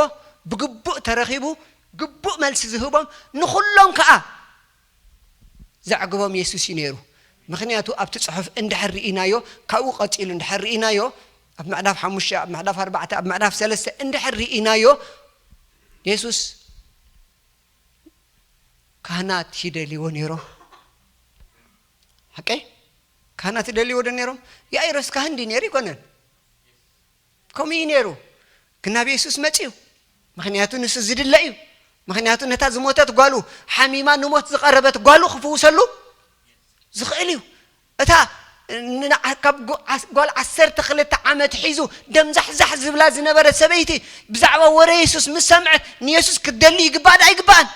ብግቡእ ተረኺቡ፣ ግቡእ መልሲ ዝህቦም፣ ንኹሎም ከኣ ዘዕግቦም የሱስ እዩ ነይሩ። ምኽንያቱ ኣብቲ ጽሑፍ እንድሕር ርኢናዮ፣ ካብኡ ቀጺሉ እንድሕር ርኢናዮ፣ ኣብ ምዕራፍ ሓሙሽተ፣ ኣብ ምዕራፍ ኣርባዕተ፣ ኣብ ምዕራፍ ሰለስተ እንድሕር ርኢናዮ፣ የሱስ ካህናት ይደልይዎ ነይሮም። ሓቀይ? ካህናት ይደልይዎ ዶ ነይሮም? ያኢሮስ ካህን ድዩ ነይሩ? ኣይኮነን። ከምኡ እዩ ነይሩ። ግን ናብ የሱስ መጺኡ። ምኽንያቱ ንሱ ዝድለ እዩ። ምኽንያቱ ነታ ዝሞተት ጓሉ፣ ሓሚማ ንሞት ዝቐረበት ጓሉ ክፍውሰሉ ዝኽእል እዩ። እታ ንዓ-፣ ካብ ጎ-፣ ዓስ-፣ ጓል ዓሰርተ ክልተ ዓመት ሒዙ ደምዛሕዛሕ ዝብላ ዝነበረ ሰበይቲ ብዛዕባ ወረ የሱስ ምስ ሰምዐት ንየሱስ ክትደሊ ይግባእ ዶ ኣይግባእን?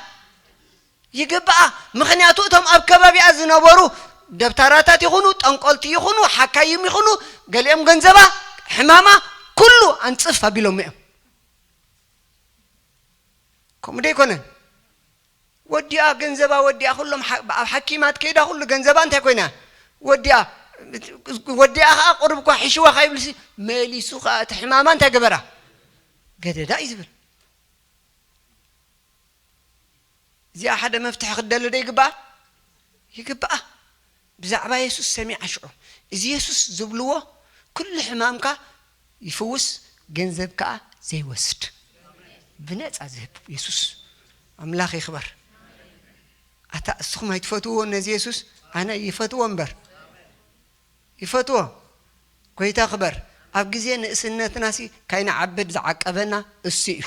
ይግባኣ። ምኽንያቱ እቶም ኣብ ከባቢኣ ዝነበሩ ደብታራታት ይኹኑ፣ ጠንቆልቲ ይኹኑ፣ ሓካይም ይኹኑ፣ ገሊኦም ገንዘባ፣ ሕማማ፣ ኩሉ ኣንጽፍ ኣቢሎሞ እዮም። ከምኡ ዶ ኣይኮነን? ወዲኣ ገንዘባ ወዲኣ፣ ኩሎም ሓ-፣ ኣብ ሓኪማት ከይዳ ኩሉ ገንዘባ እንታይ ኮይና? ወዲኣ፣ ወዲኣ ኸዓ ቁሩብ እኳ ሕሽዋ ካይብልሲ፣ መሊሱ ኸዓ እቲ ሕማማ እንታይ ገበራ? ገደዳ እዩ ዝብል። እዚኣ ሓደ መፍትሒ ክትደሊ ዶ ይግባኣ? ይግባኣ። ብዛዕባ የሱስ ሰሚዓ ሽዑ፣ እዚ የሱስ ዝብልዎ ኩሉ ሕማምካ ይፍውስ፣ ገንዘብ ከኣ ዘይወስድ፣ ብነጻ ዝህብ የሱስ ኣምላኽ ይኽበር። ኣታ እስኹም ኣይትፈትውዎ ነዚ የሱስ? ኣነ ይፈትዎ እምበር፣ ይፈትዎ። ጎይታ ክበር። ኣብ ግዜ ንእስነትናሲ ካይንዓብድ ዝዓቀበና እሱ እዩ።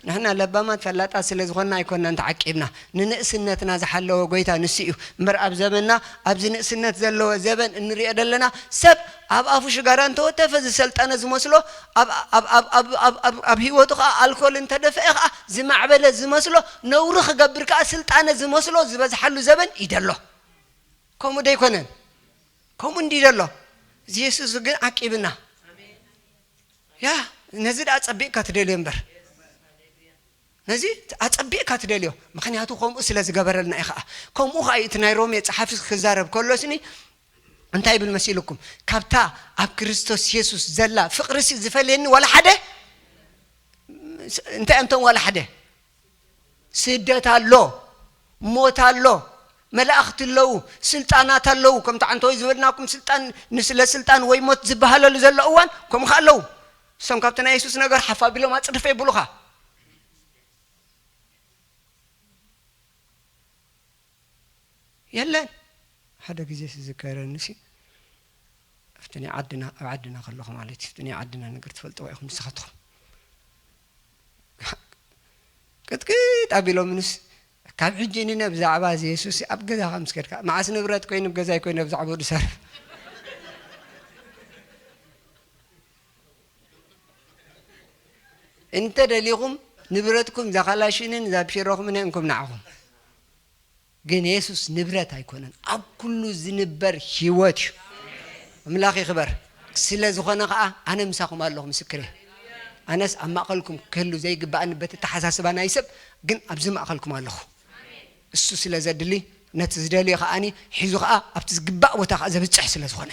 ንሕና ለባማት ፈላጣት ስለ ዝኾንና ኣይኮንናን ተዓቂብና። ንንእስነትና ዝሓለወ ጎይታ ንሱ እዩ። እምበር ኣብ ዘመንና፣ ኣብዚ ንእስነት ዘለዎ ዘበን እንሪኦ ዘለና ሰብ ኣብ ኣፉ ሽጋራ እንተወተፈ ዝሰልጠነ ዝመስሎ፣ ኣብ፣ ኣብ፣ ኣብ፣ ኣብ፣ ኣብ፣ ኣብ፣ ኣብ ህይወቱ ከኣ ኣልኮል እንተደፍአ ከኣ ዝማዕበለ ዝመስሎ፣ ነውሪ ክገብር ከኣ ስልጣነ ዝመስሎ ዝበዝሓሉ ዘበን እዩ ዘሎ። ከምኡ ዶ ኣይኮነን? ከምኡ እንዲ ዘሎ። እዚ የሱስ ግን ዓቂብና። ያ፣ ነዚ ደኣ ጸቢቕካ ትደልዮ እምበር። ነዚ ኣጸቢቕካ ትደልዮ። ምኽንያቱ ከምኡ ስለ ዝገበረልና እዩ ኸኣ። ከምኡ ኸኣ እዩ እቲ ናይ ሮሜ ጸሓፊ ክዛረብ ከሎስኒ እንታይ ይብል መሲልኩም? ካብታ ኣብ ክርስቶስ የሱስ ዘላ ፍቕሪሲ ዝፈልየኒ ዋላ ሓደ? እንታይ እዮም እቶም ዋላ ሓደ? ስደት ኣሎ፣ ሞት ኣሎ፣ መላእኽቲ ኣለዉ፣ ስልጣናት ኣለዉ። ከምቲ ዓንተወይ ዝበልናኩም ስልጣን፣ ንስለ ስልጣን ወይ ሞት ዝበሃለሉ ዘሎ እዋን ከምኡ ከኣ ኣለዉ። እሶም ካብቲ ናይ የሱስ ነገር ሓፍ ኣቢሎም ኣጽድፍ የብሉኻ። የለን። ሓደ ግዜ ዝዝከረኒ ሲ፣ ኣብቲ ናይ ዓድና፣ ኣብ ዓድና ከለኹ ማለት እዩ፣ ኣብቲ ናይ ዓድና ነገር ትፈልጥዎ ኢኹም ንስኻትኩም። ቅጥቅጥ ኣቢሎምንስ፣ ካብ ሕጂ ንነ ብዛዕባ እዚ የሱስ ኣብ ገዛኻ ምስ ከድካ፣ መዓስ ንብረት ኮይኑ፣ ኣብ ገዛይ ኮይኑ፣ ኣብ ዛዕባኡ ድሰርፍ። እንተ ደሊኹም፣ ንብረትኩም እዛ ካላሽንን እዛ ብሽሮኹምን እንኩም ንዓኹም። ግን የሱስ ንብረት ኣይኮነን፣ ኣብ ኩሉ ዝንበር ህይወት እዩ። ኣምላኽ ይኽበር። ስለ ዝኾነ ኸኣ ኣነ ምሳኹም ኣለኹ፣ ምስክር እየ። ኣነስ ኣብ ማእከልኩም ክህሉ ዘይግብኣኒ በቲ ኣተሓሳስባ ናይ ሰብ፣ ግን ኣብዚ ማእከልኩም ኣለኹ። እሱ ስለ ዘድሊ፣ ነቲ ዝደልዮ ኸኣኒ ሒዙ ኸኣ ኣብቲ ዝግባእ ቦታ ኸኣ ዘብጽሕ ስለ ዝኾነ።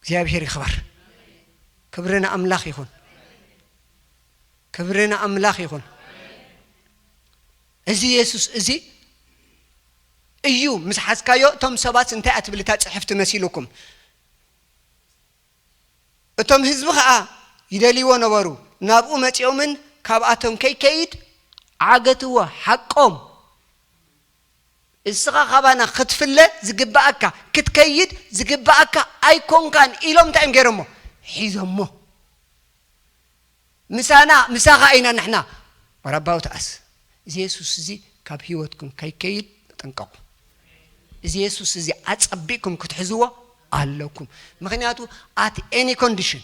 እግዚኣብሔር ይኽበር። ክብሪ ንኣምላኽ ይኹን። ክብሪ ንኣምላኽ ይኹን። እዚ የሱስ እዚ እዩ ምስ ሓዝካዮ፣ እቶም ሰባት እንታይ እያ ትብል እታ ጽሕፍቲ መሲሉኩም? እቶም ህዝቢ ኸኣ ይደልይዎ ነበሩ። ናብኡ መጺኦምን ካብኣቶም ከይከይድ ዓገትዎ፣ ሓቆም። እስኻ ካባና ክትፍለ ዝግብኣካ፣ ክትከይድ ዝግብኣካ ኣይኮንካን ኢሎም እንታይ እዮም ገይሮሞ? ሒዞሞ። ምሳና፣ ምሳኻ ኢና ንሕና። What about us? እዚ የሱስ እዚ ካብ ህይወትኩም ከይከይድ ተጠንቀቑ። እዚ የሱስ እዚ ኣጸቢቕኩም ክትሕዝዎ ኣለኩም። ምኽንያቱ at any condition፣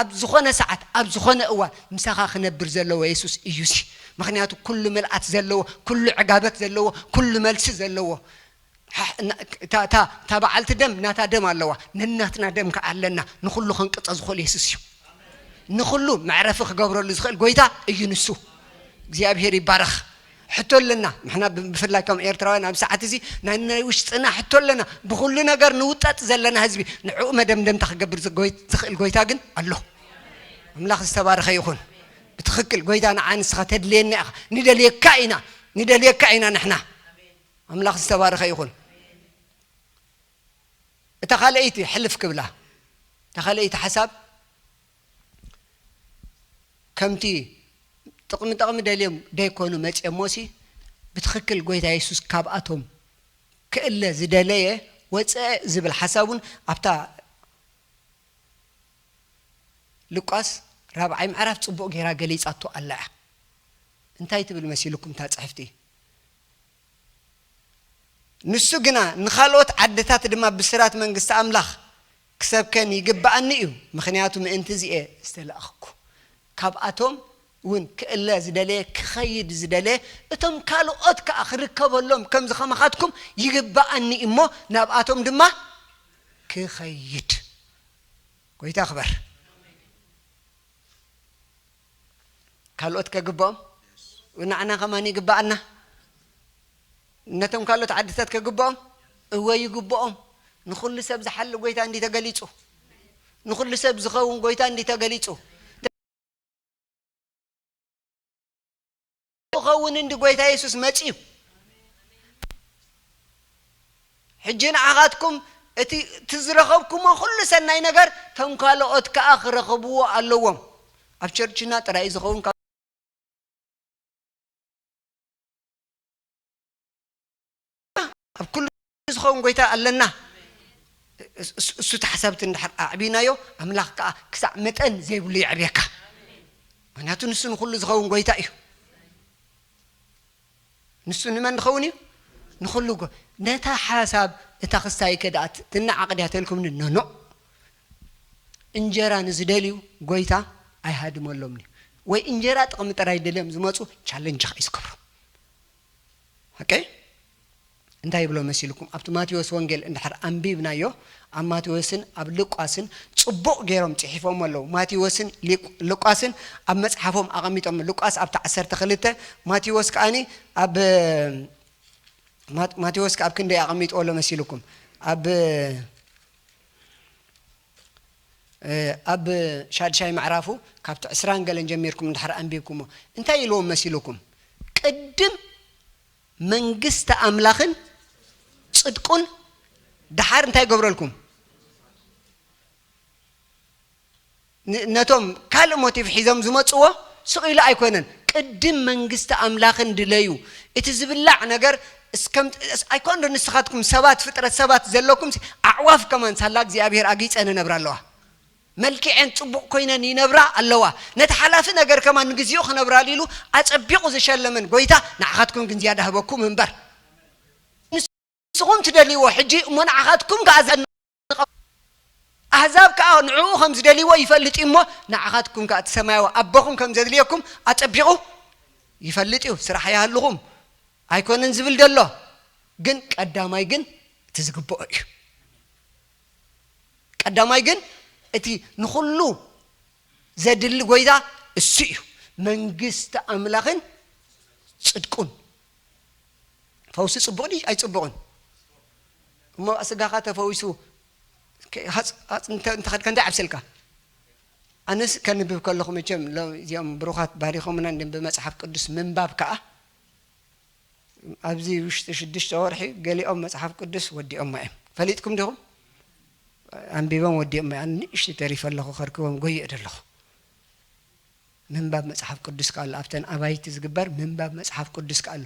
ኣብ ዝኾነ ሰዓት፣ ኣብ ዝኾነ እዋን ምሳኻ ክነብር ዘለዎ የሱስ እዩሲ። ምኽንያቱ ኩሉ ምልኣት ዘለዎ፣ ኩሉ ዕጋበት ዘለዎ፣ ኩሉ መልሲ ዘለዎ። ሓ-፣ እና-፣ እታ፣ እታ፣ እታ በዓልቲ ደም ናታ ደም ኣለዋ፣ ነናትና ደም ከኣ ኣለና። ንኹሉ ከንቅጾ ዝኽእል የሱስ እዩ። ንኹሉ መዕረፊ ክገብረሉ ዝኽእል ጎይታ እዩ ንሱ። እግዚኣብሔር ይባረኽ። ሕቶ ኣለና። ንሕና ብ-፣ ብፍላይ ከም ኤርትራውያን ኣብ ሰዓት እዚ ናይ፣ ናይ ውሽጥና ሕቶ ኣለና። ብኹሉ ነገር ንውጠጥ ዘለና ህዝቢ፣ ንዕኡ መደምደምታ ክገብር ዝጎይ-፣ ዝኽእል ጎይታ ግን ኣሎ። ኣምላኽ ዝተባረኸ ይኹን። ብትኽክል ጎይታ ንዓ ንስኻ ተድልየና ኢኻ። ንደልየካ ኢና። ንደልየካ ኢና ንሕና። ኣምላኽ ዝተባረኸ ይኹን። እታ ካልኣይቲ ሕልፍ ክብላ። እታ ካልኣይቲ ሓሳብ ከምቲ ጥቕሚ ጥቕሚ ደልዮም ደይኮኑ መጽዮሞሲ፣ ብትኽክል ጎይታ የሱስ ካብኣቶም ክእለ ዝደለየ ወፀአ ዝብል ሓሳብ እውን ኣብታ ሉቃስ ራብዓይ ምዕራፍ ጽቡቕ ጌራ ገሊጻቶ ኣላ እያ። እንታይ ትብል መሲልኩም እታ ጽሕፍቲ? ንሱ ግና ንኻልኦት ዓድታት ድማ ብስራት መንግስቲ ኣምላኽ ክሰብከን ይግብኣኒ እዩ፣ ምኽንያቱ ምእንቲ እዚ እየ ዝተላእኽኩ። ካብኣቶም እውን ክእለ ዝደለየ፣ ክኸይድ ዝደለየ፣ እቶም ካልኦት ከኣ ክርከበሎም ከምዚ ከማኻትኩም ይግብኣኒ እሞ ናብኣቶም ድማ ክኸይድ። ጎይታ ክበር። ካልኦት ከግብኦም፣ ንዓና ከማን ይግብኣና። ነቶም ካልኦት ዓድታት ከግብኦም፣ እወ ይግብኦም። ንኹሉ ሰብ ዝሓሊ ጎይታ እንዲ ተገሊጹ፣ ንኹሉ ሰብ ዝኸውን ጎይታ እንዲ ተገሊጹ። ክኸውን እንዲ ጎይታ የሱስ መጺኡ። ሕጂ ንዓኻትኩም እቲ፣ እቲ ዝረኸብኩሞ ኩሉ ሰናይ ነገር፣ ቶም ካልኦት ከኣ ክረኽብዎ ኣለዎም። ኣብ ቸርችና ጥራይ ዝኸውን ካብ ኣብ ኩሉ ዝኸውን ጎይታ ኣለና። እሱ፣ እሱ፣ እሱ እቲ ሓሳብ እቲ እንድሕር ኣዕቢናዮ፣ ኣምላኽ ከኣ ክሳዕ መጠን ዘይብሉ የዕብየካ። ምኽንያቱ ንሱ ንኹሉ ዝኸውን ጎይታ እዩ። ንሱ ንመን ዝኸውን እዩ? ንኹሉ ጎ-፣ ነታ ሓሳብ እታ ክስታይ ከ ደኣ ት-፣ ትነዓቕ ድያ ተልኩምኒ? ኖ፣ ኖ። እንጀራ ንዝደልዩ ጎይታ ኣይሃድመሎምን እዩ። ወይ እንጀራ ጥቕሚ ጥራይ ደልዮም ዝመጹ ቻለንጅ ኸኣ እዩ ዝገብሮም። ኦኬ? እንታይ ይብሎ መሲልኩም? ኣብቲ ማቴዎስ ወንጌል እንድሕር ኣንቢብናዮ፣ ኣብ ማቴዎስን ኣብ ሉቃስን ጽቡቕ ገይሮም ጽሒፎም ኣለዉ። ማቴዎስን ሊቅ-፣ ሉቃስን ኣብ መጽሓፎም ኣቐሚጦም። ሉቃስ ኣብቲ ዓሰርተ ክልተ፣ ማቴዎስ ከኣኒ ኣብ፣ ማት-፣ ማቴዎስ ከኣ ኣብ ክንደይ ኣቐሚጥዎ ኣሎ መሲልኩም? ኣብ፣ እ፣ ኣብ ሻድሻይ ምዕራፉ ካብቲ ዕስራን ገለን ጀሚርኩም እንድሕር ኣንቢብኩሞ፣ እንታይ ኢልዎም መሲልኩም? ቅድም መንግስቲ ኣምላኽን ጽድቁን፣ ደሓር እንታይ ይገብረልኩም? ን-፣ ነቶም ካልእ ሞቲቭ ሒዞም ዝመጽዎ ስቕ ኢሉ ኣይኮነን። ቅድም መንግስቲ ኣምላኽን ድለዩ። እቲ ዝብላዕ ነገር እስከም፣ እስ-፣ ኣይኮን ዶ ንስኻትኩም ሰባት፣ ፍጥረት ሰባት ዘለኩም፣ ኣዕዋፍ ከማን ሳላ እግዚኣብሔር ኣጊጸን ይነብራ ኣለዋ። መልኪዐን ጽቡቕ ኮይነን ይነብራ ኣለዋ። ነቲ ሓላፊ ነገር ከማን ንግዚኡ ክነብራሉ ኢሉ ኣጸቢቑ ዝሸለመን ጎይታ ንዓኻትኩም ግን ዝያዳ ህበኩም እምበር። ንስኹም ትደልይዎ ሕጂ እሞ ንዓኻትኩም ከኣ ዘንቐ-፣ ኣህዛብ ከኣ ንዕኡ ከም ዝደልይዎ ይፈልጥ እዩ እሞ ንዓኻትኩም ከኣ እቲ ሰማያዊ ኣቦኹም ከም ዘድልየኩም ኣጸቢቑ ይፈልጥ እዩ። ስራሕ ይሃልኹም ኣይኮነን ዝብል ዘሎ፣ ግን ቀዳማይ ግን እቲ ዝግብኦ እዩ። ቀዳማይ ግን እቲ ንኹሉ ዘድሊ ጎይታ እሱ እዩ። መንግስቲ ኣምላኽን ጽድቁን። ፈውሲ ጽቡቕ ድዩ ኣይጽቡቕን? እሞ ስጋኻ ተፈዊሱ ከ-፣ ሃጽ-፣ ሃጽ-፣ እንተ-፣ እንተኸድካ እንታይ ዓብሰልካ? ኣነስ ከንብብ ከለኹ መቸም ሎ-፣ እዚኦም ብሩኻት ባሪኾምና እንድም ብመጽሓፍ ቅዱስ ምንባብ ከኣ ኣብዚ ውሽጢ ሽዱሽተ ወርሒ ገሊኦም መጽሓፍ ቅዱስ ወዲኦሞ እዮም። ፈሊጥኩም ዲኹም? ኣንቢቦም ወዲኦሞ እዮም። ኣነ ንእሽተይ ተሪፈ ኣለኹ፣ ከርክቦም ጎይየ ደለኹ። ምንባብ መጽሓፍ ቅዱስ ከኣ ኣሎ። ኣብተን ኣባይቲ ዝግበር ምንባብ መጽሓፍ ቅዱስ ከኣ ኣሎ።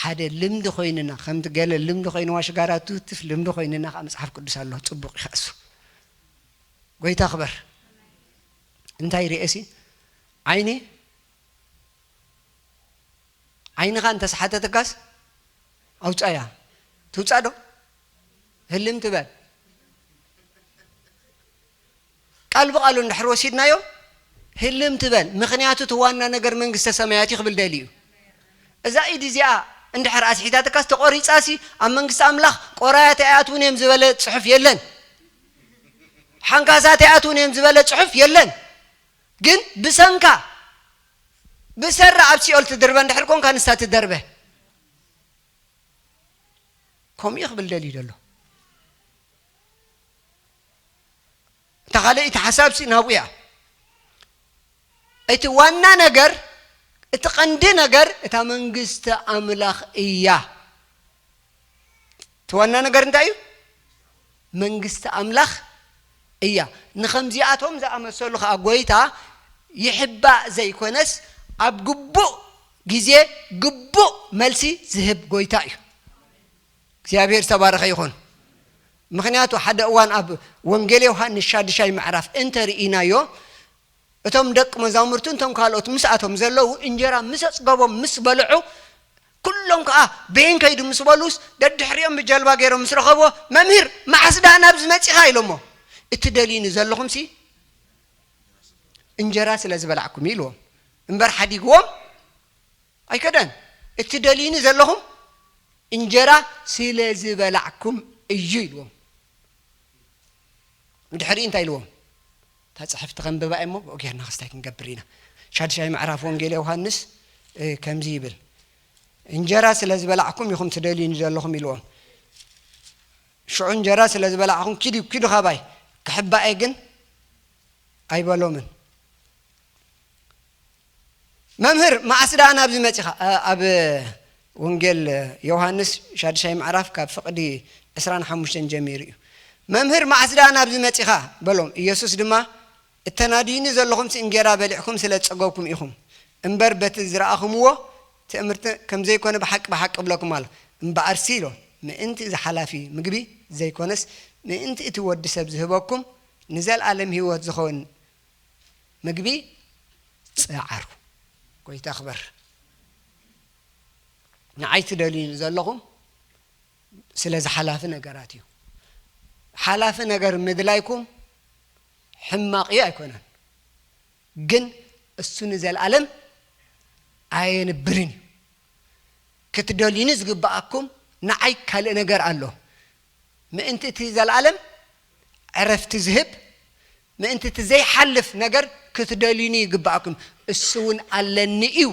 ሓደ ልምዲ ኮይንና፣ ከምቲ ገለ ልምዲ ኮይንዋ ሽጋራ ትውትፍ ልምዲ ኮይንና ከኣ መጽሓፍ ቅዱስ ኣሎ። ጽቡቕ እዩ ከኣ እሱ። ጎይታ ክበር። እንታይ ርእሲ? ዓይኒ ዓይንኻ እንተስሓተትካስ ኣውጻያ። ትውጻእ ዶ? ህልም ትበል። ቃል ብቓሉ እንድሕር ወሲድናዮ፣ ህልም ትበል። ምኽንያቱ እቲ ዋና ነገር መንግስተ ሰማያት እዩ ክብል ደልዩ እዩ። እዛ ኢድ እዚኣ እንድሕር ኣስሒታትካስ ተቖሪጻሲ፣ ኣብ መንግስቲ ኣምላኽ ቆራያት ኣይኣትዉን እዮም ዝበለ ጽሑፍ የለን። ሓንካሳት ኣይኣትዉን እዮም ዝበለ ጽሑፍ የለን። ግን ብሰንካ ብሰራ ኣብ ሲኦል ትድርበ እንድሕር ኮንካ፣ ንሳ ትደርበ። ከምኡ እዩ ክብል ደልዩ ዘሎ። እታ ካልኣይቲ ሓሳብሲ ናብኡ እያ። እቲ ዋና ነገር፣ እቲ ቀንዲ ነገር እታ መንግስቲ ኣምላኽ እያ። እቲ ዋና ነገር እንታይ እዩ? መንግስቲ ኣምላኽ እያ። ንኸምዚኣቶም ዝኣመሰሉ ኸኣ ጎይታ ይሕባእ ዘይኮነስ፣ ኣብ ግቡእ ግዜ ግቡእ መልሲ ዝህብ ጎይታ እዩ። እግዚኣብሔር ዝተባረኸ ይኹን። ምኽንያቱ ሓደ እዋን ኣብ ወንጌል ዮሃንስ ሻድሻይ ምዕራፍ እንተ ርኢናዮ፣ እቶም ደቂ መዛሙርቱ እንቶም ካልኦት ምስኣቶም ዘለዉ እንጀራ ምስ ኣጽገቦም ምስ በልዑ፣ ኩሎም ከኣ በየን ከይዱ ምስ በሉስ፣ ደድሕሪኦም ብጀልባ ገይሮም ምስ ረኸብዎ፣ "መምህር፣ መዓስ ደኣ ናብዚ መጺኻ?" ኢሎሞ። "እትደልዩኒ ዘለኹምሲ እንጀራ ስለ ዝበላዕኩም" ኢልዎም። እምበር ሓዲግዎም ኣይከደን። "እትደልዩኒ ዘለኹም እንጀራ ስለ ዝበላዕኩም እዩ" ኢልዎም። ብድሕሪኡ እንታይ ኢልዎም? "እታ ጽሕፍቲ ከንብባ እየ እሞ፣ ብኡ ጌርና ክስታይ ክንገብር ኢና። ሻድሻይ ምዕራፍ ወንጌል ዮሃንስ፣ እ፣ ከምዚ ይብል፣ 'እንጀራ ስለ ዝበላዕኩም ኢኹም ትደልዩኒ ዘለኹም' ኢልዎም። ሽዑ እንጀራ ስለ ዝበላዕኹም፣ 'ኪዱ፣ ኪዱ ካባይ፣ ክሕባእ እየ' ግን ኣይበሎምን። መምህር፣ መዓስ ደኣ ናብዚ መጺኻ? እ፣ ኣብ ወንጌል ዮሃንስ ሻድሻይ ምዕራፍ ካብ ፍቕዲ ዕስራን ሓሙሽተን ጀሚሩ እዩ። "መምህር፣ መዓስ ደኣ ናብዚ መጺኻ?" በሎም። ኢየሱስ ድማ፣ "እተናድዩኒ ዘለኹምሲ እንጌራ በሊዕኩም ስለ ዝጸገብኩም ኢኹም እምበር፣ በቲ ዝረኣኹምዎ ትእምርቲ ከም ዘይኮነ ብሓቂ ብሓቂ እብለኩም ኣሎ። እምበኣርሲ" ኢሎ፣ "ምእንቲ እዚ ሓላፊ ምግቢ ዘይኮነስ፣ ምእንቲ እቲ ወዲ ሰብ ዝህበኩም ንዘለኣለም ህይወት ዝኸውን ምግቢ ጸዓሩ።" ጎይታ ክበር። ንዓይ ትደልዩኒ ዘለኹም ስለዚ ሓላፊ ነገራት እዩ። ሓላፊ ነገር ምድላይኩም ሕማቕ እዩ ኣይኮነን፣ ግን እሱ ንዘለኣለም ኣየንብርን እዩ። ክትደልዩኒ ዝግብኣኩም ንዓይ ካልእ ነገር ኣሎ። ምእንቲ እቲ ዘለኣለም ዕረፍቲ ዝህብ፣ ምእንቲ እቲ ዘይሓልፍ ነገር ክትደልዩኒ ይግብኣኩም። እሱ እውን ኣለኒ እዩ።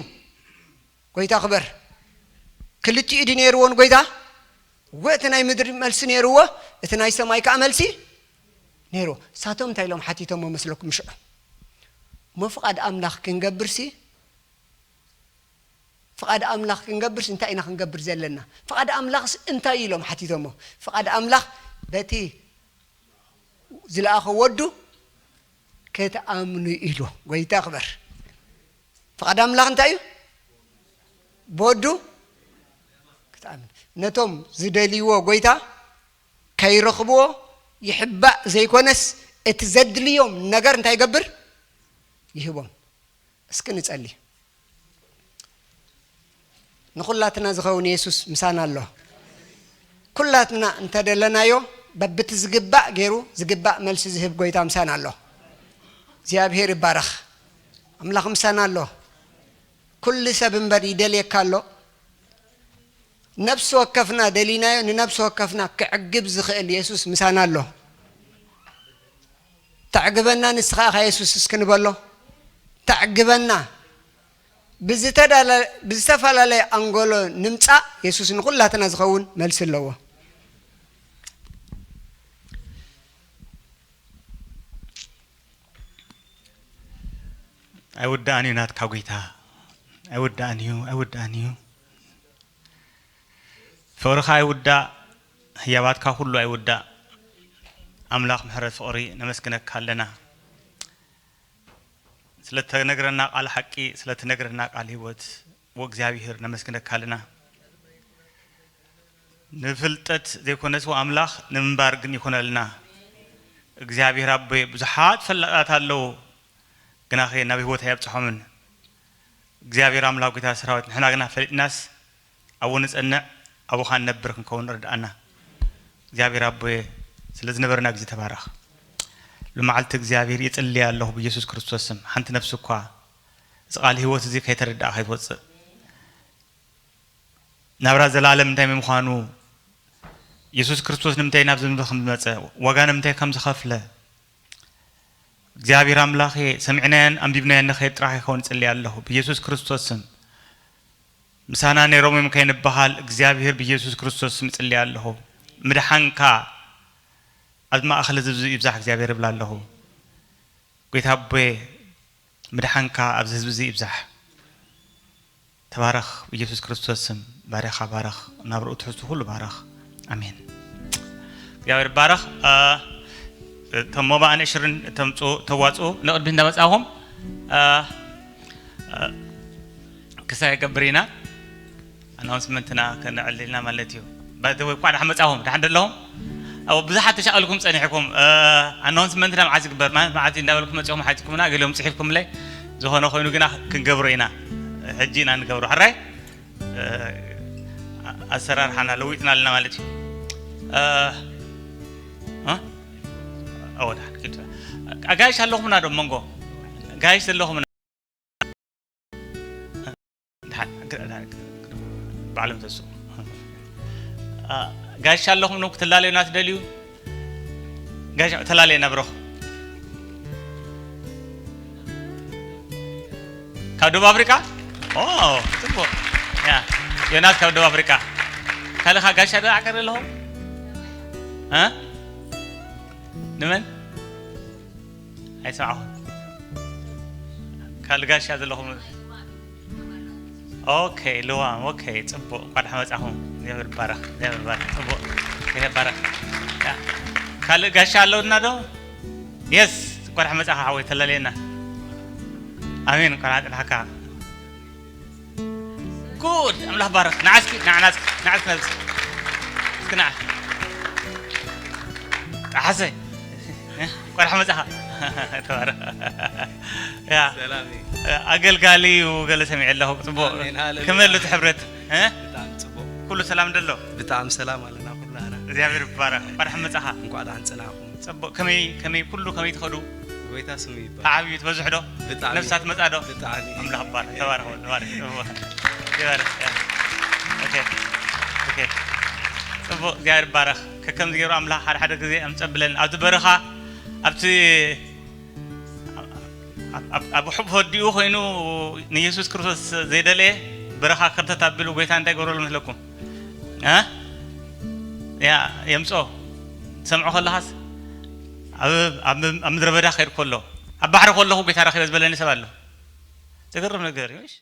ጎይታ ክበር። ክልቲኡ ድዩ ነይርዎ ንጎይታ? እወ፣ እቲ ናይ ምድሪ መልሲ ነይርዎ፣ እቲ ናይ ሰማይ ከኣ መልሲ ነይርዎ። እሳቶም እንታይ ኢሎም ሓቲቶሞ መስለኩም ሽዑ? እሞ ፍቓድ ኣምላኽ ክንገብርሲ፣ ፍቓድ ኣምላኽ ክንገብርሲ እንታይ ኢና ክንገብር ዘለና? ፍቓድ ኣምላኽስ እንታይ እዩ ኢሎም ሓቲቶሞ? ፍቓድ ኣምላኽ በቲ ዝለኣኾ ወዱ ክትኣምኑ ኢሉ። ጎይታ ክበር። ፍቓድ ኣምላኽ እንታይ እዩ? ብወዱ ክትኣምን። ነቶም ዝደልይዎ ጎይታ ከይረኽብዎ ይሕባእ ዘይኮነስ፣ እቲ ዘድልዮም ነገር እንታይ ይገብር? ይህቦም። እስኪ ንጸሊ። ንኹላትና ዝኸውን የሱስ ምሳና ኣሎ። ኩላትና እንተደለናዮ፣ በብቲ ዝግባእ ገይሩ ዝግባእ መልሲ ዝህብ ጎይታ ምሳና ኣሎ። እግዚኣብሔር ይባረኽ። ኣምላኽ ምሳና ኣሎ። ኩሉ ሰብ እምበር ይደልየካ ኣሎ። ነፍሲ ወከፍና ደሊናዮ፣ ንነፍሲ ወከፍና ክዕግብ ዝኽእል የሱስ ምሳና ኣሎ። ተዕግበና፣ ንስኻ ኢኻ የሱስ እስኪ ንበሎ። ተዕግበና። ብዝተዳለ-፣ ብዝተፈላለየ ኣንጎሎ ንምጻእ፣ የሱስ ንኹላትና ዝኸውን መልሲ ኣለዎ። ኣይውዳእን እዩ ናትካ ጎይታ። ኣይውዳእን እዩ፣ ኣይውዳእን እዩ። ፍቕርኻ ኣይውዳእ፣ ህያባትካ ኩሉ ኣይውዳእ። ኣምላኽ ምሕረት ፍቕሪ ነመስግነካ ኣለና። ስለ እተነግረና ቃል ሓቂ፣ ስለ እትነግረና ቃል ህይወት፣ ወእግዚኣብሔር ነመስግነካ ኣለና። ንፍልጠት ዘይኮነስ ኣምላኽ ንምንባር ግን ይኹነልና። እግዚኣብሔር ኣቦይ፣ ብዙሓት ፈላጣት ኣለዉ፣ ግናኸ ናብ ህይወት ኣየብጽሖምን። እግዚኣብሔር ኣምላኽ ጐይታ ሰራዊት፣ ንሕና ግና ፈሊጥናስ ኣብኡ ንጸንዕ፣ ኣብኡ ኸኣ ንነብር ክንከውን ርድኣና። እግዚኣብሔር ኣቦየ፣ ስለ ዝነበረና ግዜ ተባረኽ። ሎመዓልቲ እግዚኣብሔር ይጽሊ ኣለኹ ብኢየሱስ ክርስቶስ ስም፣ ሓንቲ ነፍሲ እኳ እዚ ቃል ህይወት እዚ ከይተረድኣ ከይትወጽእ። ናብራ ዘላለም እንታይ ምዃኑ፣ የሱስ ክርስቶስ ንምንታይ ናብዚ ምድሪ ከም ዝመጸ፣ ዋጋ ንምንታይ ከም ዝኸፍለ፣ እግዚኣብሔር ኣምላኸ፣ ሰሚዕናዮን ኣንቢብናዮን ንኸይድ ጥራሕ ይኸውን እጽሊ ኣለኹ። ብኢየሱስ ክርስቶስ ስም፣ ምሳና ነይሮም እዮም ከይንበሃል፣ እግዚኣብሔር ብኢየሱስ ክርስቶስ ስም እጽሊ ኣለኹ። ምድሓንካ ኣብ ማእከል ህዝቢ ይብዛሕ እግዚኣብሔር እብል ኣለኹ። ጐይታ ኣቦየ፣ ምድሓንካ ኣብዚ ህዝቢ እዚ ይብዛሕ። ተባረኽ፣ ብኢየሱስ ክርስቶስ ስም ባርኻ ባረኽ፣ ናብርኡ ትሕዝቱ ኩሉ ባረኽ። ኣሜን። እግዚኣብሔር ይባረኽ። እ፣ እቶም ሞባእን ዕሽርን እተምጽኡ፣ ተዋጽኡ፣ ንቕድሚት እንዳመጻኹም፣ እ፣ እ፣ ክሳይ ገብር ኢና። ኣናውንስመንትና ከነዕልልና ማለት እዩ። ባይ ዘ ወይ፣ እንኳዕ ደሓን መጻኹም። ደሓን ደለኹም? ኣብ ብዙሓት ተሻቐልኩም ጸኒሕኩም። እ፣ ኣናውንስመንትና መዓዝ ይግበር? ማለት መዓዝ እንዳበልኩም መጺኹም ሓቲትኩምና፣ ገሊኦም ጽሒፍኩምለይ። ዝኾነ ኮይኑ ግና ክንገብሮ ኢና። ሕጂ ኢና ንገብሮ። ሕራይ? እ፣ ኣሰራርሓና ለዊጥና ኣለና ማለት እዩ። እ፣ እ? ኣዎ፣ ደሓን፣ ግድ። ኣጋይሽ ኣለኹምና ዶ መንጎ? ጋይሽ ዘለኹምና? ደሓን፣ ግድ፣ ደሓን፣ ግድ። ባዕሎም ተስኡ። እ፣ ጋይሽ ኣለኹም ዶ ክትላለዩና ትደልዩ? ጋሽ ተላለየና ብሮ። ካብ ደቡብ ኣፍሪቃ? ኦ፣ ጽቡቕ። ያ፣ ዮናስ ካብ ደቡብ ኣፍሪቃ። ካልኻ ጋሻ ዶ ኣቀሪ ኣለኹም? እ? ንመን? ኣይሰማዕኹም። ካልእ ጋሻ ዘለኹም? ኦኬ፣ ልዋም፣ ኦኬ፣ ጽቡቕ። እንኳን ደሓን መጻኹም። እግዚኣብሔር ይባረኽ፣ እግዚኣብሔር ይባረኽ። ጽቡቕ። እግዚኣብሔር ይባረኽ። ያ። ካልእ ጋሻ ኣለውና ዶ? የስ፣ እንኳን ደሓን መጻኻ ሓወይ፣ ተላለየና። ኣሜን፣ እንኳን ኣጽናሕካ። ጉድ፣ ኣምላኽ ባረኽ። ንዓ እስኪ፣ ንዓ፣ ንዓ እስኪ፣ ንዓ እስኪ፣ ንዓ እስኪ፣ ንዓ። ጣሓሰ፣ እንኳን ደሓን መጻኻ። ተባረኽ። ያ፣ ሰላም እዩ። ኣገልጋሊ እዩ፣ ገለ ሰሚዐ ኣለኹ። ጽቡቕ። ኣሜን፣ ሃሌሉያ። ከመይ ኣሎ እቲ ሕብረት? እ? ብጣዕሚ ጽቡቕ። ኩሉ ሰላም ደሎ? ብጣዕሚ ሰላም ኣለና ኩላህና። እግዚኣብሔር ይባረኽ። እንኳን ደሓን መጻኻ። እንኳዕ ደሓን ጸናሕኩም። ጽቡቕ። ከመይ፣ ከመይ፣ ኩሉ ከመይ ትኸዱ? ጎይታ ስሙ ይባረክ። ተዓብዩ ትበዝሑ ዶ? ብጣዕሚ። ነፍሳት መጻ ዶ? ብጣዕሚ። ኣምላኽ ይባረኽ። ተባረኽ፣ ተባረኽ። ይባረኽ። ኦኬ። ኦኬ። ጽቡቕ። እግዚኣብሔር ይባረኽ። ከከምዚ ገይሩ ኣምላኽ ሓደ ሓደ ግዜ ኣምጸብለን። ኣብቲ በረኻ፣ ኣብቲ ኣብ- ኣብ- ኣብ ሕቡእ ወዲኡ ኮይኑ ንየሱስ ክርስቶስ ዘይደለየ በረኻ ከርተት ኣቢሉ ጎይታ እንታይ ገበረሉ መስለኩም? እ? ያ የምጾ ትሰምዖ ከለኻስ ኣብ ኣብ ኣብ ምድረ በዳ ከይድ ከሎ ኣብ ባሕሪ ከለኹ ጎይታ ረኺበ ዝበለኒ ሰብ ኣሎ። ዘገርም ነገር እዩ። እሺ፣